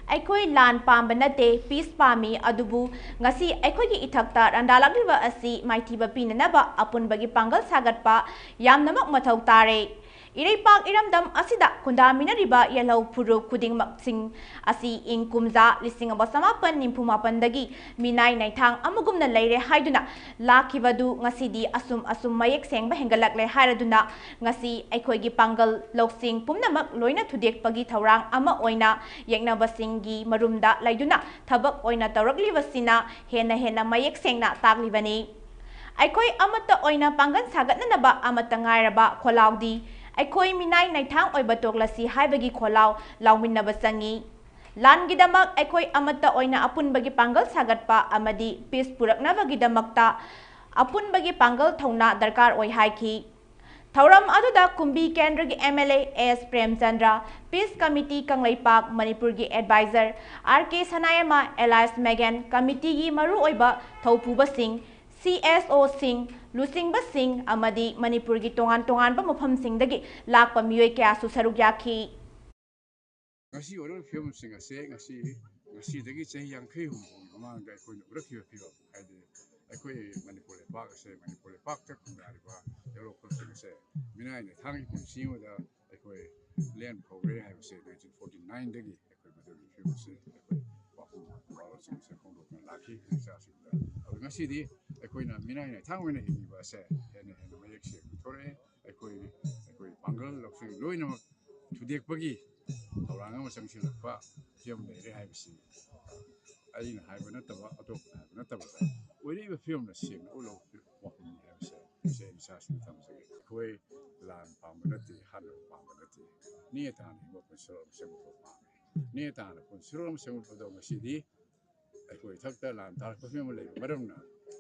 ꯑꯩꯈꯣꯏ ꯂꯥꯟ ꯄꯥꯝꯕ ꯅꯠꯇꯦ, peace ꯄꯥꯝꯃꯤ, ꯑꯗꯨꯕꯨ ꯉꯁꯤ ꯑꯩꯈꯣꯏꯒꯤ ꯏꯊꯛꯇ ꯂꯥꯟꯗꯥꯂꯛꯂꯤꯕ ꯑꯁꯤ ꯃꯥꯏꯊꯤꯕ ꯄꯤꯅꯅꯕ ꯑꯄꯨꯟꯕꯒꯤ ꯄꯥꯡꯒꯜ ꯁꯥꯒꯠꯄ ꯌꯥꯝꯅꯃꯛ ꯃꯊꯧ ꯇꯥꯔꯦ꯫ ꯏꯔꯩꯄꯥꯛ ꯏꯔꯝꯗꯝ ꯑꯁꯤꯗ ꯈꯨꯟꯗꯥꯃꯤꯟꯅꯔꯤꯕ ꯌꯦꯜꯍꯧ ꯐꯨꯔꯨꯞ ꯈꯨꯗꯤꯡꯃꯛꯁꯤꯡ ꯑꯁꯤ ꯏꯪ ꯀꯨꯝꯖꯥ ꯂꯤꯁꯤꯡ ꯑꯃ ꯆꯃꯥꯄꯟ ꯅꯤꯐꯨ ꯃꯥꯄꯟꯗꯒꯤ ꯃꯤꯅꯥꯏ ꯅꯥꯏꯊꯥꯡ ꯑꯃꯒꯨꯝꯅ ꯂꯩꯔꯦ ꯍꯥꯏꯗꯨꯅ ꯂꯥꯛꯈꯤꯕꯗꯨ ꯉꯁꯤꯗꯤ ꯑꯁꯨꯝ ꯑꯁꯨꯝ ꯃꯌꯦꯛ ꯁꯦꯡꯕ ꯍꯦꯟꯒꯠꯂꯛꯂꯦ ꯍꯥꯏꯔꯗꯨꯅ ꯉꯁꯤ ꯑꯩꯈꯣꯏꯒꯤ ꯄꯥꯡꯒꯜ ꯂꯧꯁꯤꯡ ꯄꯨꯝꯅꯃꯛ ꯂꯣꯏꯅ ꯊꯨꯗꯦꯛꯄꯒꯤ ꯊꯧꯔꯥꯡ ꯑꯃ ꯑꯣꯏꯅ ꯌꯦꯛꯅꯕꯁꯤꯡꯒꯤ ꯃꯔꯨꯝꯗ ꯂꯩꯗꯨꯅ ꯊꯕꯛ ꯑꯣꯏꯅ ꯇꯧꯔꯛꯂꯤꯕꯁꯤꯅ ꯍꯦꯟꯅ ꯍꯦꯟꯅ ꯃꯌꯦꯛ ꯁꯦꯡꯅ ꯇꯥꯛꯂꯤꯕꯅꯤ꯫ ꯑꯩꯈꯣꯏ ꯑꯃꯠꯇ ꯑꯣꯏꯅ ꯄꯥꯡꯒꯜ ꯁꯥꯒꯠꯅꯅꯕ ꯑꯃꯠꯇ ꯉꯥꯏꯔꯕ ꯈꯣꯜꯂꯥꯎꯗꯤ ꯑꯩꯈꯣꯏ ꯃꯤꯅꯥꯏ ꯅꯥꯏꯊꯥꯡ ꯑꯣꯏꯕ ꯇꯣꯛꯂꯁꯤ ꯍꯥꯏꯕꯒꯤ ꯈꯣꯜꯂꯥꯎ ꯂꯥꯎꯃꯤꯟꯅꯕ ꯆꯪꯏ꯫ ꯂꯥꯟꯒꯤꯗꯃꯛ ꯑꯩꯈꯣꯏ ꯑꯃꯠꯇ ꯑꯣꯏꯅ ꯑꯄꯨꯟꯕꯒꯤ ꯄꯥꯡꯒꯜ ꯁꯥꯒꯠꯄ ꯑꯃꯗꯤ peace ꯄꯨꯔꯛꯅꯕꯒꯤꯗꯃꯛꯇ ꯑꯄꯨꯟꯕꯒꯤ ꯄꯥꯡꯒꯜ ꯊꯧꯅꯥ ꯗꯔꯀꯥꯔ ꯑꯣꯏ ꯍꯥꯏꯈꯤ꯫ ꯊꯧꯔꯝ ꯑꯗꯨꯗ ꯀꯨꯝꯕꯤ ꯀꯦꯟꯗ꯭ꯔꯒꯤ M L A S Premchandra, Peace Committee Kangleipak ꯃꯅꯤꯄꯨꯔꯒꯤ advisor R K ꯁꯅꯥꯌꯥꯏꯃ alias ꯃꯦꯒꯦꯟ, committeeꯒꯤ ꯃꯔꯨꯑꯣꯏꯕ ꯊꯧꯄꯨꯕꯁꯤꯡ, C S Oꯁꯤꯡ, ꯂꯨꯆꯤꯡꯕꯁꯤꯡ ꯑꯃꯗꯤ ꯃꯅꯤꯄꯨꯔꯒꯤ ꯇꯣꯉꯥꯟ ꯇꯣꯉꯥꯟꯕ ꯃꯐꯝꯁꯤꯡꯗꯒꯤ ꯂꯥꯛꯄ ꯃꯤꯑꯣꯏ ꯀꯌꯥꯁꯨ ꯁꯔꯨꯛ ꯌꯥꯈꯤ꯫ ꯉꯁꯤ ꯑꯣꯏꯔꯤꯕ ꯐꯤꯕꯝꯁꯤꯡ ꯑꯁꯦ ꯉꯁꯤ, ꯉꯁꯤꯗꯒꯤ ꯆꯍꯤ ꯌꯥꯡꯈꯩ ꯍꯨꯝꯐꯨꯒꯤ ꯃꯃꯥꯡꯗ ꯑꯩꯈꯣꯏꯅ ꯎꯔꯛꯈꯤꯕ ꯐꯤꯕꯝ, ꯍꯥꯏꯗꯤ ꯑꯩꯈꯣꯏ ꯃꯅꯤꯄꯨꯔ ꯂꯩꯄꯥꯛ ꯑꯁꯦ, ꯃꯅꯤꯄꯨꯔ ꯂꯩꯄꯥꯛꯇ ꯈꯨꯟꯗꯥꯔꯤꯕ ꯌꯥꯎꯔꯛꯄꯁꯤꯡ ꯑꯁꯦ ꯃꯤꯅꯥꯏ ꯅꯥꯏꯊꯥꯡꯒꯤ ꯄꯨꯟꯁꯤ ꯑꯃꯗ ꯑꯩꯈꯣꯏ ꯂꯦꯟ ꯐꯧꯔꯦ ꯍꯥꯏꯕꯁꯦ nineteen forty nineꯗꯒꯤ ꯑꯩꯈꯣꯏ ꯃꯗꯨꯒꯤ ꯐꯤꯕꯝꯁꯤ ꯑꯩꯈꯣꯏ ꯋꯥꯐꯝ ꯋꯥꯔꯣꯜꯁꯤꯡꯁꯦ ꯐꯣꯡꯗꯣꯛꯇꯨꯅ ꯂꯥꯛꯈꯤ ꯏꯆꯥꯁꯤꯡꯗ꯫ ꯑꯗꯣ ꯉꯁꯤꯗꯤ ꯑꯩꯈꯣꯏꯅ ꯃꯤꯅꯥꯏ ꯅꯥꯏꯊꯥꯡ ꯑꯣꯏꯅ ꯍꯤꯡꯂꯤꯕ ꯑꯁꯦ ꯍꯦꯟꯅ ꯍꯦꯟꯅ ꯃꯌꯦꯛ ꯁꯦꯡꯅ ꯊꯣꯔꯛꯑꯦ꯫ ꯑꯩꯈꯣꯏ ꯑꯩꯈꯣꯏ ꯄꯥꯡꯒꯜ ꯂꯧꯁꯤꯡ ꯂꯣꯏꯅꯃꯛ ꯊꯨꯗꯦꯛꯄꯒꯤ ꯊꯧꯔꯥꯡ ꯑꯃ ꯆꯪꯁꯤꯜꯂꯛꯄ ꯐꯤꯕꯝ ꯂꯩꯔꯦ ꯍꯥꯏꯕꯁꯤ ꯑꯩꯅ ꯍꯥꯏꯕ ꯅꯠꯇꯕ, ꯑꯇꯣꯞꯄꯅ ꯍꯥꯏꯕ ꯅꯠꯇꯕꯗ ꯑꯣꯏꯔꯛꯏꯕ ꯐꯤꯕꯝꯅ ꯁꯦꯡꯅ ꯎꯠꯂꯕ ꯋꯥꯐꯝꯅꯤ ꯍꯥꯏꯕꯁꯦ ꯑꯩ ꯏꯆꯥꯁꯤꯡꯗ ꯊꯝꯖꯒꯦ꯫ ꯑꯩꯈꯣꯏ ꯂꯥꯟ ꯄꯥꯝꯕ ꯅꯠꯇꯦ, ꯍꯥꯠꯅꯕ ꯄꯥꯝꯕ ꯅꯠꯇꯦ꯫ ꯅꯦ ꯇꯥꯅ ꯍꯤꯡꯕ ꯄꯨꯟꯁꯤꯔꯣꯜ ꯑꯃ ꯁꯦꯝꯒꯠꯄ ꯄꯥꯝꯃꯤ꯫ ꯅꯦ ꯇꯥꯅ ꯄꯨꯟꯁꯤꯔꯣꯜ ꯑꯃ ꯁꯦꯝꯒꯠꯄꯗꯣ ꯉꯁꯤꯗꯤ ꯑꯩꯈꯣꯏ ꯏꯊꯛꯇ ꯂꯥꯟ ꯇꯥꯔꯛꯄ ꯐꯤꯕꯝ ꯑꯃ ꯂꯩꯕ ꯃꯔꯝꯅ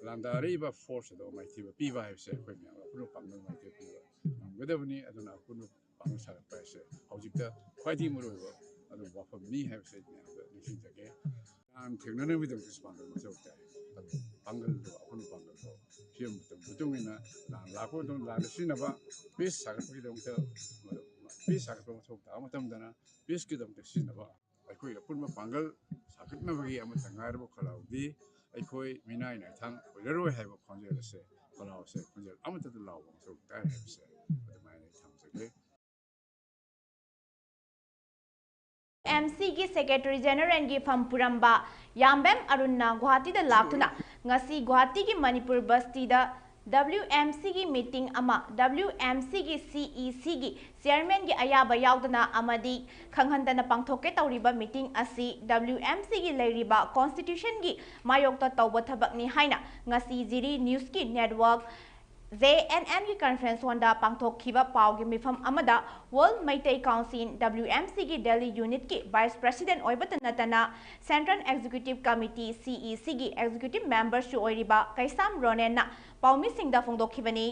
ꯂꯥꯟꯗꯥꯔꯛꯏꯕ force ꯑꯗꯣ ꯃꯥꯏꯊꯤꯕ ꯄꯤꯕ ꯍꯥꯏꯕꯁꯦ ꯑꯩꯈꯣꯏ ꯃꯌꯥꯝ ꯑꯄꯨꯟꯕ ꯄꯥꯡꯒꯜ ꯃꯥꯏꯊꯤꯕ ꯄꯤꯕ ꯉꯝꯒꯗꯕꯅꯤ꯫ ꯑꯗꯨꯅ ꯑꯄꯨꯟꯕ ꯄꯥꯡꯒꯜ ꯁꯥꯒꯠꯄ ꯍꯥꯏꯁꯦ ꯍꯧꯖꯤꯛꯇ ꯈ꯭ꯋꯥꯏꯗꯒꯤ ꯃꯔꯨꯑꯣꯏꯕ ꯑꯗꯨ ꯋꯥꯐꯝꯅꯤ ꯍꯥꯏꯕꯁꯦ ꯑꯩ ꯃꯌꯥꯝꯗ ꯅꯤꯡꯁꯤꯡꯖꯒꯦ꯫ ꯂꯥꯟ ꯊꯦꯡꯅꯅꯕꯒꯤꯗꯃꯛꯇꯁꯨ ꯄꯥꯡꯒꯜ ꯃꯊꯧ ꯇꯥꯏ꯫ ꯄꯥꯡꯒꯜꯗꯣ, ꯑꯄꯨꯟꯕ ꯄꯥꯡꯒꯜꯗꯣ ꯐꯤꯕꯝ ꯃꯇꯝ ꯃꯇꯨꯡ ꯏꯟꯅ ꯂꯥꯟ ꯂꯥꯛꯄ ꯃꯇꯝꯗ ꯂꯥꯟꯗ ꯁꯤꯖꯤꯟꯅꯕ, peace ꯁꯥꯒꯠꯄꯒꯤꯗꯃꯛꯇ, peace ꯁꯥꯒꯠꯄ ꯃꯊꯧ ꯇꯥꯕ ꯃꯇꯝꯗꯅ peaceꯀꯤꯗꯃꯛꯇ ꯁꯤꯖꯤꯟꯅꯕ, ꯑꯩꯈꯣꯏ ꯑꯄꯨꯟꯕ ꯄꯥꯡꯒꯜ ꯁꯥꯒꯠꯅꯕꯒꯤ ꯑꯃꯠꯇ ꯉꯥꯏꯔꯕ ꯈꯣꯜꯂꯥꯎꯗꯤ ꯑꯩꯈꯣꯏ ꯃꯤꯅꯥꯏ ꯅꯥꯏꯊꯥꯡ ꯑꯣꯏꯔꯔꯣꯏ ꯍꯥꯏꯕ ꯈꯣꯟꯖꯦꯜ ꯑꯁꯦ, ꯈꯣꯜꯂꯥꯎ ꯑꯁꯦ ꯈꯣꯟꯖꯦꯜ ꯑꯃꯠꯇꯗ ꯂꯥꯎꯕ ꯃꯊꯧ ꯇꯥꯏ ꯍꯥꯏꯕꯁꯦ ꯑꯗꯨꯃꯥꯏꯅ ꯑꯩ ꯊꯝꯖꯒꯦ꯫ ꯑꯦꯝ ꯁꯤꯒꯤ Secretary Generalꯒꯤ ꯐꯝ ꯄꯨꯔꯝꯕ ꯌꯥꯝꯕꯦꯝ ꯑꯔꯨꯟꯅ ꯒꯨꯋꯥꯍꯥꯇꯤꯗ ꯂꯥꯛꯇꯨꯅ ꯉꯁꯤ ꯒꯨꯋꯥꯍꯥꯇꯤꯒꯤ ꯃꯅꯤꯄꯨꯔ ꯕꯁꯇꯤꯗ W M Cꯒꯤ meeting ꯑꯃ W M Cꯒꯤ C E Cꯒꯤ Chairmanꯒꯤ ꯑꯌꯥꯕ ꯌꯥꯎꯗꯅ ꯑꯃꯗꯤ ꯈꯪꯍꯟꯗꯅ ꯄꯥꯡꯊꯣꯛꯀꯦ ꯇꯧꯔꯤꯕ meeting ꯑꯁꯤ W M Cꯒꯤ ꯂꯩꯔꯤꯕ Constitutionꯒꯤ ꯃꯥꯌꯣꯛꯇ ꯇꯧꯕ ꯊꯕꯛꯅꯤ ꯍꯥꯏꯅ ꯉꯁꯤ ꯖꯤꯔꯤ Newsꯀꯤ network J N Nꯒꯤ conference hallꯗ ꯄꯥꯡꯊꯣꯛꯈꯤꯕ ꯄꯥꯎꯒꯤ ꯃꯤꯐꯝ ꯑꯃꯗ World Meitei Council W M Cꯒꯤ Delhi unitꯀꯤ Vice President ꯑꯣꯏꯕꯇ ꯅꯠꯇꯅ Central Executive Committee C E Cꯒꯤ Executive Memberꯁꯨ ꯑꯣꯏꯔꯤꯕ ꯀꯩꯁꯥꯝ ꯔꯣꯅꯦꯟꯅ ꯄꯥꯎꯃꯤꯁꯤꯡꯗ ꯐꯣꯡꯗꯣꯛꯈꯤꯕꯅꯤ꯫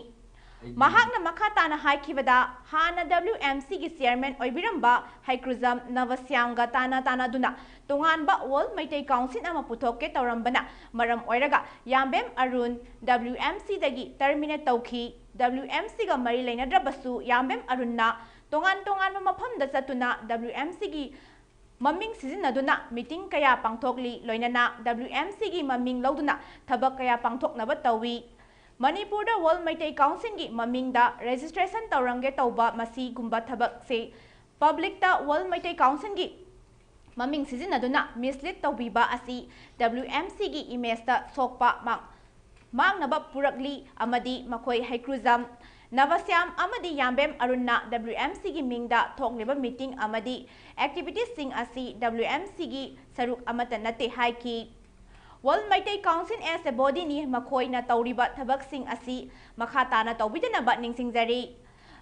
ꯃꯍꯥꯛꯅ ꯃꯈꯥ ꯇꯥꯅ ꯍꯥꯏꯈꯤꯕꯗ, ꯍꯥꯟꯅ W M Cꯒꯤ Chairman ꯑꯣꯏꯕꯤꯔꯝꯕ ꯍꯩꯀ꯭ꯔꯨꯖꯝ ꯅꯕꯁ꯭ꯌꯥꯝꯒ ꯇꯥꯅ ꯇꯥꯅꯗꯨꯅ ꯇꯣꯉꯥꯟꯕ World Meitei Council ꯑꯃ ꯄꯨꯊꯣꯛꯀꯦ ꯇꯧꯔꯝꯕꯅ ꯃꯔꯝ ꯑꯣꯏꯔꯒ ꯌꯥꯝꯕꯦꯝ ꯑꯔꯨꯟ W M Cꯗꯒꯤ terminate ꯇꯧꯈꯤ꯫ W M Cꯒ ꯃꯔꯤ ꯂꯩꯅꯗ꯭ꯔꯕꯁꯨ ꯌꯥꯝꯕꯦꯝ ꯑꯔꯨꯟꯅ ꯇꯣꯉꯥꯟ ꯇꯣꯉꯥꯟꯕ ꯃꯐꯝꯗ ꯆꯠꯇꯨꯅ W M Cꯒꯤ ꯃꯃꯤꯡ ꯁꯤꯖꯤꯟꯅꯗꯨꯅ ꯃꯤꯇꯤꯡ ꯀꯌꯥ ꯄꯥꯡꯊꯣꯛꯂꯤ, ꯂꯣꯏꯅꯅ W M Cꯒꯤ ꯃꯃꯤꯡ ꯂꯧꯗꯨꯅ ꯊꯕꯛ ꯀꯌꯥ ꯄꯥꯡꯊꯣꯛꯅꯕ ꯇꯧꯏ꯫ ꯃꯅꯤꯄꯨꯔꯗ World ꯃꯩꯇꯩ ꯀꯥꯎꯟꯁꯤꯜꯒꯤ ꯃꯃꯤꯡꯗ ꯔꯦꯖꯤꯁꯇ꯭ꯔꯦꯁꯟ ꯇꯧꯔꯝꯒꯦ ꯇꯧꯕ ꯃꯁꯤꯒꯨꯝꯕ ꯊꯕꯛꯁꯦ ꯄꯕ꯭ꯂꯤꯛꯇ World ꯃꯩꯇꯩ ꯀꯥꯎꯟꯁꯤꯜꯒꯤ ꯃꯃꯤꯡ ꯁꯤꯖꯤꯟꯅꯗꯨꯅ ꯃꯤꯁꯂꯤꯗ ꯇꯧꯕꯤꯕ ꯑꯁꯤ W M Cꯒꯤ ꯏꯃꯦꯖꯇ ꯁꯣꯛꯄ ꯃꯥꯡ-, ꯃꯥꯡꯅꯕ ꯄꯨꯔꯛꯂꯤ ꯑꯃꯗꯤ ꯃꯈꯣꯏ ꯍꯩꯀ꯭ꯔꯨꯖꯝ ꯅꯕꯁ꯭ꯌꯥꯝ ꯑꯃꯗꯤ ꯌꯥꯝꯕꯦꯝ ꯑꯔꯨꯟꯅ W M Cꯒꯤ ꯃꯤꯡꯗ ꯊꯣꯛꯂꯤꯕ ꯃꯤꯇꯤꯡ ꯑꯃꯗꯤ ꯑꯦꯛꯇꯤꯚꯤꯇꯤꯁꯁꯤꯡ ꯑꯁꯤ W M Cꯒꯤ ꯁꯔꯨꯛ ꯑꯃꯠꯇ ꯅꯠꯇꯦ ꯍꯥꯏꯈꯤ꯫ World Meitei council as a bodyꯅꯤ ꯃꯈꯣꯏꯅ ꯇꯧꯔꯤꯕ ꯊꯕꯛꯁꯤꯡ ꯑꯁꯤ ꯃꯈꯥ ꯇꯥꯅ ꯇꯧꯕꯤꯗꯅꯕ ꯅꯤꯡꯁꯤꯡꯖꯔꯤ꯫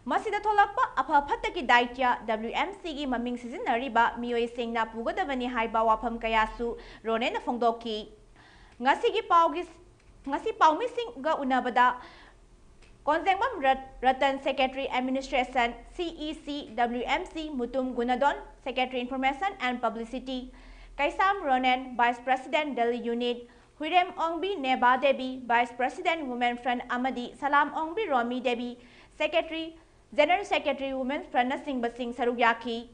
ꯃꯁꯤꯗ ꯊꯣꯛꯂꯛꯄ ꯑꯐ ꯐꯠꯇꯒꯤ ꯗꯥꯏꯇ꯭ꯌ W M Cꯒꯤ ꯃꯃꯤꯡ ꯁꯤꯖꯤꯟꯅꯔꯤꯕ ꯃꯤꯑꯣꯏꯁꯤꯡꯅ ꯄꯨꯒꯗꯕꯅꯤ ꯍꯥꯏꯕ ꯋꯥꯐꯝ ꯀꯌꯥꯁꯨ ꯔꯣꯅꯦꯅ ꯐꯣꯡꯗꯣꯛꯈꯤ꯫ ꯉꯁꯤꯒꯤ ꯄꯥꯎꯒꯤ, ꯉꯁꯤ ꯄꯥꯎꯃꯤꯁꯤꯡꯒ ꯎꯅꯕꯗ ꯀꯣꯟꯖꯦꯡꯕꯝ ꯔꯠ-, Ratan, Secretary Administration, C E C W M C, Mutum Gunadhon, Secretary Information and Publicity, Keisham Ronen, Vice President Delhi Unit, Huirem Ongbi Neba Devi, Vice President Women Front, ꯑꯃꯗꯤ ꯁꯂꯥꯝ Ongbi Romi Devi, Secretary, General Secretary Women Frontꯅꯆꯤꯡꯕꯁꯤꯡ ꯁꯔꯨꯛ ꯌꯥꯈꯤ꯫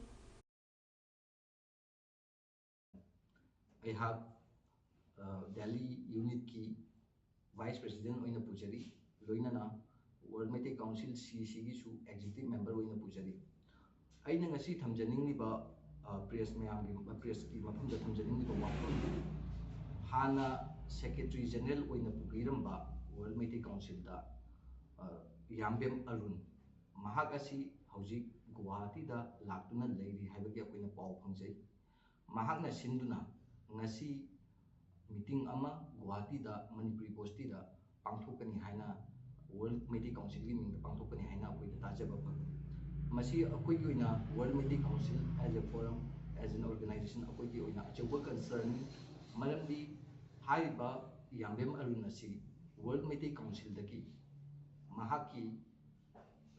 ꯑꯩꯍꯥꯛ, ꯑ, ꯗꯦꯜꯂꯤ ꯌꯨꯅꯤꯠꯀꯤ ꯚꯥꯏꯁ ꯄ꯭ꯔꯦꯁꯤꯗꯦꯟꯠ ꯑꯣꯏꯅ ꯄꯨꯖꯔꯤ, ꯂꯣꯏꯅꯅ ꯋꯥꯔꯜ ꯃꯩꯇꯩ ꯀꯥꯎꯟꯁꯤꯜ, ꯁꯤ ꯁꯤꯒꯤꯁꯨ ꯑꯦꯛꯖꯤꯀ꯭ꯌꯨꯇꯤꯚ ꯃꯦꯝꯕꯔ ꯑꯣꯏꯅ ꯄꯨꯖꯔꯤ꯫ ꯑꯩꯅ ꯉꯁꯤ ꯊꯝꯖꯅꯤꯡꯂꯤꯕ, ꯑ, ꯄ꯭ꯔꯦꯁ ꯃꯌꯥꯝꯒꯤ, ꯄ꯭ꯔꯦꯁꯀꯤ ꯃꯐꯝꯗ ꯊꯝꯖꯅꯤꯡꯂꯤꯕ ꯋꯥꯐꯝꯗꯤ, ꯍꯥꯟꯅ ꯁꯦꯀ꯭ꯔꯦꯇꯔꯤ ꯖꯦꯅꯔꯦꯜ ꯑꯣꯏꯅ ꯄꯨꯕꯤꯔꯝꯕ ꯋꯥꯔꯜ ꯃꯩꯇꯩ ꯀꯥꯎꯟꯁꯤꯜꯗ, ꯑ, ꯌꯥꯝꯕꯦꯝ ꯑꯔꯨꯟ, ꯃꯍꯥꯛ ꯑꯁꯤ ꯍꯧꯖꯤꯛ ꯒꯨꯋꯥꯍꯥꯇꯤꯗ ꯂꯥꯛꯇꯨꯅ ꯂꯩꯔꯤ ꯍꯥꯏꯕꯒꯤ ꯑꯩꯈꯣꯏꯅ ꯄꯥꯎ ꯐꯪꯖꯩ꯫ ꯃꯍꯥꯛꯅ ꯁꯤꯟꯗꯨꯅ ꯉꯁꯤ ꯃꯤꯇꯤꯡ ꯑꯃ ꯒꯨꯋꯥꯍꯥꯇꯤꯗ ꯃꯅꯤꯄꯨꯔꯤ ꯒꯣꯁꯇꯤꯗ ꯄꯥꯡꯊꯣꯛꯀꯅꯤ ꯍꯥꯏꯅ, ꯋꯥꯔꯜ ꯃꯩꯇꯩ ꯀꯥꯎꯟꯁꯤꯜꯒꯤ ꯃꯤꯡꯗ ꯄꯥꯡꯊꯣꯛꯀꯅꯤ ꯍꯥꯏꯅ ꯑꯩꯈꯣꯏꯗ ꯇꯥꯖꯕ ꯐꯪꯉꯤ꯫ ꯃꯁꯤ ꯑꯩꯈꯣꯏꯒꯤ ꯑꯣꯏꯅ world Meitei council as a forum, as an organization, ꯑꯩꯈꯣꯏꯒꯤ ꯑꯣꯏꯅ ꯑꯆꯧꯕ ꯀꯟꯁꯔꯟꯅꯤ꯫ ꯃꯔꯝꯗꯤ ꯍꯥꯏꯔꯤꯕ ꯌꯥꯝꯕꯦꯝ ꯑꯔꯨꯟ ꯑꯁꯤ ꯋꯥꯔꯜ ꯃꯩꯇꯩ ꯀꯥꯎꯟꯁꯤꯜꯗꯒꯤ ꯃꯍꯥꯛꯀꯤ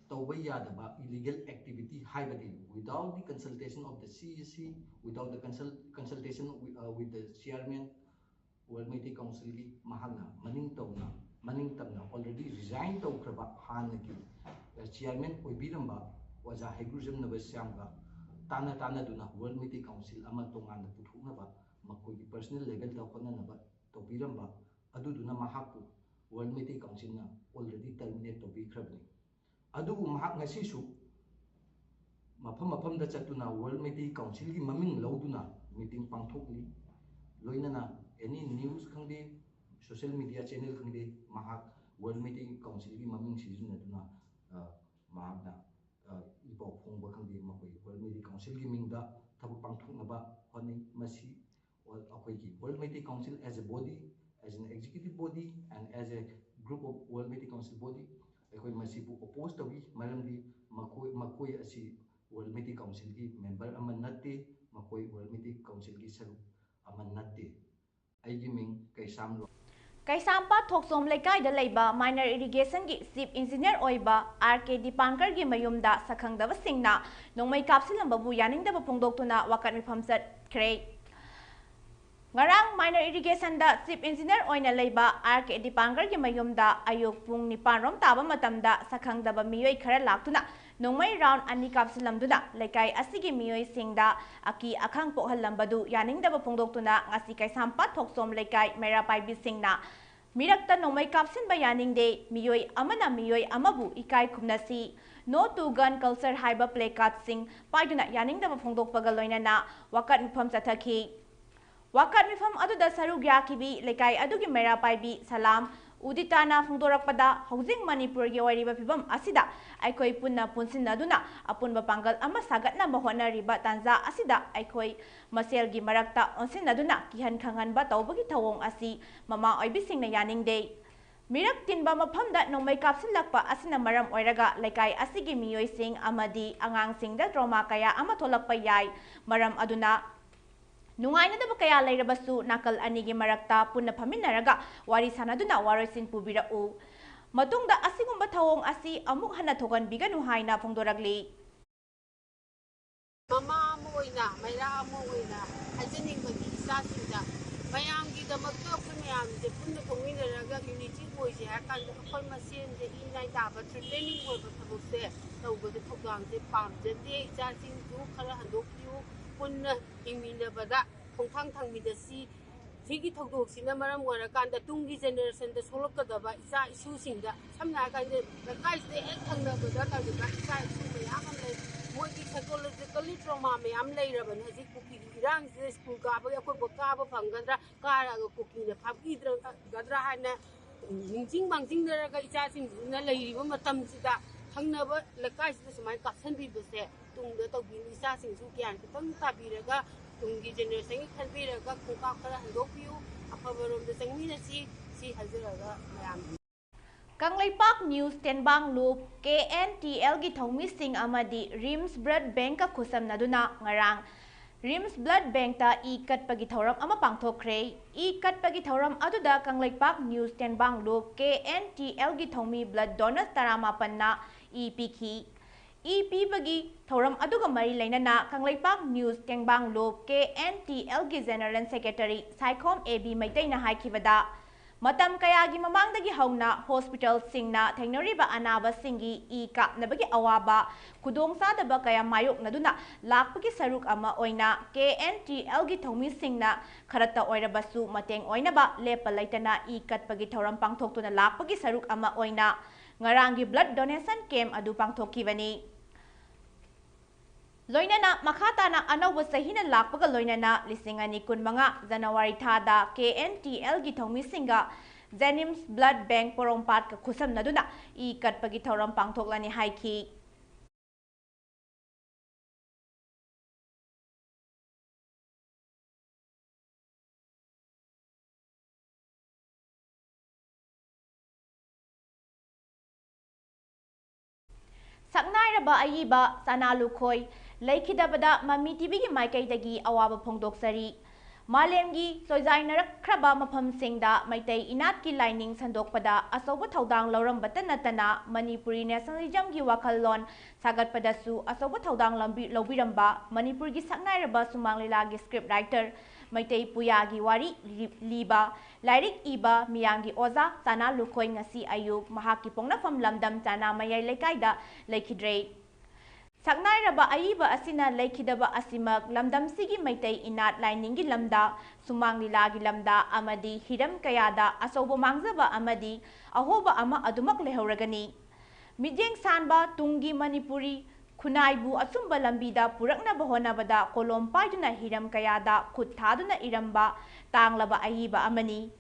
ꯇꯧꯕ ꯌꯥꯗꯕ ꯏꯂꯤꯒꯦꯜ ꯑꯦꯛꯇꯤꯚꯤꯇꯤ ꯍꯥꯏꯕꯗꯤ without the consultation of the C E C, without the consult-, consultation with, uh, with the chairman, world Meitei ꯀꯥꯎꯟꯁꯤꯜꯒꯤ ꯃꯍꯥꯛꯅ ꯃꯅꯤꯡ ꯇꯧꯅ, ꯃꯅꯤꯡ ꯇꯝꯅ already resign ꯇꯧꯈ꯭ꯔꯕ ꯍꯥꯟꯅꯒꯤ, ꯑ, ꯆꯤꯌꯔꯃꯦꯟ ꯑꯣꯏꯕꯤꯔꯝꯕ ꯑꯣꯖꯥ ꯍꯩꯒ꯭ꯔꯨꯖꯝ ꯅꯕꯁ꯭ꯌꯥꯝꯒ ꯇꯥꯟꯅ ꯇꯥꯟꯅꯗꯨꯅ World Meitei Council ꯑꯃ ꯇꯣꯉꯥꯟꯅ ꯄꯨꯊꯣꯛꯅꯕ ꯃꯈꯣꯏꯒꯤ personal levelꯗ ꯍꯣꯠꯅꯅꯕ ꯇꯧꯕꯤꯔꯝꯕ ꯑꯗꯨꯗꯨꯅ ꯃꯍꯥꯛꯄꯨ World Meitei Councilꯅ already terminate ꯇꯧꯕꯤꯈ꯭ꯔꯕꯅꯤ꯫ ꯑꯗꯨꯕꯨ ꯃꯍꯥꯛ ꯉꯁꯤꯁꯨ ꯃꯐꯝ ꯃꯐꯝꯗ ꯆꯠꯇꯨꯅ World Meitei Councilꯒꯤ ꯃꯃꯤꯡ ꯂꯧꯗꯨꯅ meeting ꯄꯥꯡꯊꯣꯛꯂꯤ꯫ ꯂꯣꯏꯅꯅ any news ꯈꯪꯗꯦ, social media channel ꯈꯪꯗꯦ, ꯃꯍꯥꯛ World Meitei Councilꯒꯤ ꯃꯃꯤꯡ ꯁꯤꯖꯤꯟꯅꯗꯨꯅ, ꯑ, ꯃꯍꯥꯛꯅ, ꯑ, ꯏ ꯄꯥꯎ ꯐꯣꯡꯕ ꯈꯪꯗꯦ, ꯃꯈꯣꯏ World Meitei Councilꯒꯤ ꯃꯤꯡꯗ ꯊꯕꯛ ꯄꯥꯡꯊꯣꯛꯅꯕ ꯍꯣꯠꯅꯩ꯫ ꯃꯁꯤ ꯑꯩꯈꯣꯏꯒꯤ World Meitei Council as a body, as an executive body and as a group of World Meitei Council body, ꯑꯩꯈꯣꯏ ꯃꯁꯤꯕꯨ oppose ꯇꯧꯏ꯫ ꯃꯔꯝꯗꯤ ꯃꯈꯣꯏ, ꯃꯈꯣꯏ ꯑꯁꯤ World Meitei Councilꯒꯤ member ꯑꯃ ꯅꯠꯇꯦ, ꯃꯈꯣꯏ World Meitei Councilꯒꯤ ꯁꯔꯨꯛ ꯑꯃ ꯅꯠꯇꯦ꯫ ꯑꯩꯒꯤ ꯃꯤꯡ ꯀꯩꯁꯥꯝ ꯂꯣ-, ꯀꯩꯁꯥꯝꯄꯥꯠ ꯊꯣꯛꯆꯣꯝ ꯂꯩꯀꯥꯏꯗ ꯂꯩꯕ minor irrigationꯒꯤ chief engineer ꯑꯣꯏꯕ R K ꯗꯤꯄꯥꯡꯀꯔꯒꯤ ꯃꯌꯨꯝꯗ ꯁꯛꯈꯪꯗꯕꯁꯤꯡꯅ ꯅꯣꯡꯃꯩ ꯀꯥꯞꯁꯤꯜꯂꯝꯕꯕꯨ ꯌꯥꯅꯤꯡꯗꯕ ꯐꯣꯡꯗꯣꯛꯇꯨꯅ ꯋꯥꯀꯠ ꯃꯤꯐꯝ ꯆꯠꯈ꯭ꯔꯦ꯫ ꯉꯔꯥꯡ minor irrigationꯗ chief engineer ꯑꯣꯏꯅ ꯂꯩꯕ R K ꯗꯤꯄꯥꯡꯀꯔꯒꯤ ꯃꯌꯨꯝꯗ ꯑꯌꯨꯛ ꯄꯨꯡ ꯅꯤꯄꯥꯟ ꯔꯣꯝ ꯇꯥꯕ ꯃꯇꯝꯗ ꯁꯛꯈꯪꯗꯕ ꯃꯤꯑꯣꯏ ꯈꯔ ꯂꯥꯛꯇꯨꯅ ꯅꯣꯡꯃꯩ round ꯑꯅꯤ ꯀꯥꯞꯁꯤꯜꯂꯝꯗꯨꯅ ꯂꯩꯀꯥꯏ ꯑꯁꯤꯒꯤ ꯃꯤꯑꯣꯏꯁꯤꯡꯗ ꯑꯀꯤ ꯑꯈꯪ ꯄꯣꯛꯍꯜꯂꯝꯕꯗꯨ ꯌꯥꯅꯤꯡꯗꯕ ꯐꯣꯡꯗꯣꯛꯇꯨꯅ ꯉꯁꯤ ꯀꯩꯁꯥꯝꯄꯥꯠ ꯊꯣꯛꯆꯣꯝ ꯂꯩꯀꯥꯏ ꯃꯩꯔꯥ ꯄꯥꯏꯕꯤꯁꯤꯡꯅ ꯃꯤꯔꯛꯇ ꯅꯣꯡꯃꯩ ꯀꯥꯞꯁꯤꯟꯕ ꯌꯥꯅꯤꯡꯗꯦ, ꯃꯤꯑꯣꯏ ꯑꯃꯅ ꯃꯤꯑꯣꯏ ꯑꯃꯕꯨ ꯏꯀꯥꯏ ꯈꯨꯝꯅꯁꯤ, No to Gun Culture ꯍꯥꯏꯕ placardꯁꯤꯡ ꯄꯥꯏꯗꯨꯅ ꯌꯥꯅꯤꯡꯗꯕ ꯐꯣꯡꯗꯣꯛꯄꯒ ꯂꯣꯏꯅꯅ ꯋꯥꯀꯠ ꯃꯤꯐꯝ ꯆꯠꯊꯈꯤ꯫ ꯋꯥꯀꯠ ꯃꯤꯐꯝ ꯑꯗꯨꯗ ꯁꯔꯨꯛ ꯌꯥꯈꯤꯕꯤ ꯂꯩꯀꯥꯏ ꯑꯗꯨꯒꯤ ꯃꯩꯔꯥ ꯄꯥꯏꯕꯤ ꯁꯂꯥꯝ ꯎꯗꯤꯇꯥꯅ ꯐꯣꯡꯗꯣꯔꯛꯄꯗ, ꯍꯧꯖꯤꯛ ꯃꯅꯤꯄꯨꯔꯒꯤ ꯑꯣꯏꯔꯤꯕ ꯐꯤꯕꯝ ꯑꯁꯤꯗ ꯑꯩꯈꯣꯏ ꯄꯨꯟꯅ ꯄꯨꯟꯁꯤꯟꯅꯗꯨꯅ ꯑꯄꯨꯟꯕ ꯄꯥꯡꯒꯜ ꯑꯃ ꯁꯥꯒꯠꯅꯕ ꯍꯣꯠꯅꯔꯤꯕ ꯇꯥꯟꯖꯥ ꯑꯁꯤꯗ ꯑꯩꯈꯣꯏ ꯃꯁꯦꯜꯒꯤ ꯃꯔꯛꯇ ꯑꯣꯟꯁꯤꯟꯅꯗꯨꯅ ꯀꯤꯍꯟ ꯈꯪꯍꯟꯕ ꯇꯧꯕꯒꯤ ꯊꯧꯑꯣꯡ ꯑꯁꯤ ꯃꯃꯥ ꯑꯣꯏꯕꯤꯁꯤꯡꯅ ꯌꯥꯅꯤꯡꯗꯦ꯫ ꯃꯤꯔꯛ ꯇꯤꯟꯕ ꯃꯐꯝꯗ ꯅꯣꯡꯃꯩ ꯀꯥꯞꯁꯤꯜꯂꯛꯄ ꯑꯁꯤꯅ ꯃꯔꯝ ꯑꯣꯏꯔꯒ ꯂꯩꯀꯥꯏ ꯑꯁꯤꯒꯤ ꯃꯤꯑꯣꯏꯁꯤꯡ ꯑꯃꯗꯤ ꯑꯉꯥꯡꯁꯤꯡꯗ trauma ꯀꯌꯥ ꯑꯃ ꯊꯣꯛꯂꯛꯄ ꯌꯥꯏ꯫ ꯃꯔꯝ ꯑꯗꯨꯅ ꯅꯨꯡꯉꯥꯏꯅꯗꯕ ꯀꯌꯥ ꯂꯩꯔꯕꯁꯨ ꯅꯥꯀꯜ ꯑꯅꯤꯒꯤ ꯃꯔꯛꯇ ꯄꯨꯟꯅ ꯐꯝꯃꯤꯟꯅꯔꯒ ꯋꯥꯔꯤ ꯁꯥꯟꯅꯗꯨꯅ ꯋꯥꯔꯣꯏꯁꯤꯟ ꯄꯨꯕꯤꯔꯛꯎ꯫ ꯃꯇꯨꯡꯗ ꯑꯁꯤꯒꯨꯝꯕ ꯊꯧꯑꯣꯡ ꯑꯁꯤ ꯑꯃꯨꯛ ꯍꯟꯅ ꯊꯣꯛꯍꯟꯕꯤꯒꯅꯨ ꯍꯥꯏꯅ ꯐꯣꯡꯗꯣꯔꯛꯂꯤ꯫ ꯃꯃꯥ ꯑꯃ ꯑꯣꯏꯅ, ꯃꯩꯔꯥ ꯑꯃ ꯑꯣꯏꯅ ꯍꯥꯏꯖꯅꯤꯡꯕꯗꯤ ꯏꯆꯥꯁꯤꯡꯗ ꯃꯌꯥꯝꯒꯤꯗꯃꯛꯇ ꯑꯩꯈꯣꯏ ꯃꯌꯥꯝꯁꯦ ꯄꯨꯟꯅ ꯊꯣꯛꯃꯤꯟꯅꯔꯒ unity ꯑꯣꯏꯁꯦ ꯍꯥꯏꯔ ꯀꯥꯟꯗ ꯑꯩꯈꯣꯏ ꯃꯁꯦꯟꯁꯦ ꯏ ꯅꯥꯏ ꯇꯥꯕ threatening ꯑꯣꯏꯕ ꯊꯕꯛꯁꯦ ꯇꯧꯕꯗ ꯊꯧꯗꯥꯡꯁꯦ ꯄꯥꯝꯖꯗꯦ꯫ ꯏꯆꯥꯁꯤꯡꯁꯨ ꯈꯔ ꯍꯟꯗꯣꯛꯄꯤꯌꯨ, ꯄꯨꯟꯅ ꯍꯤꯡꯃꯤꯟꯅꯕꯗ ꯈꯣꯡꯊꯥꯡ ꯊꯥꯡꯃꯤꯟꯅꯁꯤ꯫ ꯁꯤꯒꯤ ꯊꯧꯗꯣꯛꯁꯤꯅ ꯃꯔꯝ ꯑꯣꯏꯔꯀꯥꯟꯗ ꯇꯨꯡꯒꯤ ꯖꯦꯅꯦꯔꯦꯁꯟꯗ ꯁꯣꯛꯂꯛꯀꯗꯕ ꯏꯆꯥ ꯏꯁꯨꯁꯤꯡꯗ, ꯁꯝꯅ ꯍꯥꯏꯔꯀꯥꯟꯗ ꯂꯩꯀꯥꯏꯁꯤꯗ ꯍꯦꯛ ꯊꯪꯅꯕꯗ ꯇꯧꯔꯤꯕ ꯏꯆꯥ ꯏꯁꯨ ꯃꯌꯥꯝ ꯑꯃ ꯂꯩ꯫ ꯃꯣꯏꯒꯤ psychologically trauma ꯃꯌꯥꯝ ꯂꯩꯔꯕꯅꯤ꯫ ꯍꯧꯖꯤꯛ ꯀꯨꯀꯤꯒꯤ ꯏꯔꯥꯡꯁꯤꯗ ꯁ꯭ꯀꯨꯜ ꯀꯥꯕꯒꯤ ꯑꯀꯣꯏꯕ ꯀꯥꯕ ꯐꯪꯒꯗ꯭ꯔꯥ, ꯀꯥꯔꯒ ꯀꯨꯀꯤꯅ ꯐꯥꯕꯤꯗ꯭ꯔꯒꯗ꯭ꯔꯥ ꯍꯥꯏꯅ ꯅꯤꯡꯁꯤꯡ ꯃꯥꯡꯖꯤꯡꯅꯔꯒ ꯏꯆꯥꯁꯤꯡꯁꯤꯅ ꯂꯩꯔꯤꯕ ꯃꯇꯝꯁꯤꯗ, ꯊꯪꯅꯕ ꯂꯩꯀꯥꯏꯁꯤꯗ ꯁꯨꯃꯥꯏꯅ ꯀꯥꯞꯁꯟꯕꯤꯕꯁꯦ ꯇꯨꯡꯗ ꯇꯧꯕꯤꯅꯨ꯫ ꯏꯆꯥꯁꯤꯡꯁꯨ ꯒ꯭ꯌꯥꯟ ꯈꯤꯇꯪ ꯇꯥꯕꯤꯔꯒ ꯇꯨꯡꯒꯤ ꯖꯦꯅꯦꯔꯦꯁꯟꯒꯤ ꯈꯟꯕꯤꯔꯒ ꯈꯣꯡꯀꯥꯞ ꯈꯔ ꯍꯟꯗꯣꯛꯄꯤꯌꯨ꯫ ꯑꯐꯕꯔꯣꯝꯗ ꯆꯪꯃꯤꯟꯅꯁꯤ꯫ ꯁꯤ ꯍꯥꯏꯖꯔꯒ ꯃꯌꯥꯝ ꯀꯪꯂꯩꯄꯥꯛ ꯅ꯭ꯌꯨꯁ ꯇꯦꯡꯕꯥꯡ ꯂꯨꯞ, ꯀꯦ ꯑꯦꯟ ꯇꯤ ꯑꯦꯜꯒꯤ ꯊꯧꯃꯤꯁꯤꯡ ꯑꯃꯗꯤ ꯔꯤꯝꯁ ꯕ꯭ꯂꯗ ꯕꯦꯡꯀ ꯈꯨꯠꯁꯝꯅꯗꯨꯅ ꯉꯔꯥꯡ ꯔꯤꯝꯁ ꯕ꯭ꯂꯗ ꯕꯦꯡꯛꯇ ꯏ ꯀꯠꯄꯒꯤ ꯊꯧꯔꯝ ꯑꯃ ꯄꯥꯡꯊꯣꯛꯈ꯭ꯔꯦ꯫ ꯏ ꯀꯠꯄꯒꯤ ꯊꯧꯔꯝ ꯑꯗꯨꯗ ꯀꯪꯂꯩꯄꯥꯛ ꯅ꯭ꯌꯨꯁ ꯇꯦꯡꯕꯥꯡ ꯂꯨꯞ, ꯀꯦ ꯑꯦꯟ ꯇꯤ ꯑꯦꯜꯒꯤ ꯊꯧꯃꯤ ꯕ꯭ꯂꯗ ꯗꯣꯅꯔꯁ ꯇꯔꯥꯃꯥꯄꯟꯅ ꯏ ꯄꯤꯈꯤ꯫ ꯏ ꯄꯤꯕꯒꯤ ꯊꯧꯔꯝ ꯑꯗꯨꯒ ꯃꯔꯤ ꯂꯩꯅꯅ ꯀꯪꯂꯩꯄꯥꯛ ꯅ꯭ꯌꯨꯁ ꯇꯦꯡꯕꯥꯡ ꯂꯨꯞ, ꯀꯦ ꯑꯦꯟ ꯇꯤ ꯑꯦꯜꯒꯤ general secretary Saikhom A B ꯃꯩꯇꯩꯅ ꯍꯥꯏꯈꯤꯕꯗ, ꯃꯇꯝ ꯀꯌꯥꯒꯤ ꯃꯃꯥꯡꯗꯒꯤ ꯍꯧꯅ ꯍꯣꯁꯄꯤꯇꯥꯜꯁꯤꯡꯅ ꯊꯦꯡꯅꯔꯤꯕ ꯑꯅꯥꯕꯁꯤꯡꯒꯤ ꯏ ꯀꯥꯞꯅꯕꯒꯤ ꯑꯋꯥꯕ, ꯈꯨꯗꯣꯡꯆꯥꯗꯕ ꯀꯌꯥ ꯃꯥꯌꯣꯛꯅꯗꯨꯅ ꯂꯥꯛꯄꯒꯤ ꯁꯔꯨꯛ ꯑꯃ ꯑꯣꯏꯅ ꯀꯦ ꯑꯦꯟ ꯇꯤ ꯑꯦꯜꯒꯤ ꯊꯧꯃꯤꯁꯤꯡꯅ ꯈꯔꯇ ꯑꯣꯏꯔꯕꯁꯨ ꯃꯇꯦꯡ ꯑꯣꯏꯅꯕ ꯂꯦꯞꯄ ꯂꯩꯇꯅ ꯏ ꯀꯠꯄꯒꯤ ꯊꯧꯔꯝ ꯄꯥꯡꯊꯣꯛꯇꯨꯅ ꯂꯥꯛꯄꯒꯤ ꯁꯔꯨꯛ ꯑꯃ ꯑꯣꯏꯅ ꯉꯔꯥꯡꯒꯤ ꯕ꯭ꯂꯗ ꯗꯣꯅꯦꯁꯟ ꯀꯦꯝꯞ ꯑꯗꯨ ꯄꯥꯡꯊꯣꯛꯈꯤꯕꯅꯤ꯫ ꯂꯣꯏꯅꯅ ꯃꯈꯥ ꯇꯥꯅ ꯑꯅꯧꯕ ꯆꯍꯤꯅ ꯂꯥꯛꯄꯒ ꯂꯣꯏꯅꯅ ꯂꯤꯁꯤꯡ ꯑꯅꯤ ꯀꯨꯟꯃꯉꯥ ꯖꯅꯋꯥꯔꯤ ꯊꯥꯗ ꯀꯦ ꯑꯦꯟ ꯇꯤ ꯑꯦꯜꯒꯤ ꯊꯧꯃꯤꯁꯤꯡꯒ ꯖꯦꯅꯤꯝꯁ ꯕ꯭ꯂꯗ ꯕꯦꯡꯛ ꯄꯣꯔꯣꯝꯄꯥꯠꯀ ꯈꯨꯠꯁꯝꯅꯗꯨꯅ ꯏ ꯀꯠꯄꯒꯤ ꯊꯧꯔꯝ ꯄꯥꯡꯊꯣꯛꯂꯅꯤ ꯍꯥꯏꯈꯤ꯫ ꯁꯛꯅꯥꯏꯔꯕ ꯑꯏꯕ ꯁꯅꯥ ꯂꯨꯈꯣꯏ ꯂꯩꯈꯤꯗꯕꯗ ꯃꯃꯤ ꯇꯤꯚꯤꯒꯤ ꯃꯥꯏꯀꯩꯗꯒꯤ ꯑꯋꯥꯕ ꯐꯣꯡꯗꯣꯛꯆꯔꯤ꯫ ꯃꯥꯂꯦꯝꯒꯤ ꯆꯣꯏꯖꯥꯏꯅꯔꯛꯈ꯭ꯔꯕ ꯃꯐꯝꯁꯤꯡꯗ ꯃꯩꯇꯩ ꯏꯅꯥꯠꯀꯤ ꯂꯥꯏꯅꯤꯡ ꯁꯟꯗꯣꯛꯄꯗ ꯑꯆꯧꯕ ꯊꯧꯗꯥꯡ ꯂꯧꯔꯝꯕꯇ ꯅꯠꯇꯅ ꯃꯅꯤꯄꯨꯔꯤ ꯅꯦꯁꯅꯦꯂꯤꯖꯝꯒꯤ ꯋꯥꯈꯜꯂꯣꯟ ꯁꯥꯒꯠꯄꯗꯁꯨ ꯑꯆꯧꯕ ꯊꯧꯗꯥꯡ ꯂꯝꯕꯤ-, ꯂꯧꯕꯤꯔꯝꯕ ꯃꯅꯤꯄꯨꯔꯒꯤ ꯁꯛꯅꯥꯏꯔꯕ ꯁꯨꯃꯥꯡ ꯂꯤꯂꯥꯒꯤ script writer, ꯃꯩꯇꯩ ꯄꯨꯌꯥꯒꯤ ꯋꯥꯔꯤ ꯂꯤ-, ꯂꯤꯕ, ꯂꯥꯏꯔꯤꯛ ꯏꯕ, ꯃꯤꯌꯥꯝꯒꯤ ꯑꯣꯖꯥ ꯆꯥꯅꯥ ꯂꯨꯈꯣꯏ ꯉꯁꯤ ꯑꯌꯨꯛ ꯃꯍꯥꯛꯀꯤ ꯄꯣꯛꯅꯐꯝ ꯂꯝꯗꯝ ꯆꯥꯅꯥ ꯃꯌꯥꯏ ꯂꯩꯀꯥꯏꯗ ꯂꯩꯈꯤꯗ꯭ꯔꯦ꯫ ꯁꯛꯅꯥꯏꯔꯕ ꯑꯏꯕ ꯑꯁꯤꯅ ꯂꯩꯈꯤꯗꯕ ꯑꯁꯤꯃꯛ ꯂꯝꯗꯝꯁꯤꯒꯤ ꯃꯩꯇꯩ ꯏꯅꯥꯠ ꯂꯥꯏꯅꯤꯡꯒꯤ ꯂꯝꯗ, ꯁꯨꯃꯥꯡ ꯂꯤꯂꯥꯒꯤ ꯂꯝꯗ ꯑꯃꯗꯤ ꯍꯤꯔꯝ ꯀꯌꯥꯗ ꯑꯆꯧꯕ ꯃꯥꯡꯖꯕ ꯑꯃꯗꯤ ꯑꯍꯣꯕ ꯑꯃ ꯑꯗꯨꯃꯛ ꯂꯩꯍꯧꯔꯒꯅꯤ꯫ ꯃꯤꯠꯌꯦꯡ ꯁꯥꯟꯕ ꯇꯨꯡꯒꯤ ꯃꯅꯤꯄꯨꯔꯤ ꯈꯨꯟꯅꯥꯏꯕꯨ ꯑꯆꯨꯝꯕ ꯂꯝꯕꯤꯗ ꯄꯨꯔꯛꯅꯕ ꯍꯣꯠꯅꯕꯗ ꯀꯣꯂꯣꯝ ꯄꯥꯏꯗꯨꯅ ꯍꯤꯔꯝ ꯀꯌꯥꯗ ꯈꯨꯠ ꯊꯥꯗꯨꯅ ꯏꯔꯝꯕ ꯇꯥꯡꯂꯕ ꯑꯏꯕ ꯑꯃꯅꯤ꯫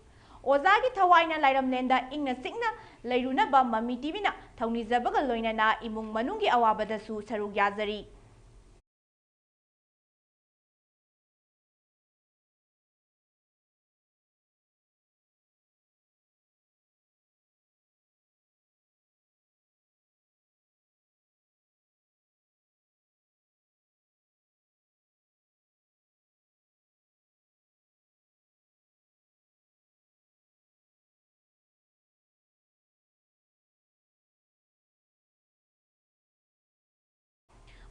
ꯑꯣꯖꯥꯒꯤ ꯊꯋꯥꯏꯅ ꯂꯥꯏꯔꯝꯂꯦꯟꯗ ꯏꯪꯅ ꯆꯤꯛꯅ ꯂꯩꯔꯨꯅꯕ ꯃꯃꯤ ꯇꯤꯚꯤꯅ ꯊꯧꯅꯤꯖꯕꯒ ꯂꯣꯏꯅꯅ ꯏꯃꯨꯡ ꯃꯅꯨꯡꯒꯤ ꯑꯋꯥꯕꯗꯁꯨ ꯁꯔꯨꯛ ꯌꯥꯖꯔꯤ꯫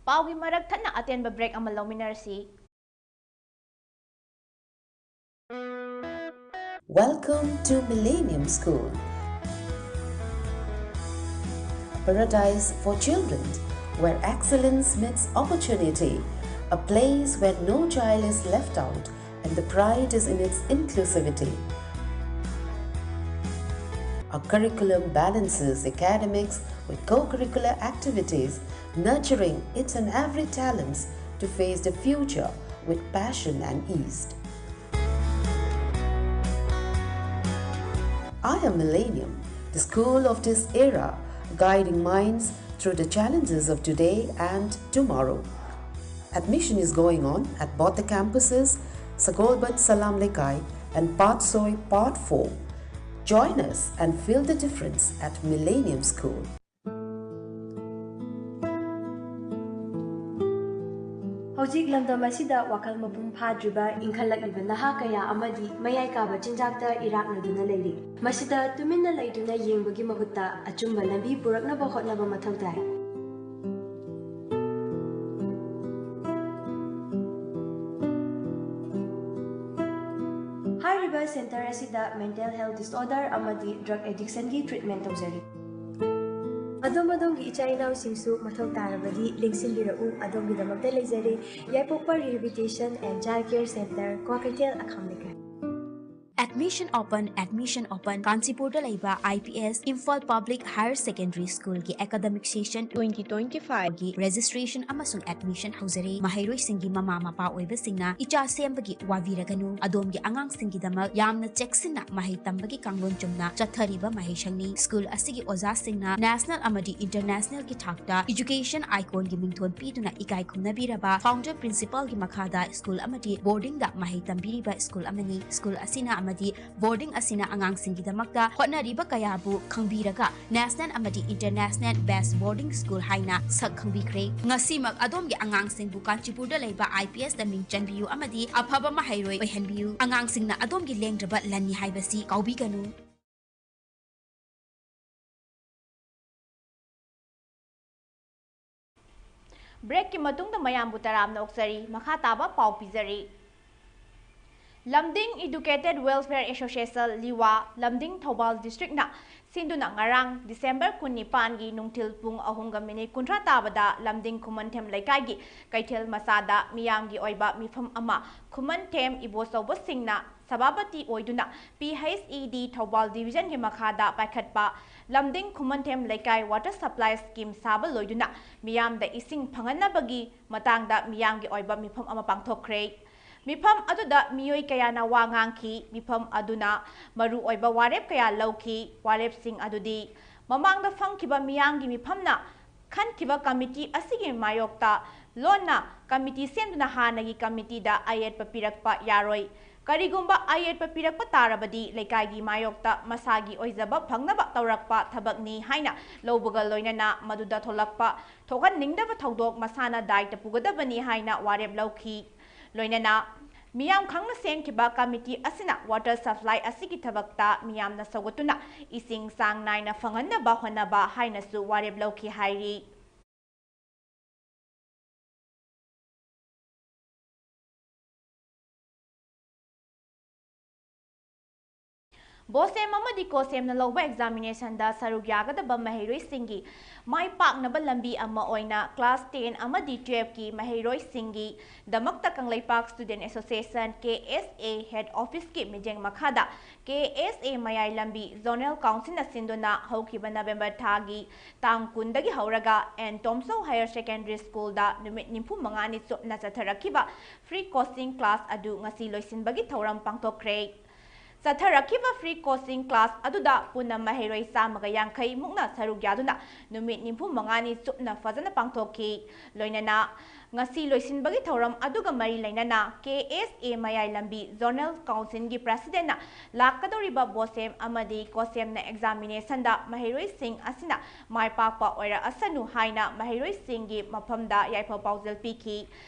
ꯄꯥꯎꯒꯤ ꯃꯔꯛ ꯊꯠꯅ ꯑꯇꯦꯟꯕ break ꯑꯃ ꯂꯧꯃꯤꯟꯅꯔꯁꯤ꯫ Welcome to Millennium School, a paradise for children, where excellence meets opportunity, a place where no child is left out and the pride is in its inclusivity. Our curriculum balances academics with co-curricular activities, nurturing each and every talents to face the future with passion and ease. I am Millennium, the school of this era, guiding minds through the challenges of today and tomorrow. Admission is going on at both the campuses, Sagolband Salam Lekai and Patsoi Part four. Join us and feel the difference at Millennium School. ꯍꯧꯖꯤꯛ ꯂꯝꯗꯝ ꯑꯁꯤꯗ ꯋꯥꯈꯜ ꯃꯄꯨꯡ ꯐꯥꯗ꯭ꯔꯤꯕ ꯏꯟꯈꯠꯂꯛꯂꯤꯕ ꯅꯍꯥ ꯀꯌꯥ ꯑꯃꯗꯤ ꯃꯌꯥꯏ ꯀꯥꯕ ꯆꯤꯟꯖꯥꯛꯇ ꯏꯔꯥꯛꯅꯗꯨꯅ ꯂꯩꯔꯤ꯫ ꯃꯁꯤꯗ ꯇꯨꯃꯤꯟꯅ ꯂꯩꯗꯨꯅ ꯌꯦꯡꯕꯒꯤ ꯃꯍꯨꯠꯇ ꯑꯆꯨꯝꯕ ꯂꯝꯕꯤ ꯄꯨꯔꯛꯅꯕ ꯍꯣꯠꯅꯕ ꯃꯊꯧ ꯇꯥꯏ꯫ ꯍꯥꯏꯔꯤꯕ ꯁꯦꯟꯇꯔ ꯑꯁꯤꯗ mental health disorder ꯑꯃꯗꯤ drug addiction ꯒꯤ treatment ꯇꯧꯖꯔꯤ꯫ ꯑꯗꯣꯝ ꯑꯗꯣꯝꯒꯤ ꯏꯆꯥ ꯏꯅꯥꯎꯁꯤꯡꯁꯨ ꯃꯊꯧ ꯇꯥꯔꯕꯗꯤ ꯂꯦꯡꯁꯤꯟꯕꯤꯔꯛꯎ꯫ ꯑꯗꯣꯝꯒꯤꯗꯃꯛꯇ ꯂꯩꯖꯔꯦ ꯌꯥꯏꯄꯣꯛꯄ Rehabilitation and Child Care Center, Kwakeithel, ꯑꯈꯥꯝ ꯂꯩꯀꯥꯏ꯫ Admission open, admission open. ꯀꯥꯟꯆꯤꯄꯨꯔꯗ ꯂꯩꯕ I P S Imphal Public Higher Secondary School ꯒꯤ academic session twenty twenty-five ꯒꯤ registration ꯑꯃꯁꯨꯡ admission ꯍꯧꯖꯔꯦ꯫ ꯃꯍꯩꯔꯣꯏꯁꯤꯡꯒꯤ ꯃꯃꯥ ꯃꯄꯥ ꯑꯣꯏꯕꯁꯤꯡꯅ ꯏꯆꯥ ꯁꯦꯝꯕꯒꯤ ꯋꯥꯕꯤꯔꯒꯅꯨ꯫ ꯑꯗꯣꯝꯒꯤ ꯑꯉꯥꯡꯁꯤꯡꯒꯤꯗꯃꯛ ꯌꯥꯝꯅ ꯆꯦꯛꯁꯤꯟꯅ ꯃꯍꯩ ꯇꯝꯕꯒꯤ ꯀꯥꯡꯂꯣꯟ ꯆꯨꯝꯅ ꯆꯠꯊꯔꯤꯕ ꯃꯍꯩꯁꯪꯅꯤ꯫ School ꯑꯁꯤꯒꯤ ꯑꯣꯖꯥꯁꯤꯡꯅ national ꯑꯃꯗꯤ international ꯒꯤ ꯊꯥꯛꯇ education icon ꯒꯤ ꯃꯤꯡꯊꯣꯟ ꯄꯤꯗꯨꯅ ꯏꯀꯥꯏ ꯈꯨꯝꯅꯕꯤꯔꯕ founder principal ꯒꯤ ꯃꯈꯥꯗ school ꯑꯃꯗꯤ boarding ꯗ ꯃꯍꯩ ꯇꯝꯕꯤꯔꯤꯕ school ꯑꯃꯅꯤ꯫ School ꯑꯁꯤꯅ ꯑꯃꯗꯤ boarding ꯑꯁꯤꯅ ꯑꯉꯥꯡꯁꯤꯡꯒꯤꯗꯃꯛꯇ ꯍꯣꯠꯅꯔꯤꯕ ꯀꯌꯥꯕꯨ ꯈꯪꯕꯤꯔꯒ national ꯑꯃꯗꯤ international best boarding school ꯍꯥꯏꯅ ꯁꯛ ꯈꯪꯕꯤꯈ꯭ꯔꯦ꯫ ꯉꯁꯤꯃꯛ ꯑꯗꯣꯝꯒꯤ ꯑꯉꯥꯡꯁꯤꯡꯕꯨ ꯀꯥꯟꯆꯤꯄꯨꯔꯗ ꯂꯩꯕ I P S ꯇ ꯃꯤꯡ ꯆꯟꯕꯤꯌꯨ ꯑꯃꯗꯤ ꯑꯐꯕ ꯃꯍꯩꯔꯣꯏ ꯑꯣꯏꯍꯟꯕꯤꯌꯨ꯫ ꯑꯉꯥꯡꯁꯤꯡꯅ ꯑꯗꯣꯝꯒꯤ ꯂꯦꯡꯗ꯭ꯔꯕ ꯂꯟꯅꯤ ꯍꯥꯏꯕꯁꯤ ꯀꯥꯎꯕꯤꯒꯅꯨ꯫ Break ꯀꯤ ꯃꯇꯨꯡꯗ ꯃꯌꯥꯝꯕꯨ ꯇꯔꯥꯝꯅ ꯑꯣꯛꯆꯔꯤ꯫ ꯃꯈꯥ ꯇꯥꯕ ꯄꯥꯎ ꯄꯤꯖꯔꯤ꯫ lamding Educated Welfare Association, ꯂꯤꯋꯥ, lamding, Thoubal district ꯅ ꯁꯤꯟꯗꯨꯅ ꯉꯔꯥꯡ December ꯀꯨꯟꯅꯤꯄꯥꯟꯒꯤ ꯅꯨꯡꯊꯤꯜ ꯄꯨꯡ ꯑꯍꯨꯝꯒ minute ꯀꯨꯟꯊ꯭ꯔꯥ ꯇꯥꯕꯗ lamding ꯈꯨꯃꯟꯊꯦꯝ ꯂꯩꯀꯥꯏꯒꯤ ꯀꯩꯊꯦꯜ ꯃꯆꯥꯗ ꯃꯤꯌꯥꯝꯒꯤ ꯑꯣꯏꯕ ꯃꯤꯐꯝ ꯑꯃ ꯈꯨꯃꯟꯊꯦꯝ ꯏꯕꯣꯆꯧꯕꯁꯤꯡꯅ ꯁꯚꯥꯄꯇꯤ ꯑꯣꯏꯗꯨꯅ P H E D Thoubal division ꯒꯤ ꯃꯈꯥꯗ ꯄꯥꯏꯈꯠꯄ lamding ꯈꯨꯃꯟꯊꯦꯝ ꯂꯩꯀꯥꯏ water supply scheme ꯁꯥꯕ ꯂꯣꯏꯗꯨꯅ ꯃꯤꯌꯥꯝꯗ ꯏꯁꯤꯡ ꯐꯪꯍꯟꯅꯕꯒꯤ ꯃꯇꯥꯡꯗ ꯃꯤꯌꯥꯝꯒꯤ ꯑꯣꯏꯕ ꯃꯤꯐꯝ ꯑꯃ ꯄꯥꯡꯊꯣꯛꯈ꯭ꯔꯦ꯫ ꯃꯤꯐꯝ ꯑꯗꯨꯗ ꯃꯤꯑꯣꯏ ꯀꯌꯥꯅ ꯋꯥ ꯉꯥꯡꯈꯤ꯫ ꯃꯤꯐꯝ ꯑꯗꯨꯅ ꯃꯔꯨ ꯑꯣꯏꯕ ꯋꯥꯔꯦꯞ ꯀꯌꯥ ꯂꯧꯈꯤ꯫ ꯋꯥꯔꯦꯞꯁꯤꯡ ꯑꯗꯨꯗꯤ ꯃꯃꯥꯡꯗ ꯐꯝꯈꯤꯕ ꯃꯤꯌꯥꯝꯒꯤ ꯃꯤꯐꯝꯅ ꯈꯟꯈꯤꯕ committee ꯑꯁꯤꯒꯤ ꯃꯥꯌꯣꯛꯇ ꯂꯣꯟꯅ committee ꯁꯦꯝꯗꯨꯅ ꯍꯥꯟꯅꯒꯤ committee ꯗ ꯑꯌꯦꯠꯄ ꯄꯤꯔꯛꯄ ꯌꯥꯔꯣꯏ꯫ ꯀꯔꯤꯒꯨꯝꯕ ꯑꯌꯦꯠꯄ ꯄꯤꯔꯛꯄ ꯇꯥꯔꯕꯗꯤ ꯂꯩꯀꯥꯏꯒꯤ ꯃꯥꯌꯣꯛꯇ ꯃꯁꯥꯒꯤ ꯑꯣꯏꯖꯕ ꯐꯪꯅꯕ ꯇꯧꯔꯛꯄ ꯊꯕꯛꯅꯤ ꯍꯥꯏꯅ ꯂꯧꯕꯒ ꯂꯣꯏꯅꯅ ꯃꯗꯨꯗ ꯊꯣꯛꯂꯛꯄ ꯊꯣꯛꯍꯟꯅꯤꯡꯗꯕ ꯊꯧꯗꯣꯛ ꯃꯁꯥꯅ ꯗꯥꯏꯇ ꯄꯨꯒꯗꯕꯅꯤ ꯍꯥꯏꯅ ꯋꯥꯔꯦꯞ ꯂꯧꯈꯤ꯫ ꯂꯣꯏꯅꯅ ꯃꯤꯌꯥꯝ ꯈꯪꯅ ꯁꯦꯝꯈꯤꯕ ꯀꯃꯤꯇꯤ ꯑꯁꯤꯅ ꯋꯥꯇꯔ ꯁꯄ꯭ꯂꯥꯏ ꯑꯁꯤꯒꯤ ꯊꯕꯛꯇ ꯃꯤꯌꯥꯝꯅ ꯁꯧꯒꯠꯇꯨꯅ ꯏꯁꯤꯡ ꯆꯥꯡ ꯅꯥꯏꯅ ꯐꯪꯍꯟꯅꯕ ꯍꯣꯠꯅꯕ ꯍꯥꯏꯅꯁꯨ ꯋꯥꯔꯦꯞ ꯂꯧꯈꯤ ꯍꯥꯏꯔꯤ꯫ ꯕꯣꯁꯦꯝ ꯑꯃꯗꯤ ꯀꯣꯁꯦꯝꯅ ꯂꯧꯕ ꯑꯦꯛꯖꯥꯃꯤꯅꯦꯁꯟꯗ ꯁꯔꯨꯛ ꯌꯥꯒꯗꯕ ꯃꯍꯩꯔꯣꯏꯁꯤꯡꯒꯤ ꯃꯥꯏ ꯄꯥꯛꯅꯕ ꯂꯝꯕꯤ ꯑꯃ ꯑꯣꯏꯅ ꯀ꯭ꯂꯥꯁ ꯇꯦꯟ ꯑꯃꯗꯤ ꯇꯨꯌꯦꯜꯐꯀꯤ ꯃꯍꯩꯔꯣꯏꯁꯤꯡꯒꯤ ꯗꯃꯛꯇ ꯀꯪꯂꯩꯄꯥꯛ ꯁ꯭ꯇꯨꯗꯦꯟꯠ ꯑꯦꯁꯣꯁꯤꯌꯦꯁꯟ, ꯀꯦ ꯑꯦꯁ ꯑꯦ, ꯍꯦꯗ ꯑꯣꯐꯤꯁꯀꯤ ꯃꯤꯠꯌꯦꯡ ꯃꯈꯥꯗ ꯀꯦ ꯑꯦꯁ ꯑꯦ ꯃꯌꯥꯏ ꯂꯝꯕꯤ ꯖꯣꯅꯦꯜ ꯀꯥꯎꯟꯁꯤꯜꯅ ꯁꯤꯟꯗꯨꯅ ꯍꯧꯈꯤꯕ ꯅꯕꯦꯝꯕꯔ ꯊꯥꯒꯤ ꯇꯥꯡ ꯀꯨꯟꯗꯒꯤ ꯍꯧꯔꯒ ꯑꯦꯟ ꯇꯣꯝꯁꯣ ꯍꯥꯌꯔ ꯁꯦꯀꯦꯟꯗꯔꯤ ꯁ꯭ꯀꯨꯜꯗ ꯅꯨꯃꯤꯠ ꯅꯤꯐꯨ ꯃꯉꯥꯅꯤ ꯆꯨꯞꯅ ꯆꯠꯊꯔꯛꯈꯤꯕ ꯐ꯭ꯔꯤ ꯀꯣꯆꯤꯡ ꯀ꯭ꯂꯥꯁ ꯑꯗꯨ ꯉꯁꯤ ꯂꯣꯏꯁꯤꯟꯕꯒꯤ ꯊꯧꯔꯝ ꯄꯥꯡꯊꯣꯛꯈ꯭ꯔꯦ꯫ ꯆꯠꯊꯔꯛꯈꯤꯕ ꯐ꯭ꯔꯤ ꯀꯣꯆꯤꯡ ꯀ꯭ꯂꯥꯁ ꯑꯗꯨꯗ ꯄꯨꯟꯅ ꯃꯍꯩꯔꯣꯏ ꯆꯥꯝꯃꯒ ꯌꯥꯡꯈꯩ ꯃꯨꯛꯅ ꯁꯔꯨꯛ ꯌꯥꯗꯨꯅ ꯅꯨꯃꯤꯠ ꯅꯤꯐꯨ ꯃꯉꯥꯅꯤ ꯆꯨꯞꯅ ꯐꯖꯅ ꯄꯥꯡꯊꯣꯛꯈꯤ꯫ ꯂꯣꯏꯅꯅ ꯉꯁꯤ ꯂꯣꯏꯁꯤꯟꯕꯒꯤ ꯊꯧꯔꯝ ꯑꯗꯨꯒ ꯃꯔꯤ ꯂꯩꯅꯅ ꯀꯦ ꯑꯦꯁ ꯑꯦ ꯃꯌꯥꯏ ꯂꯝꯕꯤ ꯖꯣꯅꯦꯜ ꯀꯥꯎꯟꯁꯤꯜꯒꯤ ꯄ꯭ꯔꯦꯁꯤꯗꯦꯟꯠꯅ ꯂꯥꯛꯀꯗꯧꯔꯤꯕ ꯕꯣꯁꯦꯝ ꯑꯃꯗꯤ ꯀꯣꯁꯦꯝꯅ ꯑꯦꯛꯖꯥꯃꯤꯅꯦꯁꯟꯗ ꯃꯍꯩꯔꯣꯏꯁꯤꯡ ꯑꯁꯤꯅ ꯃꯥꯏ ꯄꯥꯛꯄ ꯑꯣꯏꯔꯛꯑꯁꯅꯨ ꯍꯥꯏꯅ ꯃꯍꯩꯔꯣꯏꯁꯤꯡꯒꯤ ꯃꯐꯝꯗ ꯌꯥꯏꯐ ꯄꯥꯎꯖꯦꯜ ꯄꯤꯈꯤ꯫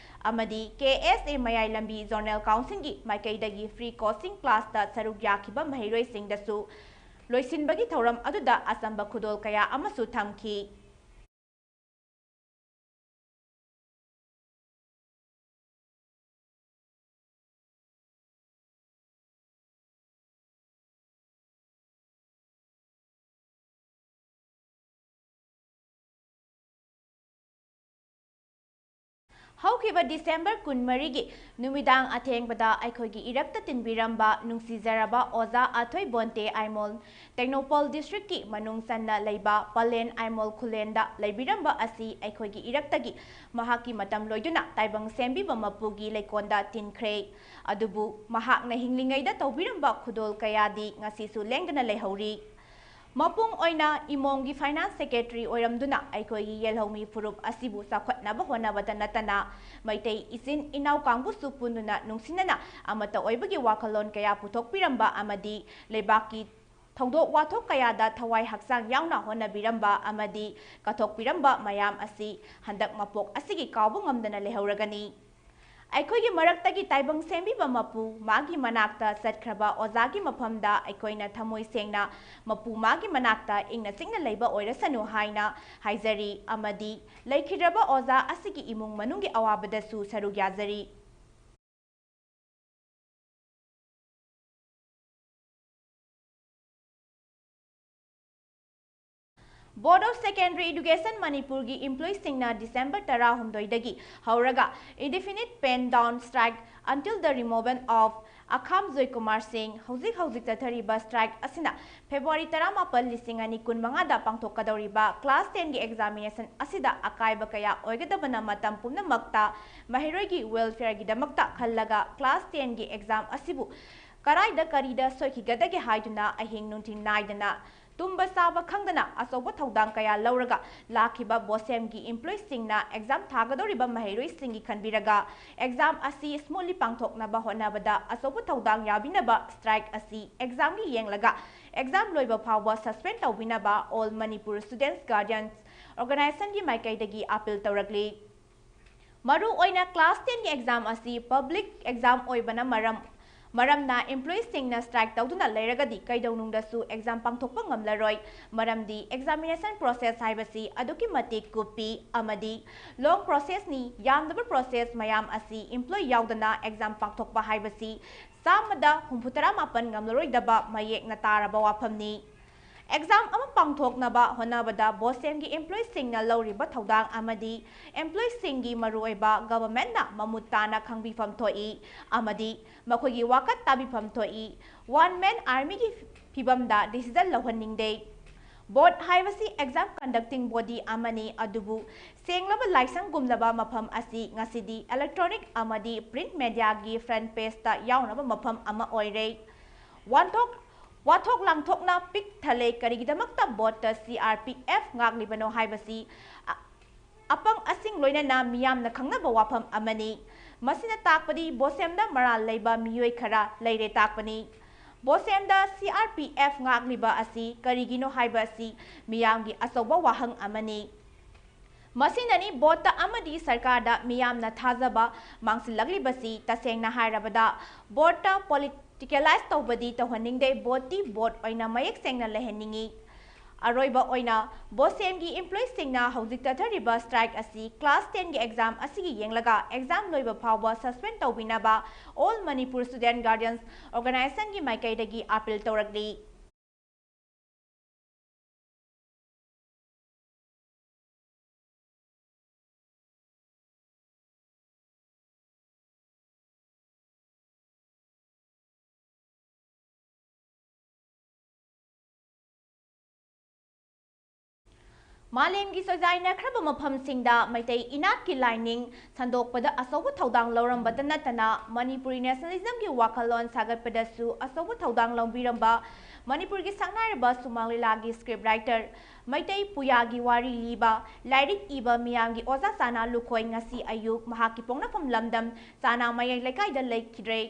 ꯑꯃꯗꯤ ꯀꯦ ꯑꯦꯁ ꯑꯦ ꯃꯌꯥꯏ ꯂꯝꯕꯤ ꯖꯣꯅꯦꯜ ꯀꯥꯎꯟꯁꯤꯜꯒꯤ ꯃꯥꯏꯀꯩꯗꯒꯤ ꯐ꯭ꯔꯤ ꯀꯣꯆꯤꯡ ꯀ꯭ꯂꯥꯁꯇ ꯁꯔꯨꯛ ꯌꯥꯈꯤꯕ ꯃꯍꯩꯔꯣꯏꯁꯤꯡꯗꯁꯨ ꯂꯣꯏꯁꯤꯟꯕꯒꯤ ꯊꯧꯔꯝ ꯑꯗꯨꯗ ꯑꯆꯝꯕ ꯈꯨꯗꯣꯜ ꯀꯌꯥ ꯑꯃꯁꯨ ꯊꯝꯈꯤ꯫ ꯍꯧꯈꯤꯕ ꯗꯤꯁꯦꯝꯕꯔ ꯀꯨꯟꯃꯔꯤꯒꯤ ꯅꯨꯃꯤꯗꯥꯡ ꯑꯊꯦꯡꯕꯗ ꯑꯩꯈꯣꯏꯒꯤ ꯏꯔꯛꯇ ꯇꯤꯟꯕꯤꯔꯝꯕ ꯅꯨꯡꯁꯤꯖꯔꯕ ꯑꯣꯖꯥ ꯑꯊꯣꯏ ꯕꯣꯟꯇꯦ ꯑꯥꯏꯃꯣꯜ, ꯇꯦꯡꯅꯧꯄꯜ ꯗꯤꯁꯇ꯭ꯔꯤꯛꯀꯤ ꯃꯅꯨꯡ ꯆꯟꯅ ꯂꯩꯕ ꯄꯂꯦꯟ ꯑꯥꯏꯃꯣꯜ ꯈꯨꯂꯦꯟꯗ ꯂꯩꯕꯤꯔꯝꯕ ꯑꯁꯤ ꯑꯩꯈꯣꯏꯒꯤ ꯏꯔꯛꯇꯒꯤ ꯃꯍꯥꯛꯀꯤ ꯃꯇꯝ ꯂꯣꯏꯗꯨꯅ ꯇꯥꯏꯕꯪ ꯁꯦꯝꯕꯤꯕ ꯃꯄꯨꯒꯤ ꯂꯩꯀꯣꯜꯗ ꯇꯤꯟꯈ꯭ꯔꯦ꯫ ꯑꯗꯨꯕꯨ ꯃꯍꯥꯛꯅ ꯍꯤꯡꯂꯤꯉꯩꯗ ꯇꯧꯕꯤꯔꯝꯕ ꯈꯨꯗꯣꯜ ꯀꯌꯥꯗꯤ ꯉꯁꯤꯁꯨ ꯂꯦꯡꯗꯅ ꯂꯩꯍꯧꯔꯤ꯫ ꯃꯄꯨꯡ ꯑꯣꯏꯅ ꯏꯃꯣꯝꯒꯤ finance secretary ꯑꯣꯏꯔꯝꯗꯨꯅ ꯑꯩꯈꯣꯏꯒꯤ ꯌꯦꯜꯍꯧꯃꯤ ꯐꯨꯔꯨꯞ ꯑꯁꯤꯕꯨ ꯆꯥꯎꯈꯠꯅꯕ ꯍꯣꯠꯅꯕꯇ ꯅꯠꯇꯅ ꯃꯩꯇꯩ ꯏꯆꯤꯟ ꯏꯅꯥꯎ ꯀꯥꯡꯕꯨꯁꯨ ꯄꯨꯟꯗꯨꯅ ꯅꯨꯡꯁꯤꯅꯅ ꯑꯃꯠꯇ ꯑꯣꯏꯕꯒꯤ ꯋꯥꯈꯜꯂꯣꯟ ꯀꯌꯥ ꯄꯨꯊꯣꯛꯄꯤꯔꯝꯕ ꯑꯃꯗꯤ ꯂꯩꯕꯥꯛꯀꯤ ꯊꯧꯗꯣꯛ ꯋꯥꯊꯣꯛ ꯀꯌꯥꯗ ꯊꯋꯥꯏ ꯍꯛꯆꯥꯡ ꯌꯥꯎꯅ ꯍꯣꯠꯅꯕꯤꯔꯝꯕ ꯑꯃꯗꯤ ꯀꯠꯊꯣꯛꯄꯤꯔꯝꯕ ꯃꯌꯥꯝ ꯑꯁꯤ ꯍꯟꯗꯛ ꯃꯄꯣꯛ ꯑꯁꯤꯒꯤ ꯀꯥꯎꯕ ꯉꯝꯗꯅ ꯂꯩꯍꯧꯔꯒꯅꯤ꯫ ꯑꯩꯈꯣꯏꯒꯤ ꯃꯔꯛꯇꯒꯤ ꯇꯥꯏꯕꯪ ꯁꯦꯝꯕꯤꯕ ꯃꯄꯨ ꯃꯥꯒꯤ ꯃꯅꯥꯛꯇ ꯆꯠꯈ꯭ꯔꯕ ꯑꯣꯖꯥꯒꯤ ꯃꯐꯝꯗ ꯑꯩꯈꯣꯏꯅ ꯊꯃꯣꯏ ꯁꯦꯡꯅ ꯃꯄꯨ ꯃꯥꯒꯤ ꯃꯅꯥꯛꯇ ꯏꯪꯅ ꯆꯤꯛꯅ ꯂꯩꯕ ꯑꯣꯏꯔꯁꯅꯨ ꯍꯥꯏꯅ ꯍꯥꯏꯖꯔꯤ ꯑꯃꯗꯤ ꯂꯩꯈꯤꯗ꯭ꯔꯕ ꯑꯣꯖꯥ ꯑꯁꯤꯒꯤ ꯏꯃꯨꯡ ꯃꯅꯨꯡꯒꯤ ꯑꯋꯥꯕꯗꯁꯨ ꯁꯔꯨꯛ ꯌꯥꯖꯔꯤ꯫ Board of Secondary Education ꯃꯅꯤꯄꯨꯔꯒꯤ employeeꯁꯤꯡꯅ December ꯇꯔꯥꯍꯨꯝꯗꯣꯏꯗꯒꯤ ꯍꯧꯔꯒ indefinite pen down strike until the removal of ꯑꯈꯥꯝ Joykumar ꯁꯤꯡ ꯍꯧꯖꯤꯛ ꯍꯧꯖꯤꯛ ꯆꯠꯊꯔꯤꯕ strike ꯑꯁꯤꯅ February ꯇꯔꯥꯃꯥꯄꯜ, ꯂꯤꯁꯤꯡ ꯑꯅꯤ ꯀꯨꯟꯃꯉꯥꯗ ꯄꯥꯡꯊꯣꯛꯀꯗꯧꯔꯤꯕ class tenꯒꯤ examination ꯑꯁꯤꯗ ꯑꯀꯥꯏꯕ ꯀꯌꯥ ꯑꯣꯏꯒꯗꯕꯅ ꯃꯇꯝ ꯄꯨꯝꯅꯃꯛꯇ ꯃꯍꯩꯔꯣꯏꯒꯤ welfareꯒꯤꯗꯃꯛꯇ ꯈꯜꯂꯒ class tenꯒꯤ exam ꯑꯁꯤꯕꯨ ꯀꯔꯥꯏꯗ ꯀꯔꯤꯗ ꯁꯣꯏꯈꯤꯒꯗꯒꯦ ꯍꯥꯏꯗꯨꯅ ꯑꯍꯤꯡ ꯅꯨꯡꯊꯤꯜ ꯅꯥꯏꯗꯅ ꯇꯨꯝꯕ ꯆꯥꯕ ꯈꯪꯗꯅ ꯑꯆꯧꯕ ꯊꯧꯗꯥꯡ ꯀꯌꯥ ꯂꯧꯔꯒ ꯂꯥꯛꯈꯤꯕ BOSEMꯒꯤ employeeꯁꯤꯡꯅ exam ꯊꯥꯒꯗꯧꯔꯤꯕ ꯃꯍꯩꯔꯣꯏꯁꯤꯡꯒꯤ ꯈꯟꯕꯤꯔꯒ exam ꯑꯁꯤ smoothly ꯄꯥꯡꯊꯣꯛꯅꯕ ꯍꯣꯠꯅꯕꯗ ꯑꯆꯧꯕ ꯊꯧꯗꯥꯡ ꯌꯥꯎꯕꯤꯅꯕ strike ꯑꯁꯤ examꯒꯤ ꯌꯦꯡꯂꯒ exam ꯂꯣꯏꯕ ꯐꯥꯎꯕ suspend ꯇꯧꯕꯤꯅꯕ All Manipur Students Guardians Organizationꯒꯤ ꯃꯥꯏꯀꯩꯗꯒꯤ appeal ꯇꯧꯔꯛꯂꯤ꯫ ꯃꯔꯨ ꯑꯣꯏꯅ class tenꯒꯤ exam ꯑꯁꯤ public exam ꯑꯣꯏꯕꯅ ꯃꯔꯝ ꯃꯔꯝꯅ employeeꯁꯤꯡꯅ strike ꯇꯧꯗꯨꯅ ꯂꯩꯔꯒꯗꯤ ꯀꯩꯗꯧꯅꯨꯡꯗꯁꯨ exam ꯄꯥꯡꯊꯣꯛꯄ ꯉꯝꯂꯔꯣꯏ꯫ ꯃꯔꯝꯗꯤ examination process ꯍꯥꯏꯕꯁꯤ ꯑꯗꯨꯛꯀꯤ ꯃꯇꯤꯛ ꯀꯨꯞꯄꯤ ꯑꯃꯗꯤ long processꯅꯤ꯫ ꯌꯥꯝꯗꯕ process ꯃꯌꯥꯝ ꯑꯁꯤ employee ꯌꯥꯎꯗꯅ exam ꯄꯥꯡꯊꯣꯛꯄ ꯍꯥꯏꯕꯁꯤ ꯆꯥꯝꯃꯗ ꯍꯨꯝꯐꯨꯇꯔꯥ ꯃꯥꯄꯟ ꯉꯝꯂꯔꯣꯏꯗꯕ ꯃꯌꯦꯛꯅ ꯇꯥꯔꯕ ꯋꯥꯐꯝꯅꯤ꯫ Exam ꯑꯃ ꯄꯥꯡꯊꯣꯛꯅꯕ ꯍꯣꯠꯅꯕꯗ BOSEMꯒꯤ employeeꯁꯤꯡꯅ ꯂꯧꯔꯤꯕ ꯊꯧꯗꯥꯡ ꯑꯃꯗꯤ employeeꯁꯤꯡꯒꯤ ꯃꯔꯨꯑꯣꯏꯕ governmentꯅ ꯃꯃꯨꯠ ꯇꯥꯅ ꯈꯪꯕꯤꯐꯝ ꯊꯣꯛꯏ ꯑꯃꯗꯤ ꯃꯈꯣꯏꯒꯤ ꯋꯥꯀꯠ ꯇꯥꯕꯤꯐꯝ ꯊꯣꯛꯏ꯫ One man armyꯒꯤ ꯐꯤꯕꯝꯗ decision ꯂꯧꯍꯟꯅꯤꯡꯗꯦ꯫ Board ꯍꯥꯏꯕꯁꯤ exam conducting body ꯑꯃꯅꯤ, ꯑꯗꯨꯕꯨ ꯁꯦꯡꯂꯕ ꯂꯥꯏꯁꯪꯒꯨꯝꯂꯕ ꯃꯐꯝ ꯑꯁꯤ ꯉꯁꯤꯗꯤ electronic ꯑꯃꯗꯤ print mediaꯒꯤ front pageꯇ ꯌꯥꯎꯅꯕ ꯃꯐꯝ ꯑꯃ ꯑꯣꯏꯔꯦ꯫ ꯋꯥꯟꯊꯣꯛ ꯋꯥꯊꯣꯛ ꯂꯥꯡꯊꯣꯛꯅ ꯄꯤꯛ ꯊꯜꯂꯦ꯫ ꯀꯔꯤꯒꯤꯗꯃꯛꯇ ꯕꯣꯠꯇ ꯁꯤ ꯑꯥꯔ ꯄꯤ ꯑꯦꯐ ꯉꯥꯛꯂꯤꯕꯅꯣ ꯍꯥꯏꯕꯁꯤ ꯑ-, ꯑꯄꯪ ꯑꯁꯤꯡ ꯂꯣꯏꯅꯅ ꯃꯤꯌꯥꯝꯅ ꯈꯪꯅꯕ ꯋꯥꯐꯝ ꯑꯃꯅꯤ꯫ ꯃꯁꯤꯅ ꯇꯥꯛꯄꯗꯤ ꯕꯣꯁꯦꯝꯗ ꯃꯔꯥꯜ ꯂꯩꯕ ꯃꯤꯑꯣꯏ ꯈꯔ ꯂꯩꯔꯦ ꯇꯥꯛꯄꯅꯤ꯫ ꯕꯣꯁꯦꯝꯗ ꯁꯤ ꯑꯥꯔ ꯄꯤ ꯑꯦꯐ ꯉꯥꯛꯂꯤꯕ ꯑꯁꯤ ꯀꯔꯤꯒꯤꯅꯣ ꯍꯥꯏꯕ ꯑꯁꯤ ꯃꯤꯌꯥꯝꯒꯤ ꯑꯆꯧꯕ ꯋꯥꯍꯪ ꯑꯃꯅꯤ꯫ ꯃꯁꯤꯅꯅꯤ ꯕꯣꯠꯇ ꯑꯃꯗꯤ ꯁꯔꯀꯥꯔꯗ ꯃꯤꯌꯥꯝꯅ ꯊꯥꯖꯕ ꯃꯥꯡꯁꯤꯜꯂꯛꯂꯤꯕꯁꯤ꯫ ꯇꯁꯦꯡꯅ ꯍꯥꯏꯔꯕꯗ, ꯕꯣꯠꯇ ꯄꯣꯂꯤꯇꯤꯀꯦꯂꯥꯏꯖ ꯇꯧꯕꯗꯤ ꯇꯧꯍꯟꯅꯤꯡꯗꯦ꯫ ꯕꯣꯠꯇꯤ ꯕꯣꯠ ꯑꯣꯏꯅ ꯃꯌꯦꯛ ꯁꯦꯡꯅ ꯂꯩꯍꯟꯅꯤꯡꯏ꯫ ꯑꯔꯣꯏꯕ ꯑꯣꯏꯅ, ꯕꯣꯁꯦꯝꯒꯤ ꯏꯝꯄ꯭ꯂꯣꯌꯤꯁꯤꯡꯅ ꯍꯧꯖꯤꯛ ꯆꯠꯊꯔꯤꯕ ꯁ꯭ꯇ꯭ꯔꯥꯏꯛ ꯑꯁꯤ ꯀ꯭ꯂꯥꯁ ꯇꯦꯟꯒꯤ ꯑꯦꯛꯖꯥꯝ ꯑꯁꯤꯒꯤ ꯌꯦꯡꯂꯒ ꯑꯦꯛꯖꯥꯝ ꯂꯣꯏꯕ ꯐꯥꯎꯕ ꯁꯁꯄꯦꯟ ꯇꯧꯕꯤꯅꯕ All Manipur Student Guardians Organizationꯒꯤ ꯃꯥꯏꯀꯩꯗꯒꯤ ꯑꯥꯄꯤꯜ ꯇꯧꯔꯛꯂꯤ꯫ ꯃꯥꯂꯦꯝꯒꯤ ꯆꯣꯏꯖꯥꯏꯅꯈ꯭ꯔꯕ ꯃꯐꯝꯁꯤꯡꯗ ꯃꯩꯇꯩ ꯏꯅꯥꯠꯀꯤ ꯂꯥꯏꯅꯤꯡ ꯁꯟꯗꯣꯛꯄꯗ ꯑꯆꯧꯕ ꯊꯧꯗꯥꯡ ꯂꯧꯔꯝꯕꯇ ꯅꯠꯇꯅ, ꯃꯅꯤꯄꯨꯔꯤ ꯅꯦꯁꯅꯦꯂꯤꯖꯝꯒꯤ ꯋꯥꯈꯜꯂꯣꯟ ꯁꯥꯒꯠꯄꯗꯁꯨ ꯑꯆꯧꯕ ꯊꯧꯗꯥꯡ ꯂꯧꯕꯤꯔꯝꯕ ꯃꯅꯤꯄꯨꯔꯒꯤ ꯁꯛꯅꯥꯏꯔꯕ ꯁꯨꯃꯥꯡ ꯂꯤꯂꯥꯒꯤ ꯁ꯭ꯀ꯭ꯔꯤꯞ ꯔꯥꯏꯇꯔ, ꯃꯩꯇꯩ ꯄꯨꯌꯥꯒꯤ ꯋꯥꯔꯤ ꯂꯤꯕ, ꯂꯥꯏꯔꯤꯛ ꯏꯕ ꯃꯤꯌꯥꯝꯒꯤ ꯑꯣꯖꯥ ꯆꯥꯅꯥ ꯂꯨꯈꯣꯏ ꯉꯁꯤ ꯑꯌꯨꯛ ꯃꯍꯥꯛꯀꯤ ꯄꯣꯛꯅꯐꯝ ꯂꯝꯗꯝ ꯆꯥꯅꯥ ꯃꯌꯥꯏ ꯂꯩꯀꯥꯏꯗ ꯂꯩꯈꯤꯗ꯭ꯔꯦ꯫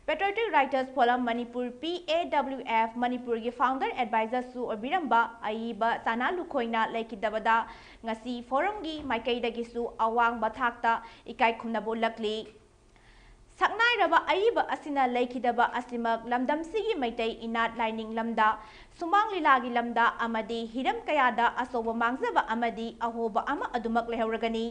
Patriotic Writers Forum Manipur, P A W F ꯃꯅꯤꯄꯨꯔꯒꯤ founder advisorꯁꯨ ꯑꯣꯏꯕꯤꯔꯝꯕ ꯑꯏꯕ ꯆꯥꯅꯥ ꯂꯨꯈꯣꯏꯅ ꯂꯩꯈꯤꯗꯕꯗ ꯉꯁꯤ forumꯒꯤ ꯃꯥꯏꯀꯩꯗꯒꯤꯁꯨ ꯑꯋꯥꯡꯕ ꯊꯥꯛꯇ ꯏꯀꯥꯏ ꯈꯨꯝꯅꯕ ꯎꯠꯂꯛꯂꯤ꯫ ꯁꯛꯅꯥꯏꯔꯕ ꯑꯏꯕ ꯑꯁꯤꯅ ꯂꯩꯈꯤꯗꯕ ꯑꯁꯤꯃꯛ ꯂꯝꯗꯝꯁꯤꯒꯤ ꯃꯩꯇꯩ ꯏꯅꯥꯠ ꯂꯥꯏꯅꯤꯡ ꯂꯝꯗ, ꯁꯨꯃꯥꯡ ꯂꯤꯂꯥꯒꯤ ꯂꯝꯗ ꯑꯃꯗꯤ ꯍꯤꯔꯝ ꯀꯌꯥꯗ ꯑꯆꯧꯕ ꯃꯥꯡꯖꯕ ꯑꯃꯗꯤ ꯑꯍꯣꯕ ꯑꯃ ꯑꯗꯨꯃꯛ ꯂꯩꯍꯧꯔꯒꯅꯤ꯫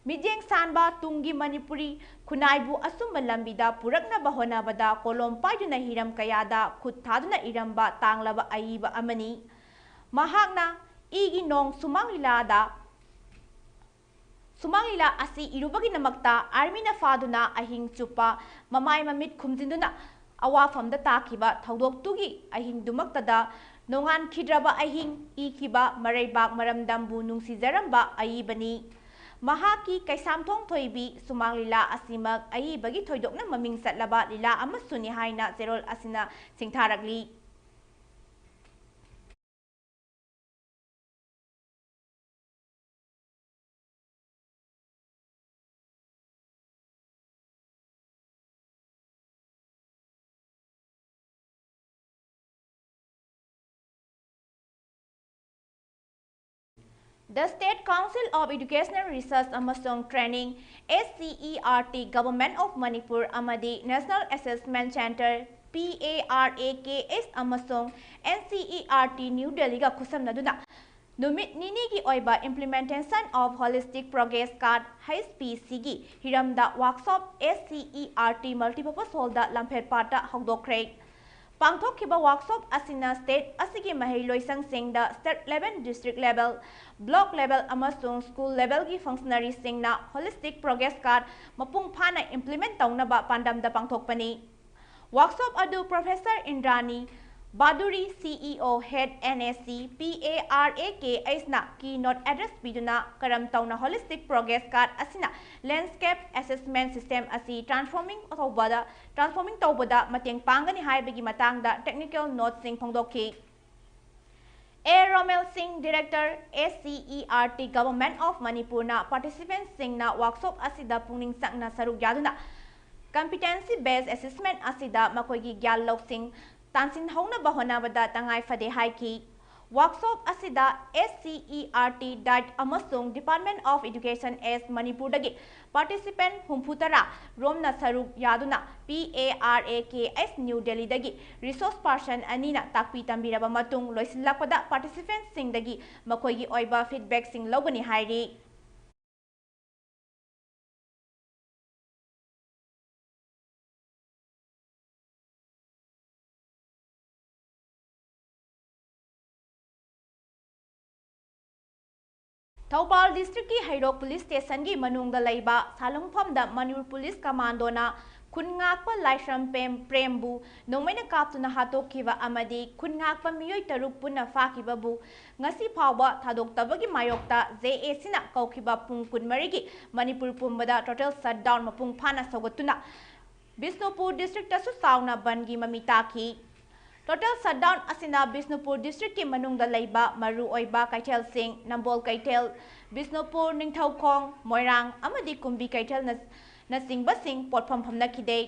ꯃꯤꯠꯌꯦꯡ ꯁꯥꯟꯕ ꯇꯨꯡꯒꯤ ꯃꯅꯤꯄꯨꯔꯤ ꯈꯨꯟꯅꯥꯏꯕꯨ ꯑꯆꯨꯝꯕ ꯂꯝꯕꯤꯗ ꯄꯨꯔꯛꯅꯕ ꯍꯣꯠꯅꯕꯗ ꯀꯣꯂꯣꯝ ꯄꯥꯏꯗꯨꯅ ꯍꯤꯔꯝ ꯀꯌꯥꯗ ꯈꯨꯠ ꯊꯥꯗꯨꯅ ꯏꯔꯝꯕ ꯇꯥꯡꯂꯕ ꯑꯏꯕ ꯑꯃꯅꯤ꯫ ꯃꯍꯥꯛꯅ ꯏꯒꯤ ꯅꯣꯡ ꯁꯨꯃꯥꯡ ꯂꯤꯂꯥꯗ, ꯁꯨꯃꯥꯡ ꯂꯤꯂꯥ ꯑꯁꯤ ꯏꯔꯨꯕꯒꯤꯗꯃꯛꯇ ꯑꯥꯔꯃꯤꯅ ꯐꯥꯗꯨꯅ ꯑꯍꯤꯡ ꯆꯨꯞꯄ ꯃꯃꯥꯏ ꯃꯃꯤꯠ ꯈꯨꯝꯖꯤꯟꯗꯨꯅ ꯑꯋꯥꯐꯝꯗ ꯇꯥꯈꯤꯕ ꯊꯧꯗꯣꯛꯇꯨꯒꯤ ꯑꯍꯤꯡꯗꯨꯃꯛꯇꯗ ꯅꯣꯡꯉꯥꯟꯈꯤꯗ꯭ꯔꯕ ꯑꯍꯤꯡ ꯏꯈꯤꯕ ꯃꯔꯩꯕꯥꯛ ꯃꯔꯝꯗꯝꯕꯨ ꯅꯨꯡꯁꯤꯖꯔꯝꯕ ꯑꯏꯕꯅꯤ꯫ ꯃꯍꯥꯛꯀꯤ ꯀꯩꯁꯥꯝꯊꯣꯡ ꯊꯣꯏꯕꯤ ꯁꯨꯃꯥꯡ ꯂꯤꯂꯥ ꯑꯁꯤꯃꯛ ꯑꯏꯕꯒꯤ ꯊꯣꯏꯗꯣꯛꯅ ꯃꯃꯤꯡ ꯆꯠꯂꯕ ꯂꯤꯂꯥ ꯑꯃꯁꯨꯅꯤ ꯍꯥꯏꯅ ꯆꯦꯔꯣꯜ ꯑꯁꯤꯅ ꯁꯤꯡꯊꯥꯔꯛꯂꯤ꯫ The State Council of Educational Research ꯑꯃꯁꯨꯡ Training, S C E R T, Government of Manipur ꯑꯃꯗꯤ National Assessment Centre, P A R A K S, ꯑꯃꯁꯨꯡ N C E R T New Delhi ꯒ ꯈꯨꯠꯁꯝꯅꯗꯨꯅ ꯅꯨꯃꯤꯠ ꯅꯤꯅꯤꯒꯤ ꯑꯣꯏꯕ Implementation of Holistic Progress Card, H P C, ꯒꯤ ꯍꯤꯔꯝꯗ workshop S C E R T Multipurpose Hall ꯗ ꯂꯝꯐꯦꯜꯄꯥꯠꯇ ꯍꯧꯗꯣꯛꯈ꯭ꯔꯦ꯫ ꯄꯥꯡꯊꯣꯛꯈꯤꯕ workshop ꯑꯁꯤꯅ state ꯑꯁꯤꯒꯤ ꯃꯍꯩꯂꯣꯏꯁꯪꯁꯤꯡꯗ state level, district level, block level ꯑꯃꯁꯨꯡ school level ꯒꯤ functionary ꯁꯤꯡꯅ Holistic Progress Card ꯃꯄꯨꯡ ꯐꯥꯅ implement ꯇꯧꯅꯕ ꯄꯥꯟꯗꯝꯗ ꯄꯥꯡꯊꯣꯛꯄꯅꯤ꯫ Workshop ꯑꯗꯨ Professor ꯏꯟꯗ꯭ꯔꯥꯅꯤ ꯕꯥꯗꯨꯔꯤ, C E O, Head, N S C, P A R A K S ꯅ keynote address ꯄꯤꯗꯨꯅ ꯀꯔꯝ ꯇꯧꯅ Holistic Progress Card ꯑꯁꯤꯅ landscape assessment system ꯑꯁꯤ transforming ꯇꯧꯕꯗ, transforming ꯇꯧꯕꯗ ꯃꯇꯦꯡ ꯄꯥꯡꯒꯅꯤ ꯍꯥꯏꯕꯒꯤ ꯃꯇꯥꯡꯗ technical note ꯁꯤꯡ ꯐꯣꯡꯗꯣꯛꯈꯤ꯫ ꯑꯦ ꯔꯣꯃꯦꯜ ꯁꯤꯡ, Director, S C E R T, Government of Manipur ꯅ participant ꯁꯤꯡꯅ workshop ꯑꯁꯤꯗ ꯄꯨꯛꯅꯤꯡ ꯆꯪꯅ ꯁꯔꯨꯛ ꯌꯥꯗꯨꯅ competency based assessment ꯑꯁꯤꯗ ꯃꯈꯣꯏꯒꯤ ꯒ꯭ꯌꯥꯟ ꯂꯧꯁꯤꯡ ꯇꯥꯟꯁꯤꯟꯍꯧꯅꯕ ꯍꯣꯠꯅꯕꯗ ꯇꯉꯥꯏ ꯐꯗꯦ ꯍꯥꯏꯈꯤ꯫ Workshop ꯑꯁꯤꯗ S C E R T, DIET ꯑꯃꯁꯨꯡ Department of Education, S Manipur ꯗꯒꯤ participant ꯍꯨꯝꯐꯨ ꯇꯔꯥ ꯔꯣꯝꯅ ꯁꯔꯨꯛ ꯌꯥꯗꯨꯅ P A R A K S New Delhi ꯗꯒꯤ resource person ꯑꯅꯤꯅ ꯇꯥꯛꯄꯤ ꯇꯝꯕꯤꯔꯕ ꯃꯇꯨꯡ, ꯂꯣꯏꯁꯤꯜꯂꯛꯄꯗ participant ꯁꯤꯡꯗꯒꯤ ꯃꯈꯣꯏꯒꯤ ꯑꯣꯏꯕ feedback ꯁꯤꯡ ꯂꯧꯒꯅꯤ ꯍꯥꯏꯔꯤ꯫ ꯊꯧꯕꯥꯜ district ꯀꯤ ꯍꯩꯔꯣꯛ police station ꯒꯤ ꯃꯅꯨꯡꯗ ꯂꯩꯕ ꯁꯥꯂꯨꯡꯐꯝꯗ ꯃꯅꯤꯄꯨꯔ police commando ꯅ ꯈꯨꯟ ꯉꯥꯛꯄ ꯂꯥꯏꯁ꯭ꯔꯝ ꯄꯦꯝ-, ꯄ꯭ꯔꯦꯝꯕꯨ ꯅꯣꯡꯃꯩꯅ ꯀꯥꯞꯇꯨꯅ ꯍꯥꯠꯇꯣꯛꯈꯤꯕ ꯑꯃꯗꯤ ꯈꯨꯟ ꯉꯥꯛꯄ ꯃꯤꯑꯣꯏ ꯇꯔꯨꯛ ꯄꯨꯟꯅ ꯐꯥꯈꯤꯕꯕꯨ ꯉꯁꯤ ꯐꯥꯎꯕ ꯊꯥꯗꯣꯛꯇꯕꯒꯤ ꯃꯥꯌꯣꯛꯇ ꯖꯦ ꯑꯦ ꯁꯤꯅ ꯀꯧꯈꯤꯕ ꯄꯨꯡ ꯀꯨꯟꯃꯔꯤꯒꯤ ꯃꯅꯤꯄꯨꯔ ꯄꯨꯝꯕꯗ total shutdown ꯃꯄꯨꯡ ꯐꯥꯅ ꯁꯧꯒꯠꯇꯨꯅ ꯕꯤꯁꯅꯨꯄꯨꯔ districtꯇꯁꯨ ꯆꯥꯎꯅ ꯕꯟꯒꯤ ꯃꯃꯤ ꯇꯥꯈꯤ꯫ Total shutdown ꯑꯁꯤꯅ ꯕꯤꯁꯅꯨꯄꯨꯔ districtꯀꯤ ꯃꯅꯨꯡꯗ ꯂꯩꯕ ꯃꯔꯨꯑꯣꯏꯕ ꯀꯩꯊꯦꯜꯁꯤꯡ, ꯅꯝꯕꯣꯜ ꯀꯩꯊꯦꯜ, ꯕꯤꯁꯅꯨꯄꯨꯔ, ꯅꯤꯡꯊꯧꯈꯣꯡ, ꯃꯣꯏꯔꯥꯡ ꯑꯃꯗꯤ ꯀꯨꯝꯕꯤ ꯀꯩꯊꯦꯜꯅ-, ꯅꯆꯤꯡꯕꯁꯤꯡ ꯄꯣꯠꯐꯝ ꯐꯝꯅꯈꯤꯗꯦ꯫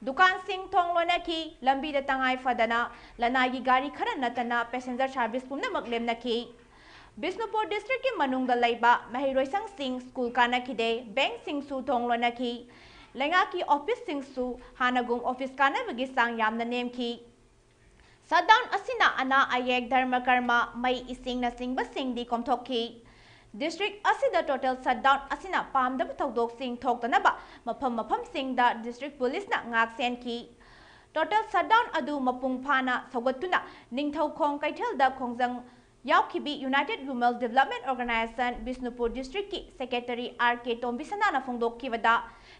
ꯗꯨꯀꯥꯟꯁꯤꯡ ꯊꯣꯡ ꯂꯣꯟꯅꯈꯤ꯫ ꯂꯝꯕꯤꯗ ꯇꯉꯥꯏ ꯐꯗꯅ ꯂꯅꯥꯏꯒꯤ ꯒꯥꯔꯤ ꯈꯔ ꯅꯠꯇꯅ passenger service ꯄꯨꯝꯅꯃꯛ ꯂꯦꯞꯅꯈꯤ꯫ ꯕꯤꯁꯅꯨꯄꯨꯔ districtꯀꯤ ꯃꯅꯨꯡꯗ ꯂꯩꯕ ꯃꯍꯩꯔꯣꯏꯁꯪꯁꯤꯡ school ꯀꯥꯅꯈꯤꯗꯦ, bankꯁꯤꯡꯁꯨ ꯊꯣꯡ ꯂꯣꯟꯅꯈꯤ꯫ ꯂꯩꯉꯥꯛꯀꯤ officeꯁꯤꯡꯁꯨ ꯍꯥꯟꯅꯒꯨꯝ office ꯀꯥꯅꯕꯒꯤ ꯆꯥꯡ ꯌꯥꯝꯅ ꯅꯦꯝꯈꯤ꯫ Shutdown ꯑꯁꯤꯅ ꯑꯅꯥ ꯑꯌꯦꯛ, ꯙꯔꯃ ꯀꯔꯃ, ꯃꯩ ꯏꯁꯤꯡꯅꯆꯤꯡꯕꯁꯤꯡꯗꯤ ꯀꯣꯝꯊꯣꯛꯈꯤ꯫ District ꯑꯁꯤꯗ total shutdown ꯑꯁꯤꯅ ꯄꯥꯝꯗꯕ ꯊꯧꯗꯣꯛꯁꯤꯡ ꯊꯣꯛꯇꯅꯕ ꯃꯐꯝ ꯃꯐꯝꯁꯤꯡꯗ district policeꯅ ꯉꯥꯛ ꯁꯦꯟꯈꯤ꯫ Total shutdown ꯑꯗꯨ ꯃꯄꯨꯡ ꯐꯥꯅ ꯁꯧꯒꯠꯇꯨꯅ ꯅꯤꯡꯊꯧꯈꯣꯡ ꯀꯩꯊꯦꯜꯗ ꯈꯣꯡꯖꯪ ꯌꯥꯎꯈꯤꯕꯤ United Women Development Organisation Bishnupur districtꯀꯤ secretary ꯑꯥꯔ ꯀꯦ ꯇꯣꯝꯕꯤꯁꯅꯥꯅ ꯐꯣꯡꯗꯣꯛꯈꯤꯕꯗ,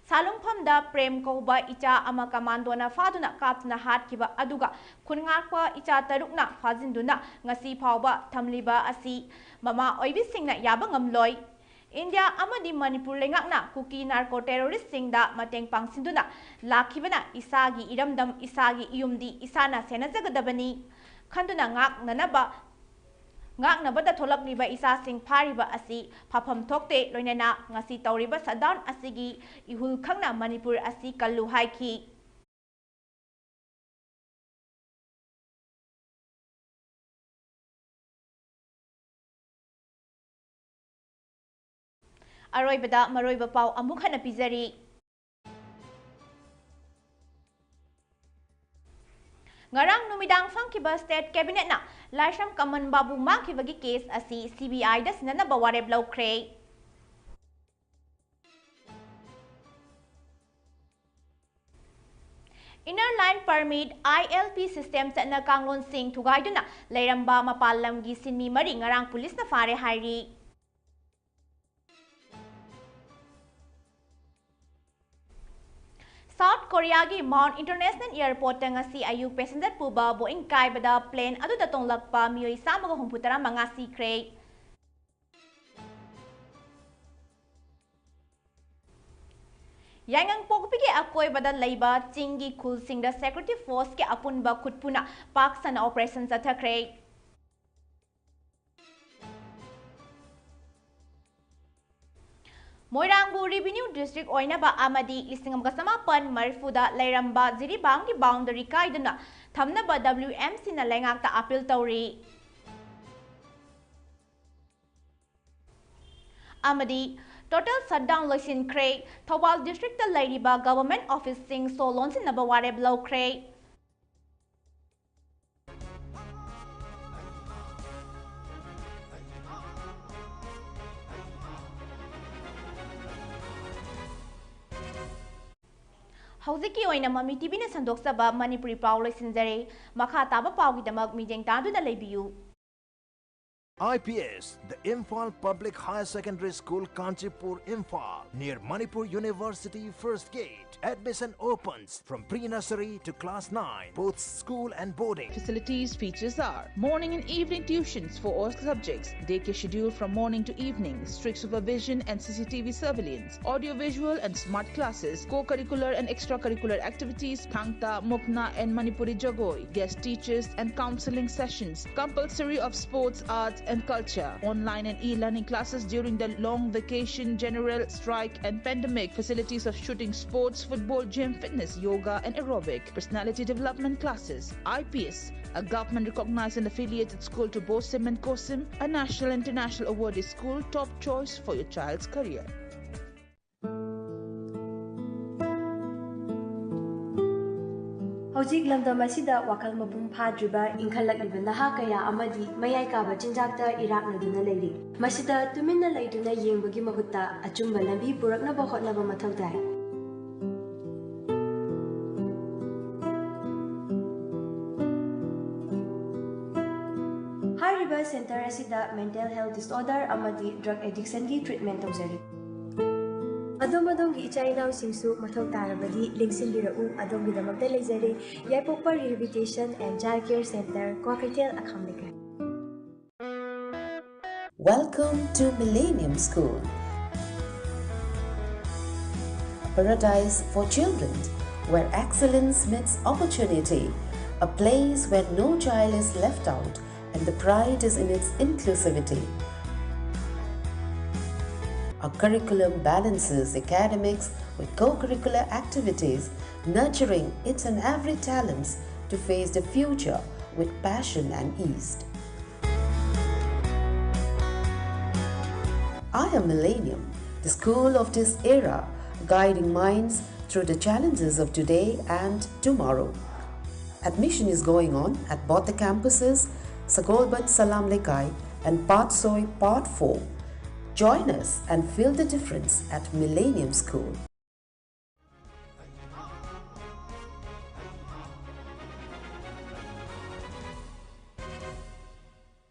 ꯁꯥꯂꯨꯡꯐꯝꯗ ꯄ꯭ꯔꯦꯝ ꯀꯧꯕ ꯏꯆꯥ ꯑꯃ commandoꯅ ꯐꯥꯗꯨꯅ ꯀꯥꯞꯇꯨꯅ ꯍꯥꯠꯈꯤꯕ ꯑꯗꯨꯒ ꯈꯨꯟꯉꯥꯛꯄ ꯏꯆꯥ ꯇꯔꯨꯛꯅ ꯐꯥꯖꯤꯟꯗꯨꯅ ꯉꯁꯤ ꯐꯥꯎꯕ ꯊꯝꯂꯤꯕ ꯑꯁꯤ ꯃꯃꯥ ꯑꯣꯏꯕꯤꯁꯤꯡꯅ ꯌꯥꯕ ꯉꯝꯂꯣꯏ꯫ ꯏꯟꯗꯤꯌꯥ ꯑꯃꯗꯤ ꯃꯅꯤꯄꯨꯔ ꯂꯩꯉꯥꯛꯅ ꯀꯨꯀꯤ narco terroristꯁꯤꯡꯗ ꯃꯇꯦꯡ ꯄꯥꯡꯁꯤꯟꯗꯨꯅ ꯂꯥꯛꯈꯤꯕꯅ ꯏꯁꯥꯒꯤ ꯏꯔꯝꯗꯝ, ꯏꯁꯥꯒꯤ ꯏꯌꯨꯝꯗꯤ ꯏꯁꯥꯅ ꯁꯦꯟꯅꯖꯒꯗꯕꯅꯤ ꯈꯟꯗꯨꯅ ꯉꯥꯛꯅꯅꯕ, ꯉꯥꯛꯅꯕꯗ ꯊꯣꯛꯂꯛꯂꯤꯕ ꯏꯆꯥꯁꯤꯡ ꯐꯥꯔꯤꯕ ꯑꯁꯤ ꯐꯐꯝ ꯊꯣꯛꯇꯦ꯫ ꯂꯣꯏꯅꯅ ꯉꯁꯤ ꯇꯧꯔꯤꯕ shutdown ꯑꯁꯤꯒꯤ ꯏꯍꯨꯜ ꯈꯪꯅ ꯃꯅꯤꯄꯨꯔ ꯑꯁꯤ ꯀꯜꯂꯨ ꯍꯥꯏꯈꯤ꯫ ꯑꯔꯣꯏꯕꯗ ꯃꯔꯨꯑꯣꯏꯕ ꯄꯥꯎ ꯑꯃꯨꯛ ꯍꯟꯅ ꯄꯤꯖꯔꯤ꯫ ꯉꯔꯥꯡ ꯅꯨꯃꯤꯗꯥꯡ ꯐꯝꯈꯤꯕ state cabinetꯅ ꯂꯥꯏꯁ꯭ꯔꯝ ꯀꯃꯟ ꯕꯥꯕꯨ ꯃꯥꯡꯈꯤꯕꯒꯤ case ꯑꯁꯤ C B Iꯗ ꯁꯤꯟꯅꯅꯕ ꯋꯥꯔꯦꯞ ꯂꯧꯈ꯭ꯔꯦ꯫ Inner Line Permit, I L P system ꯆꯠꯅ ꯀꯥꯡꯂꯣꯟꯁꯤꯡ ꯊꯨꯒꯥꯏꯗꯨꯅ ꯂꯩꯔꯝꯕ ꯃꯄꯥꯟ ꯂꯝꯒꯤ ꯁꯤꯟꯃꯤ ꯃꯔꯤ ꯉꯔꯥꯡ ꯄꯨꯂꯤꯁꯅ ꯐꯥꯔꯦ ꯍꯥꯏꯔꯤ꯫ ꯁꯥꯎꯠ ꯀꯣꯔꯤꯌꯥꯒꯤ ꯃꯥꯎꯟ ꯏꯟꯇꯔꯅꯦꯁꯅꯦꯜ ꯑꯦꯌꯔꯄꯣꯔꯠꯇ ꯉꯁꯤ ꯑꯌꯨꯛ ꯄꯦꯁꯦꯟꯖꯔ ꯄꯨꯕ ꯕꯣꯏꯡ ꯀꯥꯏꯕꯗ ꯄ꯭ꯂꯦꯟ ꯑꯗꯨꯗ ꯇꯣꯡꯂꯛꯄ ꯃꯤꯑꯣꯏ ꯆꯥꯝꯃꯒ ꯍꯨꯝꯐꯨ ꯇꯔꯥ ꯃꯉꯥ ꯁꯤꯈ꯭ꯔꯦ꯫ ꯌꯥꯏꯉꯪꯄꯣꯛꯄꯤꯒꯤ ꯑꯀꯣꯏꯕꯗ ꯂꯩꯕ ꯆꯤꯡꯒꯤ ꯈꯨꯜꯁꯤꯡꯗ ꯁꯦꯀ꯭ꯌꯨꯔꯤꯇꯤ ꯐꯣꯔꯁꯀꯤ ꯑꯄꯨꯟꯕ ꯈꯨꯠꯄꯨꯅ ꯄꯥꯛ ꯁꯟꯅ ꯑꯣꯄꯔꯦꯁꯟ ꯆꯠꯊꯈ꯭ꯔꯦ꯫ ꯃꯣꯏꯔꯥꯡꯕꯨ ꯔꯤꯚꯤꯅ꯭ꯌꯨ ꯗꯤꯁꯇ꯭ꯔꯤꯛ ꯑꯣꯏꯅꯕ ꯑꯃꯗꯤ ꯂꯤꯁꯤꯡ ꯑꯃꯒ ꯆꯃꯥꯄꯟ ꯃꯔꯤꯐꯨꯗ ꯂꯩꯔꯝꯕ ꯖꯤꯔꯤꯕꯥꯝꯒꯤ ꯕꯥꯎꯟꯗꯔꯤ ꯀꯥꯏꯗꯨꯅ ꯊꯝꯅꯕ W M Cꯅ ꯂꯩꯉꯥꯛꯇ ꯑꯄꯤꯜ ꯇꯧꯔꯤ꯫ ꯑꯃꯗꯤ ꯇꯣꯇꯦꯜ ꯁꯠꯗꯥꯎꯟ ꯂꯣꯏꯁꯤꯟꯈ꯭ꯔꯦ꯫ ꯊꯧꯕꯥꯜ ꯗꯤꯁꯇ꯭ꯔꯤꯛꯇ ꯂꯩꯔꯤꯕ ꯒꯚꯔꯟꯃꯦꯟꯠ ꯑꯣꯐꯤꯁꯁꯤꯡ ꯁꯣ ꯂꯣꯟꯁꯤꯟꯅꯕ ꯋꯥꯔꯦꯞ ꯂꯧꯈ꯭ꯔꯦ꯫ ꯍꯧꯖꯤꯛꯀꯤ ꯑꯣꯏꯅ ꯃꯃꯤ ꯇꯤꯚꯤꯅ ꯁꯟꯗꯣꯛꯆꯕ ꯃꯅꯤꯄꯨꯔꯤ ꯄꯥꯎ ꯂꯣꯏꯁꯤꯟꯖꯔꯦ꯫ ꯃꯈꯥ ꯇꯥꯕ ꯄꯥꯎꯒꯤꯗꯃꯛ ꯃꯤꯠꯌꯦꯡ ꯇꯥꯗꯨꯅ ꯂꯩꯕꯤꯌꯨ꯫ I P S, the Imphal Public Higher Secondary School, Kanchipur, Imphal, near Manipur University First Gate. Admission opens from pre-nursery to class nine, both school and boarding. Facilities features are morning and evening tuitions for all subjects, daycare schedule from morning to evening, strict supervision and C C T V surveillance, audio-visual and smart classes, co-curricular and extracurricular activities, Thangta, Mukna and Manipuri Jagoi, guest teachers and counseling sessions, compulsory of sports, arts and culture, online and e-learning classes during the long vacation, general strike and pandemic, facilities of shooting sports, football, gym, fitness, yoga and aerobic, personality development classes. I P S, a government recognized and affiliated school to BOSIM and COSIM, a national international awarded school, top choice for your child's career. ꯍꯧꯖꯤꯛ ꯂꯝꯗꯝ ꯑꯁꯤꯗ ꯋꯥꯈꯜ ꯃꯄꯨꯡ ꯐꯥꯗ꯭ꯔꯤꯕ ꯏꯟꯈꯠꯂꯛꯂꯤꯕ ꯅꯍꯥ ꯀꯌꯥ ꯑꯃꯗꯤ ꯃꯌꯥꯏ ꯀꯥꯕ ꯆꯤꯟꯖꯥꯛꯇ ꯏꯔꯥꯛꯅꯗꯨꯅ ꯂꯩꯔꯤ꯫ ꯃꯁꯤꯗ ꯇꯨꯃꯤꯟꯅ ꯂꯩꯗꯨꯅ ꯌꯦꯡꯕꯒꯤ ꯃꯍꯨꯠꯇ ꯑꯆꯨꯝꯕ ꯂꯝꯕꯤ ꯄꯨꯔꯛꯅꯕ ꯍꯣꯠꯅꯕ ꯃꯊꯧ ꯇꯥꯏ꯫ ꯍꯥꯏꯔꯤꯕ ꯁꯦꯟꯇꯔ ꯑꯁꯤꯗ mental health disorder ꯑꯃꯗꯤ drug addiction ꯒꯤ treatment ꯇꯧꯖꯔꯤ꯫ ꯑꯗꯣꯝ ꯑꯗꯣꯝꯒꯤ ꯏꯆꯥ ꯏꯅꯥꯎꯁꯤꯡꯁꯨ ꯃꯊꯧ ꯇꯥꯔꯕꯗꯤ ꯂꯦꯡꯁꯤꯟꯕꯤꯔꯛꯎ꯫ ꯑꯗꯣꯝꯒꯤꯗꯃꯛꯇ ꯂꯩꯖꯔꯦ ꯌꯥꯏꯄꯣꯛꯄ Rehabilitation and Child Care Centre, Kwakeithel, ꯑꯈꯥꯝ ꯂꯩꯀꯥꯏ꯫ Welcome to Millennium School, a paradise for children where excellence meets opportunity, a place where no child is left out and the pride is in its inclusivity. Our curriculum balances academics with co-curricular activities, nurturing each and every talents to face the future with passion and ease. I am Millennium, the school of this era, guiding minds through the challenges of today and tomorrow. Admission is going on at both the campuses, Sagolband Salam Lekai and Patsoi Part four. Join us and feel the difference at Millennium School.